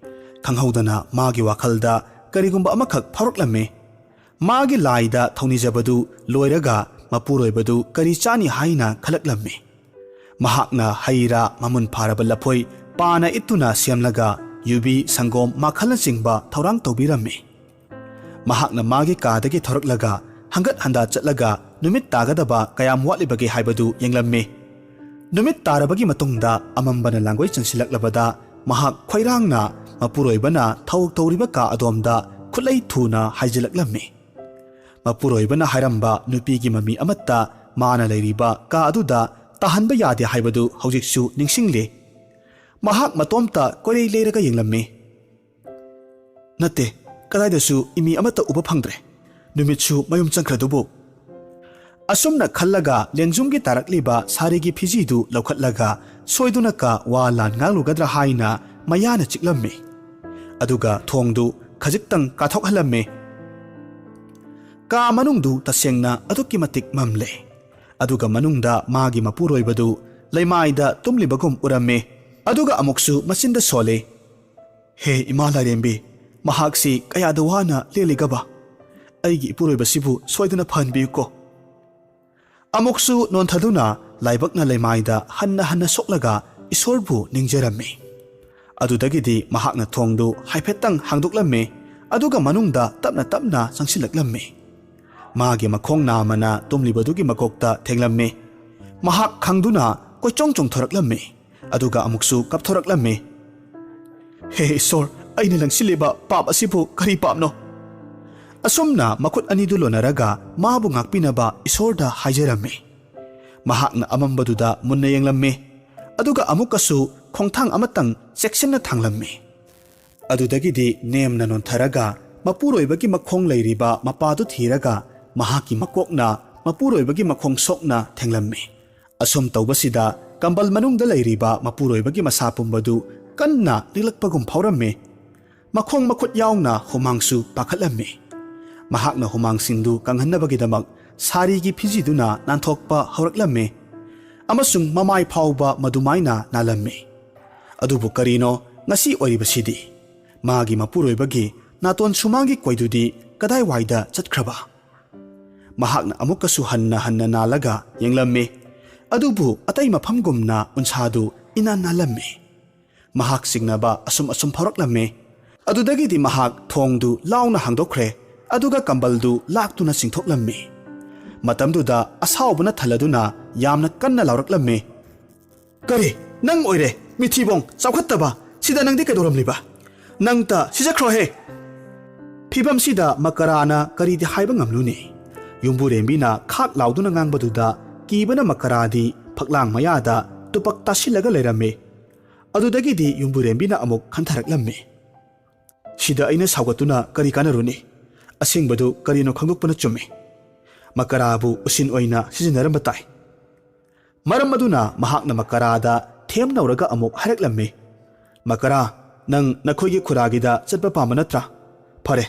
ꯈꯪꯍꯧꯗꯅ ꯃꯥꯒꯤ ꯋꯥꯈꯜꯗ ꯀꯔꯤꯒꯨꯝꯕ ꯑꯃꯈꯛ ꯐꯥꯎꯔꯛꯂꯝꯃꯤ꯫ ꯃꯥꯒꯤ ꯂꯥꯏꯗ ꯊꯧꯅꯤꯖꯕꯗꯨ ꯂꯣꯏꯔꯒ ꯃꯄꯨꯔꯣꯏꯕꯗꯨ ꯀꯔꯤ ꯆꯥꯅꯤ ꯍꯥꯏꯅ ꯈꯜꯂꯛꯂꯝꯃꯤ꯫ ꯃꯍꯥꯛꯅ ꯍꯩ ꯔꯥ ꯃꯃꯨꯟ ꯐꯥꯔꯕ ꯂꯐꯣꯏ ꯄꯥꯅ ꯏꯠꯇꯨꯅ ꯁꯦꯝꯂꯒ ꯌꯨꯕꯤ, ꯁꯪꯒꯣꯝ, ꯃꯥꯈꯜꯅꯆꯤꯡꯕ ꯊꯧꯔꯥꯡ ꯇꯧꯕꯤꯔꯝꯃꯤ꯫ ꯃꯍꯥꯛꯅ ꯃꯥꯒꯤ ꯀꯥꯗꯒꯤ ꯊꯣꯔꯛꯂꯒ ꯍꯪꯒꯠ ꯍꯟꯗꯥ ꯆꯠꯂꯒ ꯅꯨꯃꯤꯠ ꯇꯥꯒꯗꯕ ꯀꯌꯥꯝ ꯋꯥꯠꯂꯤꯕꯒꯦ ꯍꯥꯏꯕꯗꯨ ꯌꯦꯡꯂꯝꯃꯤ꯫ ꯅꯨꯃꯤꯠ ꯇꯥꯔꯕꯒꯤ ꯃꯇꯨꯡꯗ ꯑꯃꯝꯕꯅ ꯂꯥꯡꯒꯣꯏ ꯆꯟꯁꯤꯜꯂꯛꯂꯕꯗ ꯃꯍꯥꯛ ꯈꯣꯏꯔꯥꯡꯅ ꯃꯄꯨꯔꯣꯏꯕꯅ ꯊꯧ ꯇꯧꯔꯤꯕ ꯀꯥ ꯑꯗꯣꯝꯗ ꯈꯨꯠꯂꯩ ꯊꯨꯅ ꯍꯥꯏꯖꯤꯜꯂꯛꯂꯝꯃꯤ꯫ ꯃꯄꯨꯔꯣꯏꯕꯅ ꯍꯥꯏꯔꯝꯕ ꯅꯨꯄꯤꯒꯤ ꯃꯃꯤ ꯑꯃꯠꯇ ꯃꯥꯅ ꯂꯩꯔꯤꯕ ꯀꯥ ꯑꯗꯨꯗ ꯇꯥꯍꯟꯕ ꯌꯥꯗꯦ ꯍꯥꯏꯕꯗꯨ ꯍꯧꯖꯤꯛꯁꯨ ꯅꯤꯡꯁꯤꯡꯂꯤ꯫ ꯃꯍꯥꯛ ꯃꯇꯣꯝꯇ ꯀꯣꯏꯔꯩ ꯂꯩꯔꯒ ꯌꯦꯡꯂꯝꯃꯤ꯫ "ꯅꯠꯇꯦ, ꯀꯗꯥꯏꯗꯁꯨ ꯏꯃꯤ ꯑꯃꯠꯇ ꯎꯕ ꯐꯪꯗ꯭ꯔꯦ꯫ ꯅꯨꯃꯤꯠꯁꯨ ꯃꯌꯨꯝ ꯆꯪꯈ꯭ꯔꯗꯨꯕꯨ꯫ ꯑꯁꯨꯝꯅ ꯈꯜꯂꯒ ꯂꯦꯡꯖꯨꯝꯒꯤ ꯇꯥꯔꯛꯂꯤꯕ ꯁꯥꯔꯤꯒꯤ ꯐꯤꯖꯤꯗꯨ ꯂꯧꯈꯠꯂꯒ ꯁꯣꯏꯗꯨꯅ ꯀꯥ ꯋꯥ ꯂꯥꯟ ꯉꯥꯡꯂꯨꯒꯗ꯭ꯔꯥ ꯍꯥꯏꯅ ꯃꯌꯥꯅ ꯆꯤꯛꯂꯝꯃꯤ꯫ ꯑꯗꯨꯒ ꯊꯣꯡꯗꯨ ꯈꯖꯤꯛꯇꯪ ꯀꯥꯊꯣꯛꯍꯜꯂꯝꯃꯤ꯫ ꯀꯥ ꯃꯅꯨꯡꯗꯨ ꯇꯁꯦꯡꯅ ꯑꯗꯨꯛꯀꯤ ꯃꯇꯤꯛ ꯃꯝꯂꯦ꯫ ꯑꯗꯨꯒ ꯃꯅꯨꯡꯗ ꯃꯥꯒꯤ ꯃꯄꯨꯔꯣꯏꯕꯗꯨ ꯂꯩꯃꯥꯏꯗ ꯇꯨꯝꯂꯤꯕꯒꯨꯝ ꯎꯔꯝꯃꯤ꯫ ꯑꯗꯨꯒ ꯑꯃꯨꯛꯁꯨ ꯃꯆꯤꯟꯗ ꯁꯣꯜꯂꯤ, "ꯍꯦ ꯏꯃꯥ ꯂꯥꯏꯔꯦꯝꯕꯤ, ꯃꯍꯥꯛꯁꯤ ꯀꯌꯥꯗ ꯋꯥꯅ ꯂꯦꯜꯂꯤꯒꯕ? ꯑꯩꯒꯤ ꯏꯄꯨꯔꯣꯏꯕꯁꯤꯕꯨ ꯁꯣꯏꯗꯅ ꯐꯍꯟꯕꯤꯌꯨꯀꯣ꯫" ꯑꯃꯨꯛꯁꯨ ꯅꯣꯟꯊꯗꯨꯅ ꯂꯥꯏꯕꯛꯅ ꯂꯩꯃꯥꯏꯗ ꯍꯟꯅ ꯍꯟꯅ ꯁꯣꯛꯂꯒ ꯏꯁꯣꯔꯕꯨ ꯅꯤꯡꯖꯔꯝꯃꯤ꯫ ꯑꯗꯨꯗꯒꯤꯗꯤ ꯃꯍꯥꯛꯅ ꯊꯣꯡꯗꯨ ꯍꯥꯏꯐꯦꯠꯇꯪ ꯍꯥꯡꯗꯣꯛꯂꯝꯃꯤ, ꯑꯗꯨꯒ ꯃꯅꯨꯡꯗ ꯇꯞꯅ ꯇꯞꯅ ꯆꯪꯁꯤꯜꯂꯛꯂꯝꯃꯤ꯫ ꯃꯥꯒꯤ ꯃꯈꯣꯡ ꯅꯥꯝꯃꯅ ꯇꯨꯝꯂꯤꯕꯗꯨꯒꯤ ꯃꯀꯣꯛꯇ ꯊꯦꯡꯂꯝꯃꯤ꯫ ꯃꯍꯥꯛ ꯈꯪꯗꯨꯅ ꯀꯣꯏꯆꯣꯡ ꯆꯣꯡꯊꯣꯔꯛꯂꯝꯃꯤ, ꯑꯗꯨꯒ ꯑꯃꯨꯛꯁꯨ ꯀꯞꯊꯣꯔꯛꯂꯝꯃꯤ꯫ "ꯍꯦ ꯏꯁꯣꯔ, ꯑꯩꯅ ꯂꯪꯁꯤꯜꯂꯤꯕ ꯄꯥꯞ ꯑꯁꯤꯕꯨ ꯀꯔꯤ ꯄꯥꯞꯅꯣ?" ꯑꯁꯨꯝꯅ ꯃꯈꯨꯠ ꯑꯅꯤꯗꯨ ꯂꯣꯟꯅꯔꯒ ꯃꯥꯕꯨ ꯉꯥꯛꯄꯤꯅꯕ ꯏꯁꯣꯔꯗ ꯍꯥꯏꯖꯔꯝꯃꯤ꯫ ꯃꯍꯥꯛꯅ ꯑꯃꯝꯕꯗꯨꯗ ꯃꯨꯟꯅ ꯌꯦꯡꯂꯝꯃꯤ, ꯑꯗꯨꯒ ꯑꯃꯨꯛꯀꯁꯨ ꯈꯣꯡꯊꯥꯡ ꯑꯃꯇꯪ ꯆꯦꯛꯁꯤꯟꯅ ꯊꯥꯡꯂꯝꯃꯤ꯫ ꯑꯗꯨꯗꯒꯤꯗꯤ ꯅꯦꯝꯅ ꯅꯣꯟꯊꯔꯒ ꯃꯄꯨꯔꯣꯏꯕꯒꯤ ꯃꯈꯣꯡ ꯂꯩꯔꯤꯕ ꯃꯄꯥꯗꯨ ꯊꯤꯔꯒ ꯃꯍꯥꯛꯀꯤ ꯃꯀꯣꯛꯅ ꯃꯄꯨꯔꯣꯏꯕꯒꯤ ꯃꯈꯣꯡ ꯁꯣꯛꯅ ꯊꯦꯡꯂꯝꯃꯤ꯫ ꯑꯁꯨꯝ ꯇꯧꯕꯁꯤꯗ ꯀꯝꯕꯜ ꯃꯅꯨꯡꯗ ꯂꯩꯔꯤꯕ ꯃꯄꯨꯔꯣꯏꯕꯒꯤ ꯃꯁꯥ ꯄꯨꯝꯕꯗꯨ ꯀꯟꯅ ꯅꯤꯛꯂꯛꯄꯒꯨꯝ ꯐꯥꯎꯔꯝꯃꯤ꯫ ꯃꯈꯣꯡ ꯃꯈꯨꯠ ꯌꯥꯎꯅ ꯍꯨꯃꯥꯡꯁꯨ ꯄꯥꯈꯠꯂꯝꯃꯤ꯫ ꯃꯍꯥꯛꯅ ꯍꯨꯃꯥꯡꯁꯤꯡꯗꯨ ꯀꯪꯍꯟꯅꯕꯒꯤꯗꯃꯛ ꯁꯥꯔꯤꯒꯤ ꯐꯤꯖꯤꯗꯨꯅ ꯅꯥꯟꯊꯣꯛꯄ ꯍꯧꯔꯛꯂꯝꯃꯤ, ꯑꯃꯁꯨꯡ ꯃꯃꯥꯏ ꯐꯥꯎꯕ ꯃꯗꯨꯃꯥꯏꯅ ꯅꯥꯜꯂꯝꯃꯤ꯫ ꯑꯗꯨꯕꯨ ꯀꯔꯤꯅꯣ ꯉꯁꯤ ꯑꯣꯏꯔꯤꯕꯁꯤꯗꯤ? ꯃꯥꯒꯤ ꯃꯄꯨꯔꯣꯏꯕꯒꯤ ꯅꯥꯇꯣꯟ ꯁꯨꯃꯥꯡꯒꯤ ꯀꯣꯏꯗꯨꯗꯤ ꯀꯗꯥꯏꯋꯥꯏꯗ ꯆꯠꯈ꯭ꯔꯕ? ꯃꯍꯥꯛꯅ ꯑꯃꯨꯛꯀꯁꯨ ꯍꯟꯅ ꯍꯟꯅ ꯅꯥꯜꯂꯒ ꯌꯦꯡꯂꯝꯃꯤ, ꯑꯗꯨꯕꯨ ꯑꯇꯩ ꯃꯐꯝꯒꯨꯝꯅ ꯎꯟꯁꯥꯗꯨ ꯏꯅꯥꯟ ꯅꯥꯜꯂꯝꯃꯤ꯫ ꯃꯍꯥꯛ ꯆꯤꯡꯅꯕ ꯑꯁꯨꯝ ꯑꯁꯨꯝ ꯐꯥꯎꯔꯛꯂꯝꯃꯤ꯫ ꯑꯗꯨꯗꯒꯤꯗꯤ ꯃꯍꯥꯛ ꯊꯣꯡꯗꯨ ꯂꯥꯎꯅ ꯍꯥꯡꯗꯣꯛꯈ꯭ꯔꯦ, ꯑꯗꯨꯒ ꯀꯝꯕꯜꯗꯨ ꯂꯥꯛꯇꯨꯅ ꯆꯤꯡꯊꯣꯛꯂꯝꯃꯤ꯫ ꯃꯇꯝꯗꯨꯗ ꯑꯁꯥꯎꯕꯅ ꯊꯜꯂꯗꯨꯅ ꯌꯥꯝꯅ ꯀꯟꯅ ꯂꯥꯎꯔꯛꯂꯝꯃꯤ, "ꯀꯔꯤ? ꯅꯪ ꯑꯣꯏꯔꯦ, ꯃꯤꯊꯤꯕꯣꯡ, ꯆꯥꯎꯈꯠꯇꯕ! ꯁꯤꯗ ꯅꯪꯗꯤ ꯀꯩꯗꯧꯔꯝꯂꯤꯕ? ꯅꯪꯇ ꯁꯤꯖꯈ꯭ꯔꯣꯍꯦ!" ꯐꯤꯕꯝꯁꯤꯗ ꯃꯀꯔꯥꯅ ꯀꯔꯤꯗꯤ ꯍꯥꯏꯕ ꯉꯝꯂꯨꯅꯤ? ꯌꯨꯝꯕꯨꯔꯦꯝꯕꯤꯅ ꯈꯥꯛ ꯂꯥꯎꯗꯨꯅ ꯉꯥꯡꯕꯗꯨꯗ ꯀꯤꯕꯅ ꯃꯀꯔꯥꯗꯤ ꯐꯛꯂꯥꯡ ꯃꯌꯥꯗ ꯇꯨꯄꯛ ꯇꯥꯁꯤꯜꯂꯒ ꯂꯩꯔꯝꯃꯤ꯫ ꯑꯗꯨꯗꯒꯤꯗꯤ ꯌꯨꯝꯕꯨꯔꯦꯝꯕꯤꯅ ꯑꯃꯨꯛ ꯈꯟꯊꯔꯛꯂꯝꯃꯤ꯫ ꯁꯤꯗ ꯑꯩꯅ ꯁꯥꯎꯒꯠꯇꯨꯅ ꯀꯔꯤ ꯀꯥꯟꯅꯔꯨꯅꯤ? ꯑꯁꯦꯡꯕꯗꯨ ꯀꯔꯤꯅꯣ ꯈꯪꯗꯣꯛꯄꯅ ꯆꯨꯝꯃꯤ꯫ ꯃꯀꯔꯥꯕꯨ ꯎꯁꯤꯟ ꯑꯣꯏꯅ ꯁꯤꯖꯤꯟꯅꯔꯝꯕ ꯇꯥꯏ꯫ ꯃꯔꯝ ꯑꯗꯨꯅ ꯃꯍꯥꯛꯅ ꯃꯀꯔꯥꯗ ꯊꯦꯝꯅꯧꯔꯒ ꯑꯃꯨꯛ ꯍꯥꯏꯔꯛꯂꯝꯃꯤ, "ꯃꯀꯔꯥ, ꯅꯪ ꯅꯈꯣꯏꯒꯤ ꯈꯨꯔꯥꯒꯤꯗ ꯆꯠꯄ ꯄꯥꯝꯕ ꯅꯠꯇ꯭ꯔꯥ? ꯐꯔꯦ,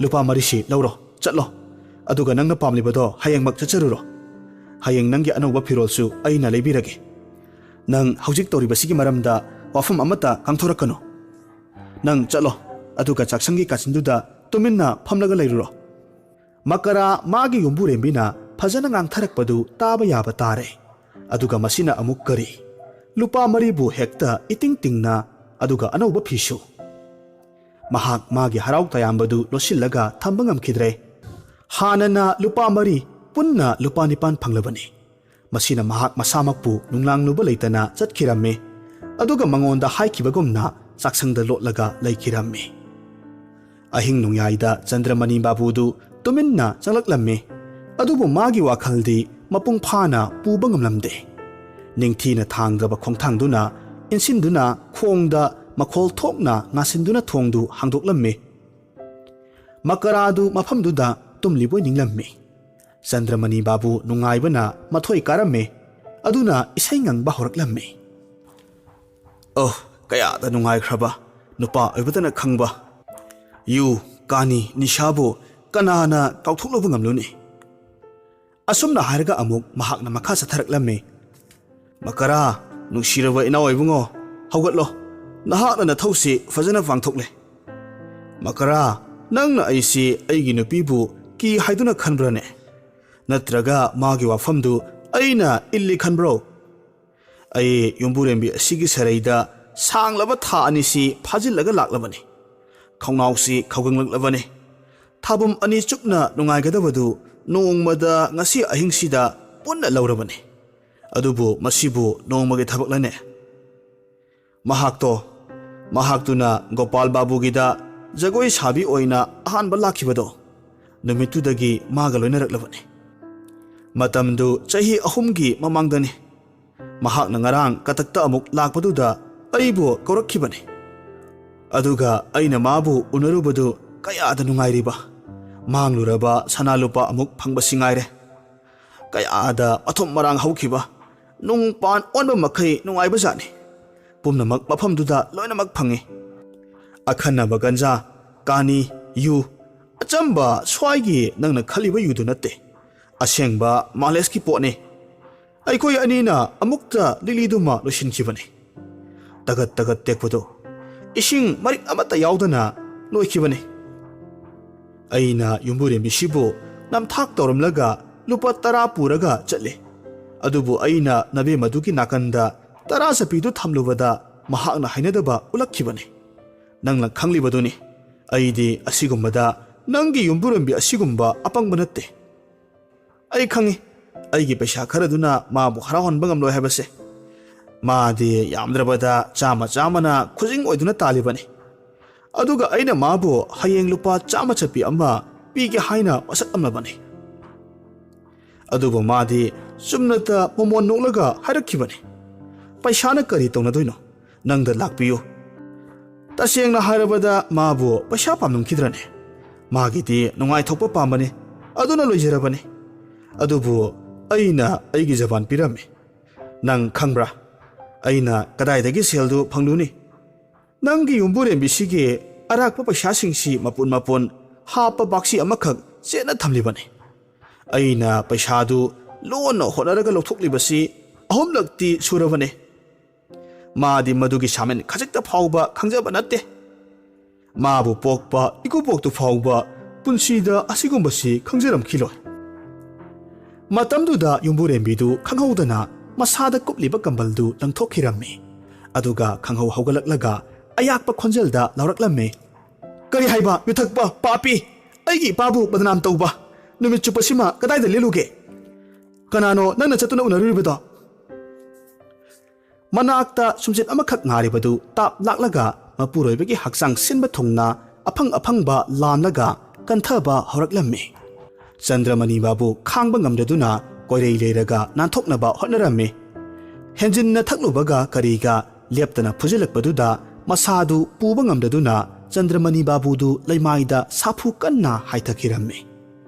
ꯂꯨꯄꯥ ꯃꯔꯤꯁꯤ ꯂꯧꯔꯣ, ꯆꯠꯂꯣ꯫ ꯑꯗꯨꯒ ꯅꯪꯅ ꯄꯥꯝꯂꯤꯕꯗꯣ ꯍꯌꯦꯡꯃꯛ ꯆꯠꯆꯔꯨꯔꯣ꯫ ꯍꯌꯦꯡ ꯅꯪꯒꯤ ꯑꯅꯧꯕ ꯐꯤꯔꯣꯜꯁꯨ ꯑꯩꯅ ꯂꯩꯕꯤꯔꯒꯦ꯫ ꯅꯪ ꯍꯧꯖꯤꯛ ꯇꯧꯔꯤꯕꯁꯤꯒꯤ ꯃꯔꯝꯗ ꯋꯥꯐꯝ ꯑꯃꯠꯇ ꯉꯥꯡꯊꯣꯔꯛꯀꯅꯨ꯫ ꯅꯪ ꯆꯠꯂꯣ, ꯑꯗꯨꯒ ꯆꯥꯛꯁꯪꯒꯤ ꯀꯥꯆꯤꯟꯗꯨꯗ ꯇꯨꯃꯤꯟꯅ ꯐꯝꯂꯒ ꯂꯩꯔꯨꯔꯣ꯫" ꯃꯀꯔꯥ ꯃꯥꯒꯤ ꯌꯨꯝꯕꯨꯔꯦꯝꯕꯤꯅ ꯐꯖꯅ ꯉꯥꯡꯊꯔꯛꯄꯗꯨ ꯇꯥꯕ ꯌꯥꯕ ꯇꯥꯔꯦ꯫ ꯑꯗꯨꯒ ꯃꯁꯤꯅ ꯑꯃꯨꯛ ꯀꯔꯤ? ꯂꯨꯄꯥ ꯃꯔꯤꯕꯨ ꯍꯦꯛꯇ ꯏꯇꯤꯡ ꯇꯤꯡꯅ, ꯑꯗꯨꯒ ꯑꯅꯧꯕ ꯐꯤꯁꯨ꯫ ꯃꯍꯥꯛ ꯃꯥꯒꯤ ꯍꯔꯥꯎ ꯇꯌꯥꯝꯕꯗꯨ ꯂꯣꯠꯁꯤꯜꯂꯒ ꯊꯝꯕ ꯉꯝꯈꯤꯗ꯭ꯔꯦ꯫ ꯍꯥꯟꯅꯅ ꯂꯨꯄꯥ ꯃꯔꯤ, ꯄꯨꯟꯅ ꯂꯨꯄꯥ ꯅꯤꯄꯥꯟ ꯐꯪꯂꯕꯅꯤ꯫ ꯃꯁꯤꯅ ꯃꯍꯥꯛ ꯃꯁꯥꯃꯛꯄꯨ ꯅꯨꯡꯂꯥꯡꯂꯨꯕ ꯂꯩꯇꯅ ꯆꯠꯈꯤꯔꯝꯃꯤ, ꯑꯗꯨꯒ ꯃꯉꯣꯟꯗ ꯍꯥꯏꯈꯤꯕꯒꯨꯝꯅ ꯆꯥꯛꯁꯪꯗ ꯂꯣꯠꯂꯒ ꯂꯩꯈꯤꯔꯝꯃꯤ꯫ ꯑꯍꯤꯡ ꯅꯣꯡꯌꯥꯏꯗ ꯆꯟꯗ꯭ꯔꯃꯅꯤ ꯕꯥꯕꯨꯗꯨ ꯇꯨꯃꯤꯟꯅ ꯆꯪꯂꯛꯂꯝꯃꯤ, ꯑꯗꯨꯕꯨ ꯃꯥꯒꯤ ꯋꯥꯈꯜꯗꯤ ꯃꯄꯨꯡ ꯐꯥꯅ ꯄꯨꯕ ꯉꯝꯂꯝꯗꯦ꯫ ꯅꯤꯡꯊꯤꯅ ꯊꯥꯡꯗ꯭ꯔꯕ ꯈꯣꯡꯊꯥꯡꯗꯨꯅ ꯏꯟꯁꯤꯟꯗꯨꯅ ꯈꯣꯡꯗ ꯃꯈꯣꯜ ꯊꯣꯛꯅ ꯉꯥꯁꯤꯟꯗꯨꯅ ꯊꯣꯡꯗꯨ ꯍꯥꯡꯗꯣꯛꯂꯝꯃꯤ꯫ ꯃꯀꯔꯥꯗꯨ ꯃꯐꯝꯗꯨꯗ ꯇꯨꯝꯂꯤꯕꯣꯏ ꯅꯤꯡꯂꯝꯃꯤ꯫ ꯆꯟꯗ꯭ꯔꯃꯅꯤ ꯕꯥꯕꯨ ꯅꯨꯡꯉꯥꯏꯕꯅ ꯃꯊꯣꯏ ꯀꯥꯔꯝꯃꯤ, ꯑꯗꯨꯅ ꯏꯁꯩ ꯉꯪꯕ ꯍꯧꯔꯛꯂꯝꯃꯤ꯫ "ꯑꯣ, ꯀꯌꯥꯗ ꯅꯨꯡꯉꯥꯏꯈ꯭ꯔꯕ, ꯅꯨꯄꯥ ꯑꯣꯏꯕꯇꯅ ꯈꯪꯕ ꯌꯨ, ꯀꯥꯅꯤ, ꯅꯤꯁꯥꯕꯨ ꯀꯅꯥꯅ ꯀꯥꯎꯊꯣꯛꯂꯨꯕ ꯉꯝꯂꯨꯅꯤ?" ꯑꯁꯨꯝꯅ ꯍꯥꯏꯔꯒ ꯑꯃꯨꯛ ꯃꯍꯥꯛꯅ ꯃꯈꯥ ꯆꯠꯊꯔꯛꯂꯝꯃꯤ꯫ "ꯃꯀꯔꯥ, ꯅꯨꯡꯁꯤꯔꯕ ꯏꯅꯥꯎ ꯏꯕꯨꯡꯉꯣ, ꯍꯧꯒꯠꯂꯣ꯫ ꯅꯍꯥꯛꯅ ꯅꯊꯧꯁꯤ ꯐꯖꯅ ꯄꯥꯡꯊꯣꯛꯂꯦ꯫ ꯃꯀꯔꯥ, ꯅꯪꯅ ꯑꯩꯁꯤ ꯑꯩꯒꯤ ꯅꯨꯄꯤꯕꯨ ꯀꯤ ꯍꯥꯏꯗꯨꯅ ꯈꯟꯕ꯭ꯔꯅꯦ? ꯅꯠꯇ꯭ꯔꯒ ꯃꯥꯒꯤ ꯋꯥꯐꯝꯗꯨ ꯑꯩꯅ ꯏꯜꯂꯤ ꯈꯟꯕ꯭ꯔꯣ? ꯑꯩ ꯌꯨꯝꯕꯨꯔꯦꯝꯕꯤ ꯑꯁꯤꯒꯤ ꯁꯔꯩꯗ ꯁꯥꯡꯂꯕ ꯊꯥ ꯑꯅꯤꯁꯤ ꯐꯥꯖꯤꯜꯂꯒ ꯂꯥꯛꯂꯕꯅꯤ꯫ ꯈꯧꯅꯥꯎꯁꯤ ꯈꯧꯒꯪꯂꯛꯂꯕꯅꯤ꯫ ꯊꯥꯕꯨꯝ ꯑꯅꯤ ꯆꯨꯞꯅ ꯅꯨꯡꯉꯥꯏꯒꯗꯕꯗꯨ ꯅꯣꯡꯃꯗ ꯉꯁꯤ ꯑꯍꯤꯡꯁꯤꯗ ꯄꯨꯟꯅ ꯂꯧꯔꯕꯅꯤ꯫ ꯑꯗꯨꯕꯨ ꯃꯁꯤꯕꯨ ꯅꯣꯡꯃꯒꯤ ꯊꯕꯛꯂꯅꯦ?" ꯃꯍꯥꯛꯇꯣ, ꯃꯍꯥꯛꯇꯨꯅ ꯒꯣꯄꯥꯜ ꯕꯥꯕꯨꯒꯤꯗ ꯖꯒꯣꯏ ꯁꯥꯕꯤ ꯑꯣꯏꯅ ꯑꯍꯥꯟꯕ ꯂꯥꯛꯈꯤꯕꯗꯣ, ꯅꯨꯃꯤꯠꯇꯨꯗꯒꯤ ꯃꯥꯒ ꯂꯣꯏꯅꯔꯛꯂꯕꯅꯤ꯫ ꯃꯇꯝꯗꯨ ꯆꯍꯤ ꯑꯍꯨꯝꯒꯤ ꯃꯃꯥꯡꯗꯅꯤ꯫ ꯃꯍꯥꯛꯅ ꯉꯔꯥꯡ ꯀꯇꯛꯇ ꯑꯃꯨꯛ ꯂꯥꯛꯄꯗꯨꯗ ꯑꯩꯕꯨ ꯀꯧꯔꯛꯈꯤꯕꯅꯤ꯫ ꯑꯗꯨꯒ ꯑꯩꯅ ꯃꯥꯕꯨ ꯎꯅꯔꯨꯕꯗꯨ ꯀꯌꯥꯗ ꯅꯨꯡꯉꯥꯏꯔꯤꯕ! ꯃꯥꯡꯂꯨꯔꯕ ꯁꯅꯥ ꯂꯨꯄꯥ ꯑꯃꯨꯛ ꯐꯪꯕꯁꯤ ꯉꯥꯏꯔꯦ꯫ ꯀꯌꯥꯗ ꯃꯊꯨꯝ ꯃꯔꯥꯡ ꯍꯧꯈꯤꯕ! ꯅꯨꯡ ꯄꯥꯟ ꯑꯣꯟꯕ ꯃꯈꯩ ꯅꯨꯡꯉꯥꯏꯕꯖꯥꯠꯅꯤ꯫ ꯄꯨꯝꯅꯃꯛ ꯃꯐꯝꯗꯨꯗ ꯂꯣꯏꯅꯃꯛ ꯐꯪꯉꯤ꯫ ꯑꯈꯟꯅꯕ ꯒꯟꯖꯥ, ꯀꯥꯅꯤ, ꯌꯨ, ꯑꯆꯝꯕ ꯁ꯭ꯋꯥꯏꯒꯤ ꯅꯪꯅ ꯈꯜꯂꯤꯕ ꯌꯨꯗꯨ ꯅꯠꯇꯦ꯫ ꯑꯁꯦꯡꯕ ꯃꯥꯂꯦꯁꯀꯤ ꯄꯣꯠꯅꯤ꯫ ꯑꯩꯈꯣꯏ ꯑꯅꯤꯅ ꯑꯃꯨꯛꯇ ꯂꯤꯛꯂꯤꯗꯨꯃ ꯂꯣꯏꯁꯤꯟꯈꯤꯕꯅꯤ꯫ ꯇꯒꯠ ꯇꯒꯠ ꯇꯦꯛꯄꯗꯨ ꯏꯁꯤꯡ ꯃꯔꯤꯛ ꯑꯃꯠꯇ ꯌꯥꯎꯗꯅ ꯂꯣꯏꯈꯤꯕꯅꯤ꯫ ꯑꯩꯅ ꯌꯨꯝꯕꯨꯔꯦꯝꯕꯤꯁꯤꯕꯨ ꯅꯝꯊꯥꯛ ꯇꯧꯔꯝꯂꯒ ꯂꯨꯄꯥ ꯇꯔꯥ ꯄꯨꯔꯒ ꯆꯠꯂꯦ꯫ ꯑꯗꯨꯕꯨ ꯑꯩꯅ ꯅꯕꯦꯝꯃꯗꯨꯒꯤ ꯅꯥꯀꯟꯗ ꯇꯔꯥ ꯆꯄꯤꯗꯨ ꯊꯝꯂꯨꯕꯗ ꯃꯍꯥꯛꯅ ꯍꯩꯅꯗꯕ ꯎꯠꯂꯛꯈꯤꯕꯅꯤ꯫ ꯅꯪꯅ ꯈꯪꯂꯤꯕꯗꯨꯅꯤ, ꯑꯩꯗꯤ ꯑꯁꯤꯒꯨꯝꯕꯗ ꯅꯪꯒꯤ ꯌꯨꯝꯕꯨꯔꯦꯝꯕꯤ ꯑꯁꯤꯒꯨꯝꯕ ꯑꯄꯪꯕ ꯅꯠꯇꯦ꯫ ꯑꯩ ꯈꯪꯏ, ꯑꯩꯒꯤ ꯄꯩꯁꯥ ꯈꯔꯗꯨꯅ ꯃꯥꯕꯨ ꯍꯔꯥꯎꯍꯟꯕ ꯉꯝꯂꯣꯏ ꯍꯥꯏꯕꯁꯦ꯫ ꯃꯥꯗꯤ ꯌꯥꯝꯗ꯭ꯔꯕꯗ ꯆꯥꯝꯃ ꯆꯥꯝꯃꯅ ꯈꯨꯖꯤꯡ ꯑꯣꯏꯗꯨꯅ ꯇꯥꯜꯂꯤꯕꯅꯤ꯫ ꯑꯗꯨꯒ ꯑꯩꯅ ꯃꯥꯕꯨ ꯍꯌꯦꯡ ꯂꯨꯄꯥ ꯆꯥꯝꯃ ꯆꯠꯄꯤ ꯑꯃ ꯄꯤꯒꯦ ꯍꯥꯏꯅ ꯋꯥꯁꯛꯂꯝꯂꯕꯅꯤ꯫ ꯑꯗꯨꯕꯨ ꯃꯥꯗꯤ ꯆꯨꯝꯅꯇ ꯃꯣꯃꯣꯟ ꯅꯣꯛꯂꯒ ꯍꯥꯏꯔꯛꯈꯤꯕꯅꯤ, "ꯄꯩꯁꯥꯅ ꯀꯔꯤ ꯇꯧꯅꯗꯣꯏꯅꯣ? ꯅꯪꯗ ꯂꯥꯛꯄꯤꯌꯨ꯫" ꯇꯁꯦꯡꯅ ꯍꯥꯏꯔꯕꯗ ꯃꯥꯕꯨ ꯄꯩꯁꯥ ꯄꯥꯝꯂꯝꯈꯤꯗ꯭ꯔꯅꯦ? ꯃꯥꯒꯤꯗꯤ ꯅꯨꯡꯉꯥꯏꯊꯣꯛꯄ ꯄꯥꯝꯕꯅꯤ, ꯑꯗꯨꯅ ꯂꯣꯏꯖꯔꯕꯅꯤ꯫ ꯑꯗꯨꯕꯨ ꯑꯩꯅ ꯑꯩꯒꯤ ꯖꯕꯥꯟ ꯄꯤꯔꯝꯃꯤ꯫ ꯅꯪ ꯈꯪꯕ꯭ꯔꯥ, ꯑꯩꯅ ꯀꯗꯥꯏꯗꯒꯤ ꯁꯦꯜꯗꯨ ꯐꯪꯂꯨꯅꯤ? ꯅꯪꯒꯤ ꯌꯨꯝꯕꯨꯔꯦꯝꯕꯤꯁꯤꯒꯤ ꯑꯔꯥꯛꯄ ꯄꯩꯁꯥꯁꯤꯡꯁꯤ ꯃꯄꯨꯟ ꯃꯄꯨꯟ ꯍꯥꯞꯄ ꯕꯥꯛꯁꯤ ꯑꯃꯈꯛ ꯆꯦꯠꯅ ꯊꯝꯂꯤꯕꯅꯤ꯫ ꯑꯩꯅ ꯄꯩꯁꯥꯗꯨ ꯂꯣꯟꯅ ꯍꯣꯠꯅꯔꯒ ꯂꯧꯊꯣꯛꯂꯤꯕꯁꯤ ꯑꯍꯨꯝꯂꯛꯇꯤ ꯁꯨꯔꯕꯅꯤ꯫ ꯃꯥꯗꯤ ꯃꯗꯨꯒꯤ ꯁꯥꯃꯟ ꯈꯖꯤꯛꯇ ꯐꯥꯎꯕ ꯈꯪꯖꯕ ꯅꯠꯇꯦ꯫ ꯃꯥꯕꯨ ꯄꯣꯛꯄ ꯏꯀꯨꯕꯣꯛꯇꯨ ꯐꯥꯎꯕ ꯄꯨꯟꯁꯤꯗ ꯑꯁꯤꯒꯨꯝꯕꯁꯤ ꯈꯪꯖꯔꯝꯈꯤꯂꯣꯏ꯫ ꯃꯇꯝꯗꯨꯗ ꯌꯨꯝꯕꯨꯔꯦꯝꯕꯤꯗꯨ ꯈꯪꯍꯧꯗꯅ ꯃꯁꯥꯗ ꯀꯨꯞꯂꯤꯕ ꯀꯝꯕꯜꯗꯨ ꯂꯪꯊꯣꯛꯈꯤꯔꯝꯃꯤ꯫ ꯑꯗꯨꯒ ꯈꯪꯍꯧ ꯍꯧꯒꯠꯂꯛꯂꯒ ꯑꯌꯥꯛꯄ ꯈꯣꯟꯖꯦꯜꯗ ꯂꯥꯎꯔꯛꯂꯝꯃꯤ, "ꯀꯔꯤ ꯍꯥꯏꯕ? ꯌꯨꯊꯛꯄ! ꯄꯥꯄꯤ! ꯑꯩꯒꯤ ꯏꯄꯥꯕꯨ ꯕꯗꯅꯥꯝ ꯇꯧꯕ! ꯅꯨꯃꯤꯠ ꯆꯨꯞꯄꯁꯤꯃ ꯀꯗꯥꯏꯗ ꯂꯦꯜꯂꯨꯒꯦ? ꯀꯅꯥꯅꯣ ꯅꯪꯅ ꯆꯠꯇꯨꯅ ꯎꯅꯔꯨꯔꯤꯕꯗꯣ?" ꯃꯅꯥꯛꯇ ꯁꯨꯝꯆꯤꯠ ꯑꯃꯈꯛ ꯉꯥꯔꯤꯕꯗꯨ ꯇꯥꯞ ꯂꯥꯛꯂꯒ ꯃꯄꯨꯔꯣꯏꯕꯒꯤ ꯍꯛꯆꯥꯡ ꯁꯤꯟꯕ ꯊꯨꯡꯅ ꯑꯐꯪ ꯑꯐꯪꯕ ꯂꯥꯝꯂꯒ ꯀꯟꯊꯕ ꯍꯧꯔꯛꯂꯝꯃꯤ꯫ ꯆꯟꯗ꯭ꯔꯃꯅꯤ ꯕꯥꯕꯨ ꯈꯥꯡꯕ ꯉꯝꯗꯗꯨꯅ ꯀꯣꯏꯔꯩ ꯂꯩꯔꯒ ꯅꯥꯟꯊꯣꯛꯅꯕ ꯍꯣꯠꯅꯔꯝꯃꯤ꯫ ꯍꯦꯟꯖꯤꯟꯅ ꯊꯛꯂꯨꯕꯒ ꯀꯔꯤꯒ ꯂꯦꯞꯇꯅ ꯐꯨꯖꯤꯜꯂꯛꯄꯗꯨꯗ ꯃꯁꯥꯗꯨ ꯄꯨꯕ ꯉꯝꯗꯗꯨꯅ ꯆꯟꯗ꯭ꯔꯃꯅꯤ ꯕꯥꯕꯨꯗꯨ ꯂꯩꯃꯥꯏꯗ ꯁꯥꯐꯨ ꯀꯟꯅ ꯍꯥꯏꯊꯈꯤꯔꯝꯃꯤ꯫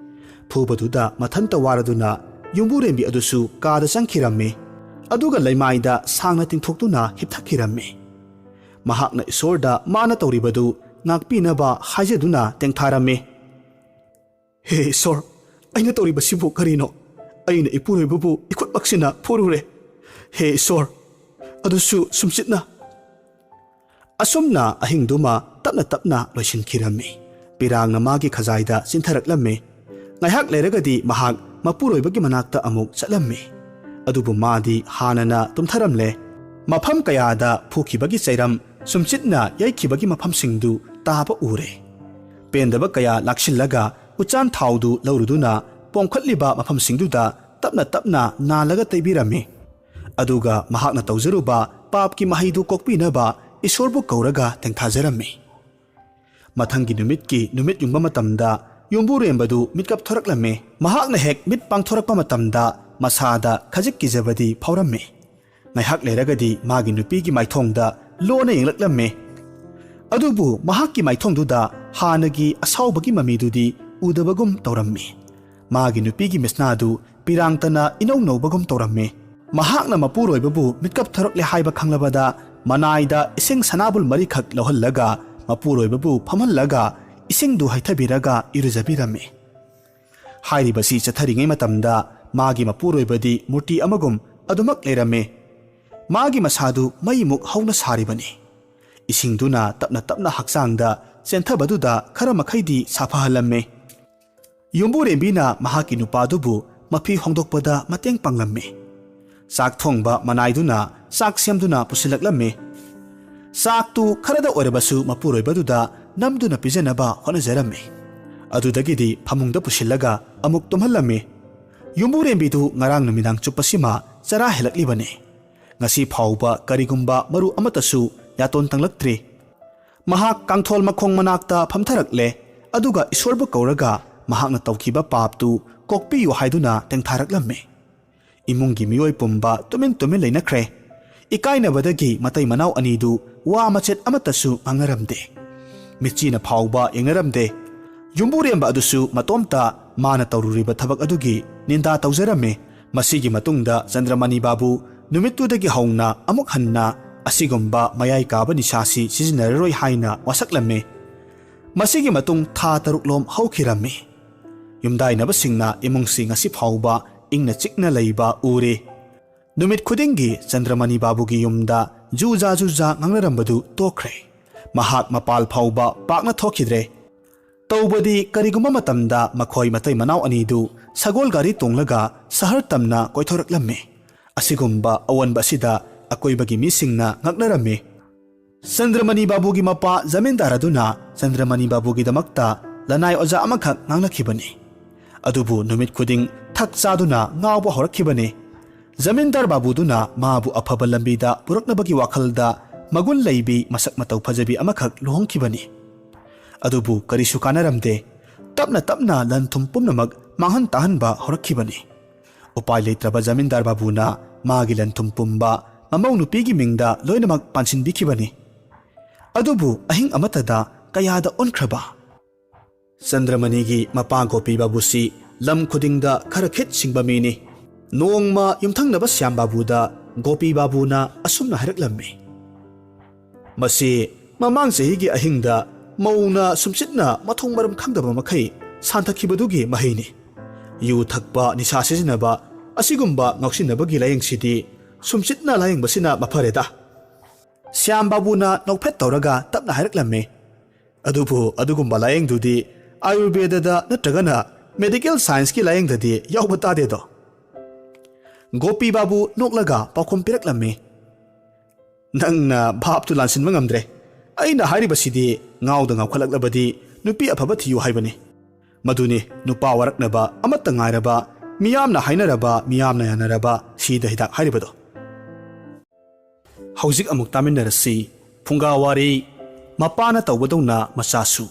ꯐꯨꯕꯗꯨꯗ ꯃꯊꯟꯇ ꯋꯥꯔꯗꯨꯅ ꯌꯨꯝꯕꯨꯔꯦꯝꯕꯤ ꯑꯗꯨꯁꯨ ꯀꯥꯗ ꯆꯪꯈꯤꯔꯝꯃꯤ꯫ ꯑꯗꯨꯒ ꯂꯩꯃꯥꯏꯗ ꯁꯥꯡꯅ ꯇꯤꯡꯊꯣꯛꯇꯨꯅ ꯍꯤꯞꯊꯈꯤꯔꯝꯃꯤ꯫ ꯃꯍꯥꯛꯅ ꯏꯁꯣꯔꯗ ꯃꯥꯅ ꯇꯧꯔꯤꯕꯗꯨ ꯉꯥꯛꯄꯤꯅꯕ ꯍꯥꯏꯖꯗꯨꯅ ꯇꯦꯡꯊꯥꯔꯝꯃꯤ꯫ "ꯍꯦ ꯏꯁꯣꯔ, ꯑꯩꯅ ꯇꯧꯔꯤꯕꯁꯤꯕꯨ ꯀꯔꯤꯅꯣ? ꯑꯩꯅ ꯏꯄꯨꯔꯣꯏꯕꯕꯨ ꯏꯈꯨꯠꯃꯛꯁꯤꯅ ꯐꯨꯔꯨꯔꯦ꯫ ꯍꯦ ꯏꯁꯣꯔ, ꯑꯗꯨꯁꯨ ꯁꯨꯝꯆꯤꯠꯅ!" ꯑꯁꯨꯝꯅ ꯑꯍꯤꯡꯗꯨꯃ ꯇꯞꯅ ꯇꯞꯅ ꯂꯣꯏꯁꯤꯟꯈꯤꯔꯝꯃꯤ꯫ ꯄꯤꯔꯥꯡꯅ ꯃꯥꯒꯤ ꯈꯖꯥꯏꯗ ꯆꯤꯟꯊꯔꯛꯂꯝꯃꯤ꯫ ꯉꯥꯏꯍꯥꯛ ꯂꯩꯔꯒꯗꯤ ꯃꯍꯥꯛ ꯃꯄꯨꯔꯣꯏꯕꯒꯤ ꯃꯅꯥꯛꯇ ꯑꯃꯨꯛ ꯆꯠꯂꯝꯃꯤ꯫ ꯑꯗꯨꯕꯨ ꯃꯥꯗꯤ ꯍꯥꯟꯅꯅ ꯇꯨꯝꯊꯔꯝꯂꯦ꯫ ꯃꯐꯝ ꯀꯌꯥꯗ ꯐꯨꯈꯤꯕꯒꯤ ꯆꯩꯔꯝ, ꯁꯨꯝꯆꯤꯠꯅ ꯌꯩꯈꯤꯕꯒꯤ ꯃꯐꯝꯁꯤꯡꯗꯨ ꯇꯥꯕ ꯎꯔꯦ꯫ ꯄꯦꯟꯗꯕ ꯀꯌꯥ ꯂꯥꯛꯁꯤꯜꯂꯒ ꯎꯆꯥꯟ ꯊꯥꯎꯗꯨ ꯂꯧꯔꯨꯗꯨꯅ ꯄꯣꯝꯈꯠꯂꯤꯕ ꯃꯐꯝꯁꯤꯡꯗꯨꯗ ꯇꯞꯅ ꯇꯞꯅ ꯅꯥꯜꯂꯒ ꯇꯩꯕꯤꯔꯝꯃꯤ꯫ ꯑꯗꯨꯒ ꯃꯍꯥꯛꯅ ꯇꯧꯖꯔꯨꯕ ꯄꯥꯞꯀꯤ ꯃꯍꯩꯗꯨ ꯀꯣꯛꯄꯤꯅꯕ ꯏꯁꯣꯔꯕꯨ ꯀꯧꯔꯒ ꯇꯦꯡꯊꯥꯖꯔꯝꯃꯤ꯫ ꯃꯊꯪꯒꯤ ꯅꯨꯃꯤꯠꯀꯤ ꯅꯨꯃꯤꯠ ꯌꯨꯡꯕ ꯃꯇꯝꯗ ꯌꯨꯝꯕꯨꯔꯦꯝꯕꯗꯨ ꯃꯤꯠꯀꯞ ꯊꯣꯔꯛꯂꯝꯃꯤ꯫ ꯃꯍꯥꯛꯅ ꯍꯦꯛ ꯃꯤꯠ ꯄꯥꯡꯊꯣꯔꯛꯄ ꯃꯇꯝꯗ ꯃꯁꯥꯗ ꯈꯖꯤꯛ ꯀꯤꯖꯕꯗꯤ ꯐꯥꯎꯔꯝꯃꯤ꯫ ꯉꯥꯏꯍꯥꯛ ꯂꯩꯔꯒꯗꯤ ꯃꯥꯒꯤ ꯅꯨꯄꯤꯒꯤ ꯃꯥꯏꯊꯣꯡꯗ ꯂꯣꯟꯅ ꯌꯦꯡꯂꯛꯂꯝꯃꯤ꯫ ꯑꯗꯨꯕꯨ ꯃꯍꯥꯛꯀꯤ ꯃꯥꯏꯊꯣꯡꯗꯨꯗ ꯍꯥꯟꯅꯒꯤ ꯑꯁꯥꯎꯕꯒꯤ ꯃꯃꯤꯗꯨꯗꯤ ꯎꯗꯕꯒꯨꯝ ꯇꯧꯔꯝꯃꯤ꯫ ꯃꯥꯒꯤ ꯅꯨꯄꯤꯒꯤ ꯃꯤꯠꯁꯅꯥꯗꯨ ꯄꯤꯔꯥꯡꯇꯅ ꯏꯅꯧ ꯅꯧꯕꯒꯨꯝ ꯇꯧꯔꯝꯃꯤ꯫ ꯃꯍꯥꯛꯅ ꯃꯄꯨꯔꯣꯏꯕꯕꯨ ꯃꯤꯠꯀꯞ ꯊꯣꯔꯛꯂꯦ ꯍꯥꯏꯕ ꯈꯪꯂꯕꯗ ꯃꯅꯥꯏꯗ ꯏꯁꯤꯡ ꯁꯅꯥꯕꯨꯜ ꯃꯔꯤꯈꯛ ꯂꯧꯍꯜꯂꯒ ꯃꯄꯨꯔꯣꯏꯕꯕꯨ ꯐꯝꯍꯜꯂꯒ ꯏꯁꯤꯡꯗꯨ ꯍꯩꯊꯕꯤꯔꯒ ꯏꯔꯨꯖꯕꯤꯔꯝꯃꯤ꯫ ꯍꯥꯏꯔꯤꯕꯁꯤ ꯆꯠꯊꯔꯤꯉꯩ ꯃꯇꯝꯗ ꯃꯥꯒꯤ ꯃꯄꯨꯔꯣꯏꯕꯗꯤ ꯃꯨꯔꯇꯤ ꯑꯃꯒꯨꯝ ꯑꯗꯨꯃꯛ ꯂꯩꯔꯝꯃꯤ꯫ ꯃꯥꯒꯤ ꯃꯁꯥꯗꯨ ꯃꯩꯃꯨꯛ ꯍꯧꯅ ꯁꯥꯔꯤꯕꯅꯤ꯫ ꯏꯁꯤꯡꯗꯨꯅ ꯇꯞꯅ ꯇꯞꯅ ꯍꯛꯆꯥꯡꯗ ꯆꯦꯟꯊꯕꯗꯨꯗ ꯈꯔ ꯃꯈꯩꯗꯤ ꯁꯥꯐꯍꯜꯂꯝꯃꯤ꯫ ꯌꯨꯝꯕꯨꯔꯦꯝꯕꯤꯅ ꯃꯍꯥꯛꯀꯤ ꯅꯨꯄꯥꯗꯨꯕꯨ ꯃꯐꯤ ꯍꯣꯡꯗꯣꯛꯄꯗ ꯃꯇꯦꯡ ꯄꯥꯡꯂꯝꯃꯤ꯫ ꯆꯥꯛ ꯊꯣꯡꯕ ꯃꯅꯥꯏꯗꯨꯅ ꯆꯥꯛ ꯁꯦꯝꯗꯨꯅ ꯄꯨꯁꯤꯜꯂꯛꯂꯝꯃꯤ꯫ ꯆꯥꯛꯇꯨ ꯈꯔꯗ ꯑꯣꯏꯔꯕꯁꯨ ꯃꯄꯨꯔꯣꯏꯕꯗꯨꯗ ꯅꯝꯗꯨꯅ ꯄꯤꯖꯅꯕ ꯍꯣꯠꯅꯖꯔꯝꯃꯤ꯫ ꯑꯗꯨꯗꯒꯤꯗꯤ ꯐꯃꯨꯡꯗ ꯄꯨꯁꯤꯜꯂꯒ ꯑꯃꯨꯛ ꯇꯨꯝꯍꯜꯂꯝꯃꯤ꯫ ꯌꯨꯝꯕꯨꯔꯦꯝꯕꯤꯗꯨ ꯉꯔꯥꯡ ꯅꯨꯃꯤꯗꯥꯡ ꯆꯨꯞꯄꯁꯤꯃ ꯆꯔꯥ ꯍꯦꯜꯂꯛꯂꯤꯕꯅꯤ꯫ ꯉꯁꯤ ꯐꯥꯎꯕ ꯀꯔꯤꯒꯨꯝꯕ ꯃꯔꯨ ꯑꯃꯠꯇꯁꯨ ꯌꯥꯇꯣꯟ ꯇꯪꯂꯛꯇ꯭ꯔꯤ꯫ ꯃꯍꯥꯛ ꯀꯥꯡꯊꯣꯜ ꯃꯈꯣꯡ ꯃꯅꯥꯛꯇ ꯐꯝꯊꯔꯛꯂꯦ, ꯑꯗꯨꯒ ꯏꯁꯣꯔꯕꯨ ꯀꯧꯔꯒ ꯃꯍꯥꯛꯅ ꯇꯧꯈꯤꯕ ꯄꯥꯞꯇꯨ ꯀꯣꯛꯄꯤꯌꯨ ꯍꯥꯏꯗꯨꯅ ꯇꯦꯡꯊꯥꯔꯛꯂꯝꯃꯤ꯫ ꯏꯃꯨꯡꯒꯤ ꯃꯤꯑꯣꯏ ꯄꯨꯝꯕ ꯇꯨꯃꯤꯟ ꯇꯨꯃꯤꯟ ꯂꯩꯅꯈ꯭ꯔꯦ꯫ ꯏꯀꯥꯏꯅꯕꯗꯒꯤ ꯃꯇꯩ ꯃꯅꯥꯎ ꯑꯅꯤꯗꯨ ꯋꯥ ꯃꯆꯦꯠ ꯑꯃꯠꯇꯁꯨ ꯉꯥꯡꯅꯔꯝꯗꯦ꯫ ꯃꯤꯠꯆꯤꯅ ꯐꯥꯎꯕ ꯌꯦꯡꯅꯔꯝꯗꯦ꯫ ꯌꯨꯝꯕꯨꯔꯦꯝꯕ ꯑꯗꯨꯁꯨ ꯃꯇꯣꯝꯇ ꯃꯥꯅ ꯇꯧꯔꯨꯔꯤꯕ ꯊꯕꯛ ꯑꯗꯨꯒꯤ ꯅꯤꯟꯗꯥ ꯇꯧꯖꯔꯝꯃꯤ꯫ ꯃꯁꯤꯒꯤ ꯃꯇꯨꯡꯗ ꯆꯟꯗ꯭ꯔꯃꯅꯤ ꯕꯥꯕꯨ ꯅꯨꯃꯤꯠꯇꯨꯗꯒꯤ ꯍꯧꯅ ꯑꯃꯨꯛ ꯍꯟꯅ ꯑꯁꯤꯒꯨꯝꯕ ꯃꯌꯥꯏ ꯀꯥꯕ ꯅꯤꯁꯥꯁꯤ ꯁꯤꯖꯤꯟꯅꯔꯔꯣꯏ ꯍꯥꯏꯅ ꯋꯥꯁꯛꯂꯝꯃꯤ꯫ ꯃꯁꯤꯒꯤ ꯃꯇꯨꯡ ꯊꯥ ꯇꯔꯨꯛꯂꯣꯝ ꯍꯧꯈꯤꯔꯝꯃꯤ꯫ ꯌꯨꯝꯗꯥꯏꯅꯕꯁꯤꯡꯅ ꯏꯃꯨꯡꯁꯤ ꯉꯁꯤ ꯐꯥꯎꯕ ꯏꯪꯅ ꯆꯤꯛꯅ ꯂꯩꯕ ꯎꯔꯤ꯫ ꯅꯨꯃꯤꯠ ꯈꯨꯗꯤꯡꯒꯤ ꯆꯟꯗ꯭ꯔꯃꯅꯤ ꯕꯥꯕꯨꯒꯤ ꯌꯨꯝꯗ ꯖꯨꯖꯥ ꯖꯨꯖꯥ ꯉꯥꯡꯅꯔꯝꯕꯗꯨ ꯇꯣꯛꯈ꯭ꯔꯦ꯫ ꯃꯍꯥꯛ ꯃꯄꯥꯜ ꯐꯥꯎꯕ ꯄꯥꯛꯅ ꯊꯣꯛꯈꯤꯗ꯭ꯔꯦ꯫ ꯇꯧꯕꯗꯤ ꯀꯔꯤꯒꯨꯝꯕ ꯃꯇꯝꯗ ꯃꯈꯣꯏ ꯃꯇꯩ ꯃꯅꯥꯎ ꯑꯅꯤꯗꯨ ꯁꯒꯣꯜ ꯒꯥꯔꯤ ꯇꯣꯡꯂꯒ ꯁꯍꯔ ꯇꯝꯅ ꯀꯣꯏꯊꯣꯔꯛꯂꯝꯃꯤ꯫ ꯑꯁꯤꯒꯨꯝꯕ ꯑꯑꯣꯟꯕ ꯑꯁꯤꯗ ꯑꯀꯣꯏꯕꯒꯤ ꯃꯤꯁꯤꯡꯅ ꯉꯛꯅꯔꯝꯃꯤ꯫ ꯆꯟꯗ꯭ꯔꯃꯅꯤ ꯕꯥꯕꯨꯒꯤ ꯃꯄꯥ ꯖꯃꯤꯟꯗꯥꯔ ꯑꯗꯨꯅ ꯆꯟꯗ꯭ꯔꯃꯅꯤ ꯕꯥꯕꯨꯒꯤꯗꯃꯛꯇ ꯂꯅꯥꯏ ꯑꯣꯖꯥ ꯑꯃꯈꯛ ꯉꯥꯡꯅꯈꯤꯕꯅꯤ꯫ ꯑꯗꯨꯕꯨ ꯅꯨꯃꯤꯠ ꯈꯨꯗꯤꯡ ꯊꯛ ꯆꯥꯗꯨꯅ ꯉꯥꯎꯕ ꯍꯧꯔꯛꯈꯤꯕꯅꯤ꯫ ꯖꯃꯤꯟꯗꯥꯔ ꯕꯥꯕꯨꯗꯨꯅ ꯃꯥꯕꯨ ꯑꯐꯕ ꯂꯝꯕꯤꯗ ꯄꯨꯔꯛꯅꯕꯒꯤ ꯋꯥꯈꯜꯗ ꯃꯒꯨꯟ ꯂꯩꯕꯤ ꯃꯁꯛ ꯃꯇꯧ ꯐꯖꯕꯤ ꯑꯃꯈꯛ ꯂꯨꯍꯣꯡꯈꯤꯕꯅꯤ꯫ ꯑꯗꯨꯕꯨ ꯀꯔꯤꯁꯨ ꯀꯥꯟꯅꯔꯝꯗꯦ꯫ ꯇꯞꯅ ꯇꯞꯅ ꯂꯟ ꯊꯨꯝ ꯄꯨꯝꯅꯃꯛ ꯃꯥꯡꯍꯟ ꯇꯥꯍꯟꯕ ꯍꯧꯔꯛꯈꯤꯕꯅꯤ꯫ ꯎꯄꯥꯏ ꯂꯩꯇ꯭ꯔꯕ ꯖꯃꯤꯟꯗꯥꯔ ꯕꯥꯕꯨꯅ ꯃꯥꯒꯤ ꯂꯟ ꯊꯨꯝ ꯄꯨꯝꯕ ꯃꯃꯧ ꯅꯨꯄꯤꯒꯤ ꯃꯤꯡꯗ ꯂꯣꯏꯅꯃꯛ ꯄꯥꯟꯁꯤꯟꯕꯤꯈꯤꯕꯅꯤ꯫ ꯑꯗꯨꯕꯨ ꯑꯍꯤꯡ ꯑꯃꯠꯇꯗ ꯀꯌꯥꯗ ꯑꯣꯟꯈ꯭ꯔꯕ? ꯆꯟꯗ꯭ꯔꯃꯅꯤꯒꯤ ꯃꯄꯥ ꯒꯣꯄꯤ ꯕꯥꯕꯨꯁꯤ ꯂꯝ ꯈꯨꯗꯤꯡꯗ ꯈꯔ ꯈꯤꯠ ꯁꯤꯡꯕ ꯃꯤꯅꯤ꯫ ꯅꯣꯡꯃ ꯌꯨꯝꯊꯪꯅꯕ ꯁ꯭ꯌꯥꯝ ꯕꯥꯕꯨꯗ ꯒꯣꯄꯤ ꯕꯥꯕꯨꯅ ꯑꯁꯨꯝꯅ ꯍꯥꯏꯔꯛꯂꯝꯃꯤ, "ꯃꯁꯤ ꯃꯃꯥꯡ ꯆꯍꯤꯒꯤ ꯑꯍꯤꯡꯗ ꯃꯧꯅ ꯁꯨꯝꯆꯤꯠꯅ ꯃꯊꯣꯡ ꯃꯔꯝ ꯈꯪꯗꯕ ꯃꯈꯩ ꯁꯥꯟꯊꯈꯤꯕꯗꯨꯒꯤ ꯃꯍꯩꯅꯤ꯫ ꯌꯨ ꯊꯛꯄ, ꯅꯤꯁꯥ ꯁꯤꯖꯤꯟꯅꯕ ꯑꯁꯤꯒꯨꯝꯕ ꯉꯥꯎꯁꯤꯟꯅꯕꯒꯤ ꯂꯥꯏꯌꯦꯡꯁꯤꯗꯤ ꯁꯨꯝꯆꯤꯠꯅ ꯂꯥꯏꯌꯦꯡꯕꯁꯤꯅ ꯃꯐꯔꯦꯗ"꯫ ꯁ꯭ꯌꯥꯝ ꯕꯥꯕꯨꯅ ꯅꯣꯛꯐꯦꯠ ꯇꯧꯔꯒ ꯇꯞꯅ ꯍꯥꯏꯔꯛꯂꯝꯃꯤ, "ꯑꯗꯨꯕꯨ ꯑꯗꯨꯒꯨꯝꯕ ꯂꯥꯏꯌꯦꯡꯗꯨꯗꯤ ꯑꯥꯌꯨꯔꯕꯦꯗꯗ ꯅꯠꯇ꯭ꯔꯒꯅ ꯃꯦꯗꯤꯀꯦꯜ ꯁꯥꯏꯟꯁꯀꯤ ꯂꯥꯏꯌꯦꯡꯗꯗꯤ ꯌꯥꯎꯕ ꯇꯥꯗꯦꯗꯣ"꯫ ꯒꯣꯄꯤ ꯕꯥꯕꯨ ꯅꯣꯛꯂꯒ ꯄꯥꯎꯈꯨꯝ ꯄꯤꯔꯛꯂꯝꯃꯤ, "ꯅꯪꯅ ꯚꯥꯞꯇꯨ ꯂꯥꯟꯁꯤꯟꯕ ꯉꯝꯗ꯭ꯔꯦ꯫ ꯑꯩꯅ ꯍꯥꯏꯔꯤꯕꯁꯤꯗꯤ ꯉꯥꯎꯗ ꯉꯥꯎꯈꯠꯂꯛꯂꯕꯗꯤ ꯅꯨꯄꯤ ꯑꯐꯕ ꯊꯤꯌꯨ ꯍꯥꯏꯕꯅꯤ꯫ ꯃꯗꯨꯅꯤ ꯅꯨꯄꯥ ꯋꯥꯔꯛꯅꯕ ꯑꯃꯠꯇ ꯉꯥꯏꯔꯕ, ꯃꯤꯌꯥꯝꯅ ꯍꯥꯏꯅꯔꯕ, ꯃꯤꯌꯥꯝꯅ ꯌꯥꯅꯔꯕ ꯁꯤꯗ ꯍꯤꯗꯥꯛ ꯍꯥꯏꯔꯤꯕꯗꯣ"꯫ ꯍꯧꯖꯤꯛ ꯑꯃꯨꯛ ꯇꯥꯃꯤꯟꯅꯔꯁꯤ꯫ ꯐꯨꯡꯒꯥ ꯋꯥꯔꯤ, ꯃꯄꯥꯅ ꯇꯧꯕꯗꯧꯅ ꯃꯆꯥꯁꯨ꯫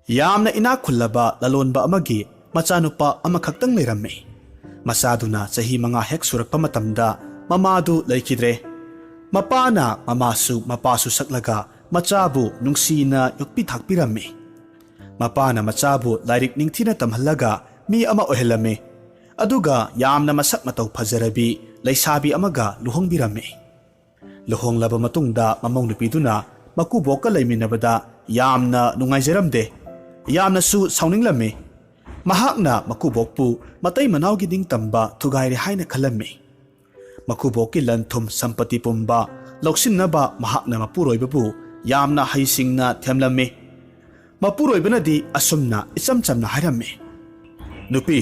ꯌꯥꯝꯅ ꯏꯅꯥꯛ ꯈꯨꯜꯂꯕ ꯂꯂꯣꯟꯕ ꯑꯃꯒꯤ ꯃꯆꯥꯅꯨꯄꯥ ꯑꯃꯈꯛꯇꯪ ꯂꯩꯔꯝꯃꯤ꯫ ꯃꯆꯥꯗꯨꯅ ꯆꯍꯤ ꯃꯉꯥ ꯍꯦꯛ ꯁꯨꯔꯛꯄ ꯃꯇꯝꯗ ꯃꯃꯥꯗꯨ ꯂꯩꯈꯤꯗ꯭ꯔꯦ꯫ ꯃꯄꯥꯅ ꯃꯃꯥꯁꯨ ꯃꯄꯥꯁꯨ ꯁꯛꯂꯒ ꯃꯆꯥꯕꯨ ꯅꯨꯡꯁꯤꯅ ꯌꯣꯛꯄꯤ ꯊꯥꯛꯄꯤꯔꯝꯃꯤ꯫ ꯃꯄꯥꯅ ꯃꯆꯥꯕꯨ ꯂꯥꯏꯔꯤꯛ ꯅꯤꯡꯊꯤꯅ ꯇꯝꯍꯜꯂꯒ ꯃꯤ ꯑꯃ ꯑꯣꯏꯍꯜꯂꯝꯃꯤ꯫ ꯑꯗꯨꯒ ꯌꯥꯝꯅ ꯃꯁꯛ ꯃꯇꯧ ꯐꯖꯔꯕꯤ ꯂꯩꯁꯥꯕꯤ ꯑꯃꯒ ꯂꯨꯍꯣꯡꯕꯤꯔꯝꯃꯤ꯫ ꯂꯨꯍꯣꯡꯂꯕ ꯃꯇꯨꯡꯗ ꯃꯃꯧ ꯅꯨꯄꯤꯗꯨꯅ ꯃꯀꯨꯕꯣꯛꯀ ꯂꯩꯃꯤꯟꯅꯕꯗ ꯌꯥꯝꯅ ꯅꯨꯡꯉꯥꯏꯖꯔꯝꯗꯦ꯫ ꯌꯥꯝꯅꯁꯨ ꯁꯥꯎꯅꯤꯡꯂꯝꯃꯤ꯫ ꯃꯍꯥꯛꯅ ꯃꯀꯨꯕꯣꯛꯄꯨ ꯃꯇꯩ ꯃꯅꯥꯎꯒꯤ ꯅꯤꯡꯇꯝꯕ ꯊꯨꯒꯥꯏꯔꯦ ꯍꯥꯏꯅ ꯈꯜꯂꯝꯃꯤ꯫ ꯃꯀꯨꯕꯣꯛꯀꯤ ꯂꯟ ꯊꯨꯝ ꯁꯝꯄꯇꯤ ꯄꯨꯝꯕ ꯂꯧꯁꯤꯟꯅꯕ ꯃꯍꯥꯛꯅ ꯃꯄꯨꯔꯣꯏꯕꯕꯨ ꯌꯥꯝꯅ ꯍꯩꯁꯤꯡꯅ ꯊꯦꯝꯂꯝꯃꯤ꯫ ꯃꯄꯨꯔꯣꯏꯕꯅꯗꯤ ꯑꯁꯨꯝꯅ ꯏꯆꯝ ꯆꯝꯅ ꯍꯥꯏꯔꯝꯃꯤ, "ꯅꯨꯄꯤ,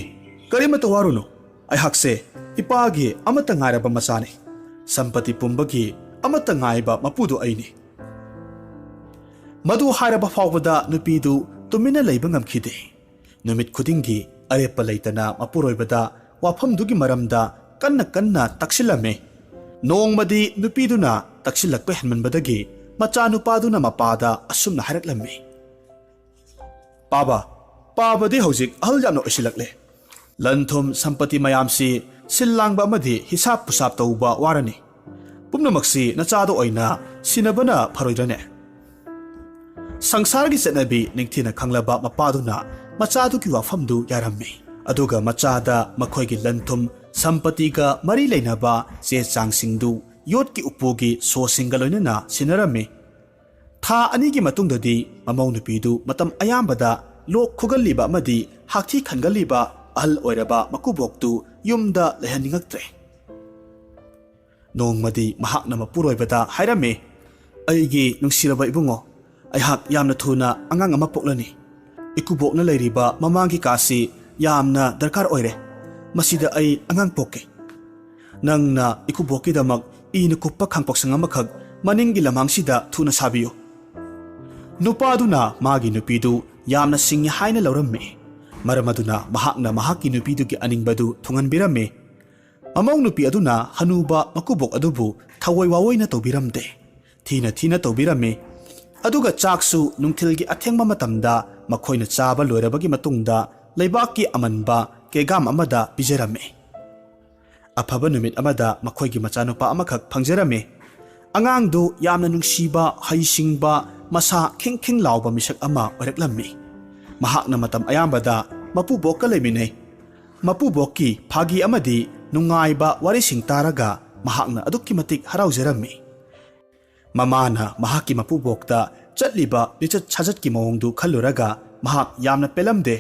ꯀꯔꯤꯃꯠꯇ ꯋꯥꯔꯨꯅꯨ꯫ ꯑꯩꯍꯥꯛꯁꯦ ꯏꯄꯥꯒꯤ ꯑꯃꯠꯇ ꯉꯥꯏꯔꯕ ꯃꯆꯥꯅꯤ꯫ ꯁꯝꯄꯇꯤ ꯄꯨꯝꯕꯒꯤ ꯑꯃꯠꯇ ꯉꯥꯏꯕ ꯃꯄꯨꯗꯨ ꯑꯩꯅꯤ"꯫ ꯃꯗꯨ ꯍꯥꯏꯔꯕ ꯐꯥꯎꯕꯗ ꯅꯨꯄꯤꯗꯨ ꯇꯨꯃꯤꯟꯅ ꯂꯩꯕ ꯉꯝꯈꯤꯗꯦ꯫ ꯅꯨꯃꯤꯠ ꯈꯨꯗꯤꯡꯒꯤ ꯑꯔꯦꯞꯄ ꯂꯩꯇꯅ ꯃꯄꯨꯔꯣꯏꯕꯗ ꯋꯥꯐꯝꯗꯨꯒꯤ ꯃꯔꯝꯗ ꯀꯟꯅ ꯀꯟꯅ ꯇꯛꯁꯤꯜꯂꯝꯃꯤ꯫ ꯅꯣꯡꯃꯗꯤ ꯅꯨꯄꯤꯗꯨꯅ ꯇꯛꯁꯤꯜꯂꯛꯄ ꯍꯦꯟꯃꯟꯕꯗꯒꯤ ꯃꯆꯥꯅꯨꯄꯥꯗꯨꯅ ꯃꯄꯥꯗ ꯑꯁꯨꯝꯅ ꯍꯥꯏꯔꯛꯂꯝꯃꯤ, "ꯄꯥꯕ, ꯄꯥꯕꯗꯤ ꯍꯧꯖꯤꯛ ꯑꯍꯜ ꯌꯥꯝꯅ ꯑꯣꯏꯁꯤꯜꯂꯛꯂꯦ꯫ ꯂꯟ ꯊꯨꯝ ꯁꯝꯄꯇꯤ ꯃꯌꯥꯝꯁꯤ ꯁꯤꯜ ꯂꯥꯡꯕ ꯑꯃꯗꯤ ꯍꯤꯁꯥꯞ ꯄꯨꯁꯥꯞ ꯇꯧꯕ ꯋꯥꯔꯅꯤ꯫ ꯄꯨꯝꯅꯃꯛꯁꯤ ꯅꯆꯥꯗ ꯑꯣꯏꯅ ꯁꯤꯟꯅꯕꯅ ꯐꯔꯣꯏꯗ꯭ꯔꯅꯦ?" ꯁꯪꯁꯥꯔꯒꯤ ꯆꯠꯅꯕꯤ ꯅꯤꯡꯊꯤꯅ ꯈꯪꯂꯕ ꯃꯄꯥꯗꯨꯅ ꯃꯆꯥꯗꯨꯒꯤ ꯋꯥꯐꯝꯗꯨ ꯌꯥꯔꯝꯃꯤ꯫ ꯑꯗꯨꯒ ꯃꯆꯥꯗ ꯃꯈꯣꯏꯒꯤ ꯂꯟ ꯊꯨꯝ ꯁꯝꯄꯇꯤꯒ ꯃꯔꯤ ꯂꯩꯅꯕ ꯆꯦ ꯆꯥꯡꯁꯤꯡꯗꯨ ꯌꯣꯠꯀꯤ ꯎꯄꯨꯒꯤ ꯁꯣꯁꯤꯡꯒ ꯂꯣꯏꯅꯅ ꯁꯤꯟꯅꯔꯝꯃꯤ꯫ ꯊꯥ ꯑꯅꯤꯒꯤ ꯃꯇꯨꯡꯗꯗꯤ ꯃꯃꯧ ꯅꯨꯄꯤꯗꯨ ꯃꯇꯝ ꯑꯌꯥꯝꯕꯗ ꯂꯣꯛ ꯈꯨꯒꯜꯂꯤꯕ ꯑꯃꯗꯤ ꯍꯥꯛꯊꯤ ꯈꯟꯒꯜꯂꯤꯕ ꯑꯍꯜ ꯑꯣꯏꯔꯕ ꯃꯀꯨꯕꯣꯛꯇꯨ ꯌꯨꯝꯗ ꯂꯩꯍꯟꯅꯤꯡꯉꯛꯇ꯭ꯔꯦ꯫ ꯅꯣꯡꯃꯗꯤ ꯃꯍꯥꯛꯅ ꯃꯄꯨꯔꯣꯏꯕꯗ ꯍꯥꯏꯔꯝꯃꯤ, "ꯑꯩꯒꯤ ꯅꯨꯡꯁꯤꯔꯕ ꯏꯕꯨꯡꯉꯣ, ꯑꯩꯍꯥꯛ ꯌꯥꯝꯅ ꯊꯨꯅ ꯑꯉꯥꯡ ꯑꯃ ꯄꯣꯛꯂꯅꯤ꯫ ꯏꯀꯨꯕꯣꯛꯅ ꯂꯩꯔꯤꯕ ꯃꯃꯥꯡꯒꯤ ꯀꯥꯁꯤ ꯌꯥꯝꯅ ꯗꯔꯀꯥꯔ ꯑꯣꯏꯔꯦ꯫ ꯃꯁꯤꯗ ꯑꯩ ꯑꯉꯥꯡ ꯄꯣꯛꯀꯦ꯫ ꯅꯪꯅ ꯏꯀꯨꯕꯣꯛꯀꯤꯗꯃꯛ ꯏꯅ ꯀꯨꯞꯄ ꯈꯥꯡꯄꯣꯛꯁꯪ ꯑꯃꯈꯛ ꯃꯅꯤꯡꯒꯤ ꯂꯝꯍꯥꯡꯁꯤꯗ ꯊꯨꯅ ꯁꯥꯕꯤꯌꯨ"꯫ ꯅꯨꯄꯥꯗꯨꯅ ꯃꯥꯒꯤ ꯅꯨꯄꯤꯗꯨ ꯌꯥꯝꯅ ꯁꯤꯡꯉꯤ ꯍꯥꯏꯅ ꯂꯧꯔꯝꯃꯤ꯫ ꯃꯔꯝ ꯑꯗꯨꯅ ꯃꯍꯥꯛꯅ ꯃꯍꯥꯛꯀꯤ ꯅꯨꯄꯤꯗꯨꯒꯤ ꯑꯅꯤꯡꯕꯗꯨ ꯊꯨꯡꯍꯟꯕꯤꯔꯝꯃꯤ꯫ ꯃꯃꯧ ꯅꯨꯄꯤ ꯑꯗꯨꯅ ꯍꯅꯨꯕ ꯃꯀꯨꯕꯣꯛ ꯑꯗꯨꯕꯨ ꯊꯑꯣꯏ ꯋꯥꯑꯣꯏꯅ ꯇꯧꯕꯤꯔꯝꯗꯦ꯫ ꯊꯤꯅ ꯊꯤꯅ ꯇꯧꯕꯤꯔꯝꯃꯤ꯫ ꯑꯗꯨꯒ ꯆꯥꯛꯁꯨ ꯅꯨꯡꯊꯤꯜꯒꯤ ꯑꯊꯦꯡꯕ ꯃꯇꯝꯗ ꯃꯈꯣꯏꯅ ꯆꯥꯕ ꯂꯣꯏꯔꯕꯒꯤ ꯃꯇꯨꯡꯗ ꯂꯩꯕꯥꯛꯀꯤ ꯑꯃꯟꯕ ꯀꯦꯒꯥꯝ ꯑꯃꯗ ꯄꯤꯖꯔꯝꯃꯤ꯫ ꯑꯐꯕ ꯅꯨꯃꯤꯠ ꯑꯃꯗ ꯃꯈꯣꯏꯒꯤ ꯃꯆꯥꯅꯨꯄꯥ ꯑꯃꯈꯛ ꯐꯪꯖꯔꯝꯃꯤ꯫ ꯑꯉꯥꯡꯗꯨ ꯌꯥꯝꯅ ꯅꯨꯡꯁꯤꯕ, ꯍꯩꯁꯤꯡꯕ, ꯃꯁꯥ ꯈꯤꯡ ꯈꯤꯡ ꯂꯥꯎꯕ ꯃꯤꯁꯛ ꯑꯃ ꯑꯣꯏꯔꯛꯂꯝꯃꯤ꯫ ꯃꯍꯥꯛꯅ ꯃꯇꯝ ꯑꯌꯥꯝꯕꯗ ꯃꯄꯨꯕꯣꯛꯀ ꯂꯩꯃꯤꯟꯅꯩ꯫ ꯃꯄꯨꯕꯣꯛꯀꯤ ꯐꯥꯒꯤ ꯑꯃꯗꯤ ꯅꯨꯡꯉꯥꯏꯕ ꯋꯥꯔꯤꯁꯤꯡ ꯇꯥꯔꯒ ꯃꯍꯥꯛꯅ ꯑꯗꯨꯛꯀꯤ ꯃꯇꯤꯛ ꯍꯔꯥꯎꯖꯔꯝꯃꯤ꯫ ꯃꯃꯥꯅ ꯃꯍꯥꯛꯀꯤ ꯃꯄꯨꯕꯣꯛꯇ ꯆꯠꯂꯤꯕ ꯂꯤꯆꯠ ꯁꯥꯖꯠꯀꯤ ꯃꯑꯣꯡꯗꯨ ꯈꯜꯂꯨꯔꯒ ꯃꯍꯥꯛ ꯌꯥꯝꯅ ꯄꯦꯜꯂꯝꯗꯦ꯫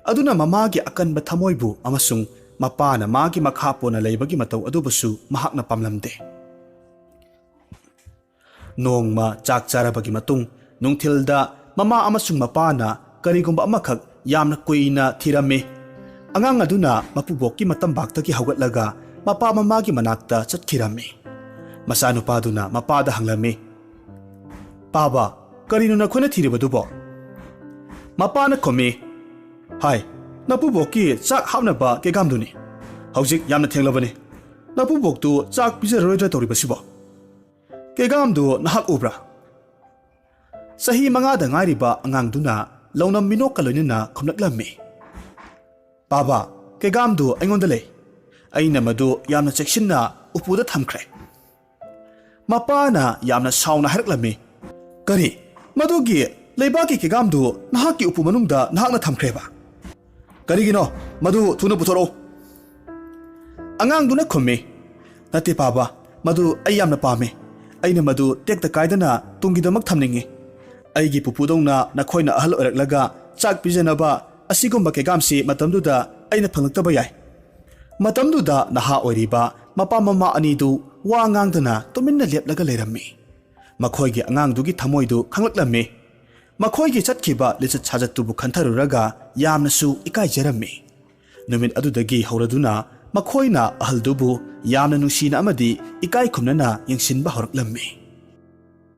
ꯑꯗꯨꯅ ꯃꯃꯥꯒꯤ ꯑꯀꯟꯕ ꯊꯃꯣꯏꯕꯨ ꯑꯃꯁꯨꯡ ꯃꯄꯥꯅ ꯃꯥꯒꯤ ꯃꯈꯥ ꯄꯣꯟꯅ ꯂꯩꯕꯒꯤ ꯃꯇꯧ ꯑꯗꯨꯕꯨꯁꯨ ꯃꯍꯥꯛꯅ ꯄꯥꯝꯂꯝꯗꯦ꯫ ꯅꯣꯡꯃ ꯆꯥꯛ ꯆꯥꯔꯕꯒꯤ ꯃꯇꯨꯡ ꯅꯨꯡꯊꯤꯜꯗ ꯃꯃꯥ ꯑꯃꯁꯨꯡ ꯃꯄꯥꯅ ꯀꯔꯤꯒꯨꯝꯕ ꯑꯃꯈꯛ ꯌꯥꯝꯅ ꯀꯨꯏꯅ ꯊꯤꯔꯝꯃꯤ꯫ ꯑꯉꯥꯡ ꯑꯗꯨꯅ ꯃꯄꯨꯕꯣꯛꯀꯤ ꯃꯇꯝꯕꯥꯛꯇꯒꯤ ꯍꯧꯒꯠꯂꯒ ꯃꯄꯥ ꯃꯃꯥꯒꯤ ꯃꯅꯥꯛꯇ ꯆꯠꯈꯤꯔꯝꯃꯤ꯫ ꯃꯆꯥꯅꯨꯄꯥꯗꯨꯅ ꯃꯄꯥꯗ ꯍꯪꯂꯝꯃꯤ, "ꯄꯥꯕ, ꯀꯔꯤꯅꯣ ꯅꯈꯣꯏꯅ ꯊꯤꯔꯤꯕꯗꯨꯕꯣ?" ꯃꯄꯥꯅ ꯈꯨꯝꯃꯤ, "ꯍꯥꯏ, ꯅꯄꯨꯕꯣꯛꯀꯤ ꯆꯥꯛ ꯍꯥꯞꯅꯕ ꯀꯦꯒꯥꯝꯗꯨꯅꯤ꯫ ꯍꯧꯖꯤꯛ ꯌꯥꯝꯅ ꯊꯦꯡꯂꯕꯅꯤ꯫ ꯅꯄꯨꯕꯣꯛꯇꯨ ꯆꯥꯛ ꯄꯤꯖꯔꯔꯣꯏꯗ꯭ꯔꯥ ꯇꯧꯔꯤꯕꯁꯤꯕꯣ? ꯀꯦꯒꯥꯝꯗꯨ ꯅꯍꯥꯛ ꯎꯕ꯭ꯔꯥ?" ꯆꯍꯤ ꯃꯉꯥꯗ ꯉꯥꯏꯔꯤꯕ ꯑꯉꯥꯡꯗꯨꯅ ꯂꯧꯅꯝ ꯃꯤꯅꯣꯛꯀ ꯂꯣꯏꯅꯅ ꯈꯨꯝꯂꯛꯂꯝꯃꯤ, "ꯄꯥꯕ, ꯀꯦꯒꯥꯝꯗꯨ ꯑꯩꯉꯣꯟꯗ ꯂꯩ꯫ ꯑꯩꯅ ꯃꯗꯨ ꯌꯥꯝꯅ ꯆꯦꯛꯁꯤꯟꯅ ꯎꯄꯨꯗ ꯊꯝꯈ꯭ꯔꯦ꯫" ꯃꯄꯥꯅ ꯌꯥꯝꯅ ꯁꯥꯎꯅ ꯍꯥꯏꯔꯛꯂꯝꯃꯤ, "ꯀꯔꯤ? ꯃꯗꯨꯒꯤ ꯂꯩꯕꯥꯛꯀꯤ ꯀꯦꯒꯥꯝꯗꯨ ꯅꯍꯥꯛꯀꯤ ꯎꯄꯨ ꯃꯅꯨꯡꯗ ꯅꯍꯥꯛꯅ ꯊꯝꯈ꯭ꯔꯦꯕ? ꯀꯔꯤꯒꯤꯅꯣ? ꯃꯗꯨ ꯊꯨꯅ ꯄꯨꯊꯣꯔꯛꯎ꯫" ꯑꯉꯥꯡꯗꯨꯅ ꯈꯨꯝꯃꯤ, "ꯅꯠꯇꯦ ꯄꯥꯕ, ꯃꯗꯨ ꯑꯩ ꯌꯥꯝꯅ ꯄꯥꯝꯃꯤ꯫ ꯑꯩꯅ ꯃꯗꯨ ꯇꯦꯛꯇ ꯀꯥꯏꯗꯅ ꯇꯨꯡꯒꯤꯗꯃꯛ ꯊꯝꯅꯤꯡꯏ꯫ ꯑꯩꯒꯤ ꯄꯨꯄꯨꯗꯧꯅ ꯅꯈꯣꯏꯅ ꯑꯍꯜ ꯑꯣꯏꯔꯛꯂꯒ ꯆꯥꯛ ꯄꯤꯖꯅꯕ ꯑꯁꯤꯒꯨꯝꯕ ꯀꯦꯒꯥꯝꯁꯤ ꯃꯇꯝꯗꯨꯗ ꯑꯩꯅ ꯐꯪꯂꯛꯇꯕ ꯌꯥꯏ꯫" ꯃꯇꯝꯗꯨꯗ ꯅꯍꯥ ꯑꯣꯏꯔꯤꯕ ꯃꯄꯥ ꯃꯃꯥ ꯑꯅꯤꯗꯨ ꯋꯥ ꯉꯥꯡꯗꯅ ꯇꯨꯃꯤꯟꯅ ꯂꯦꯞꯂꯒ ꯂꯩꯔꯝꯃꯤ꯫ ꯃꯈꯣꯏꯒꯤ ꯑꯉꯥꯡꯗꯨꯒꯤ ꯊꯃꯣꯏꯗꯨ ꯈꯪꯂꯛꯂꯝꯃꯤ꯫ ꯃꯈꯣꯏꯒꯤ ꯆꯠꯈꯤꯕ ꯂꯤꯆꯠ ꯁꯥꯖꯠꯇꯨꯕꯨ ꯈꯟꯊꯔꯨꯔꯒ ꯌꯥꯝꯅꯁꯨ ꯏꯀꯥꯏꯖꯔꯝꯃꯤ꯫ ꯅꯨꯃꯤꯠ ꯑꯗꯨꯗꯒꯤ ꯍꯧꯔꯗꯨꯅ ꯃꯈꯣꯏꯅ ꯑꯍꯜꯗꯨꯕꯨ ꯌꯥꯝꯅ ꯅꯨꯡꯁꯤꯅ ꯑꯃꯗꯤ ꯏꯀꯥꯏ ꯈꯨꯝꯅꯅ ꯌꯦꯡꯁꯤꯟꯕ ꯍꯧꯔꯛꯂꯝꯃꯤ꯫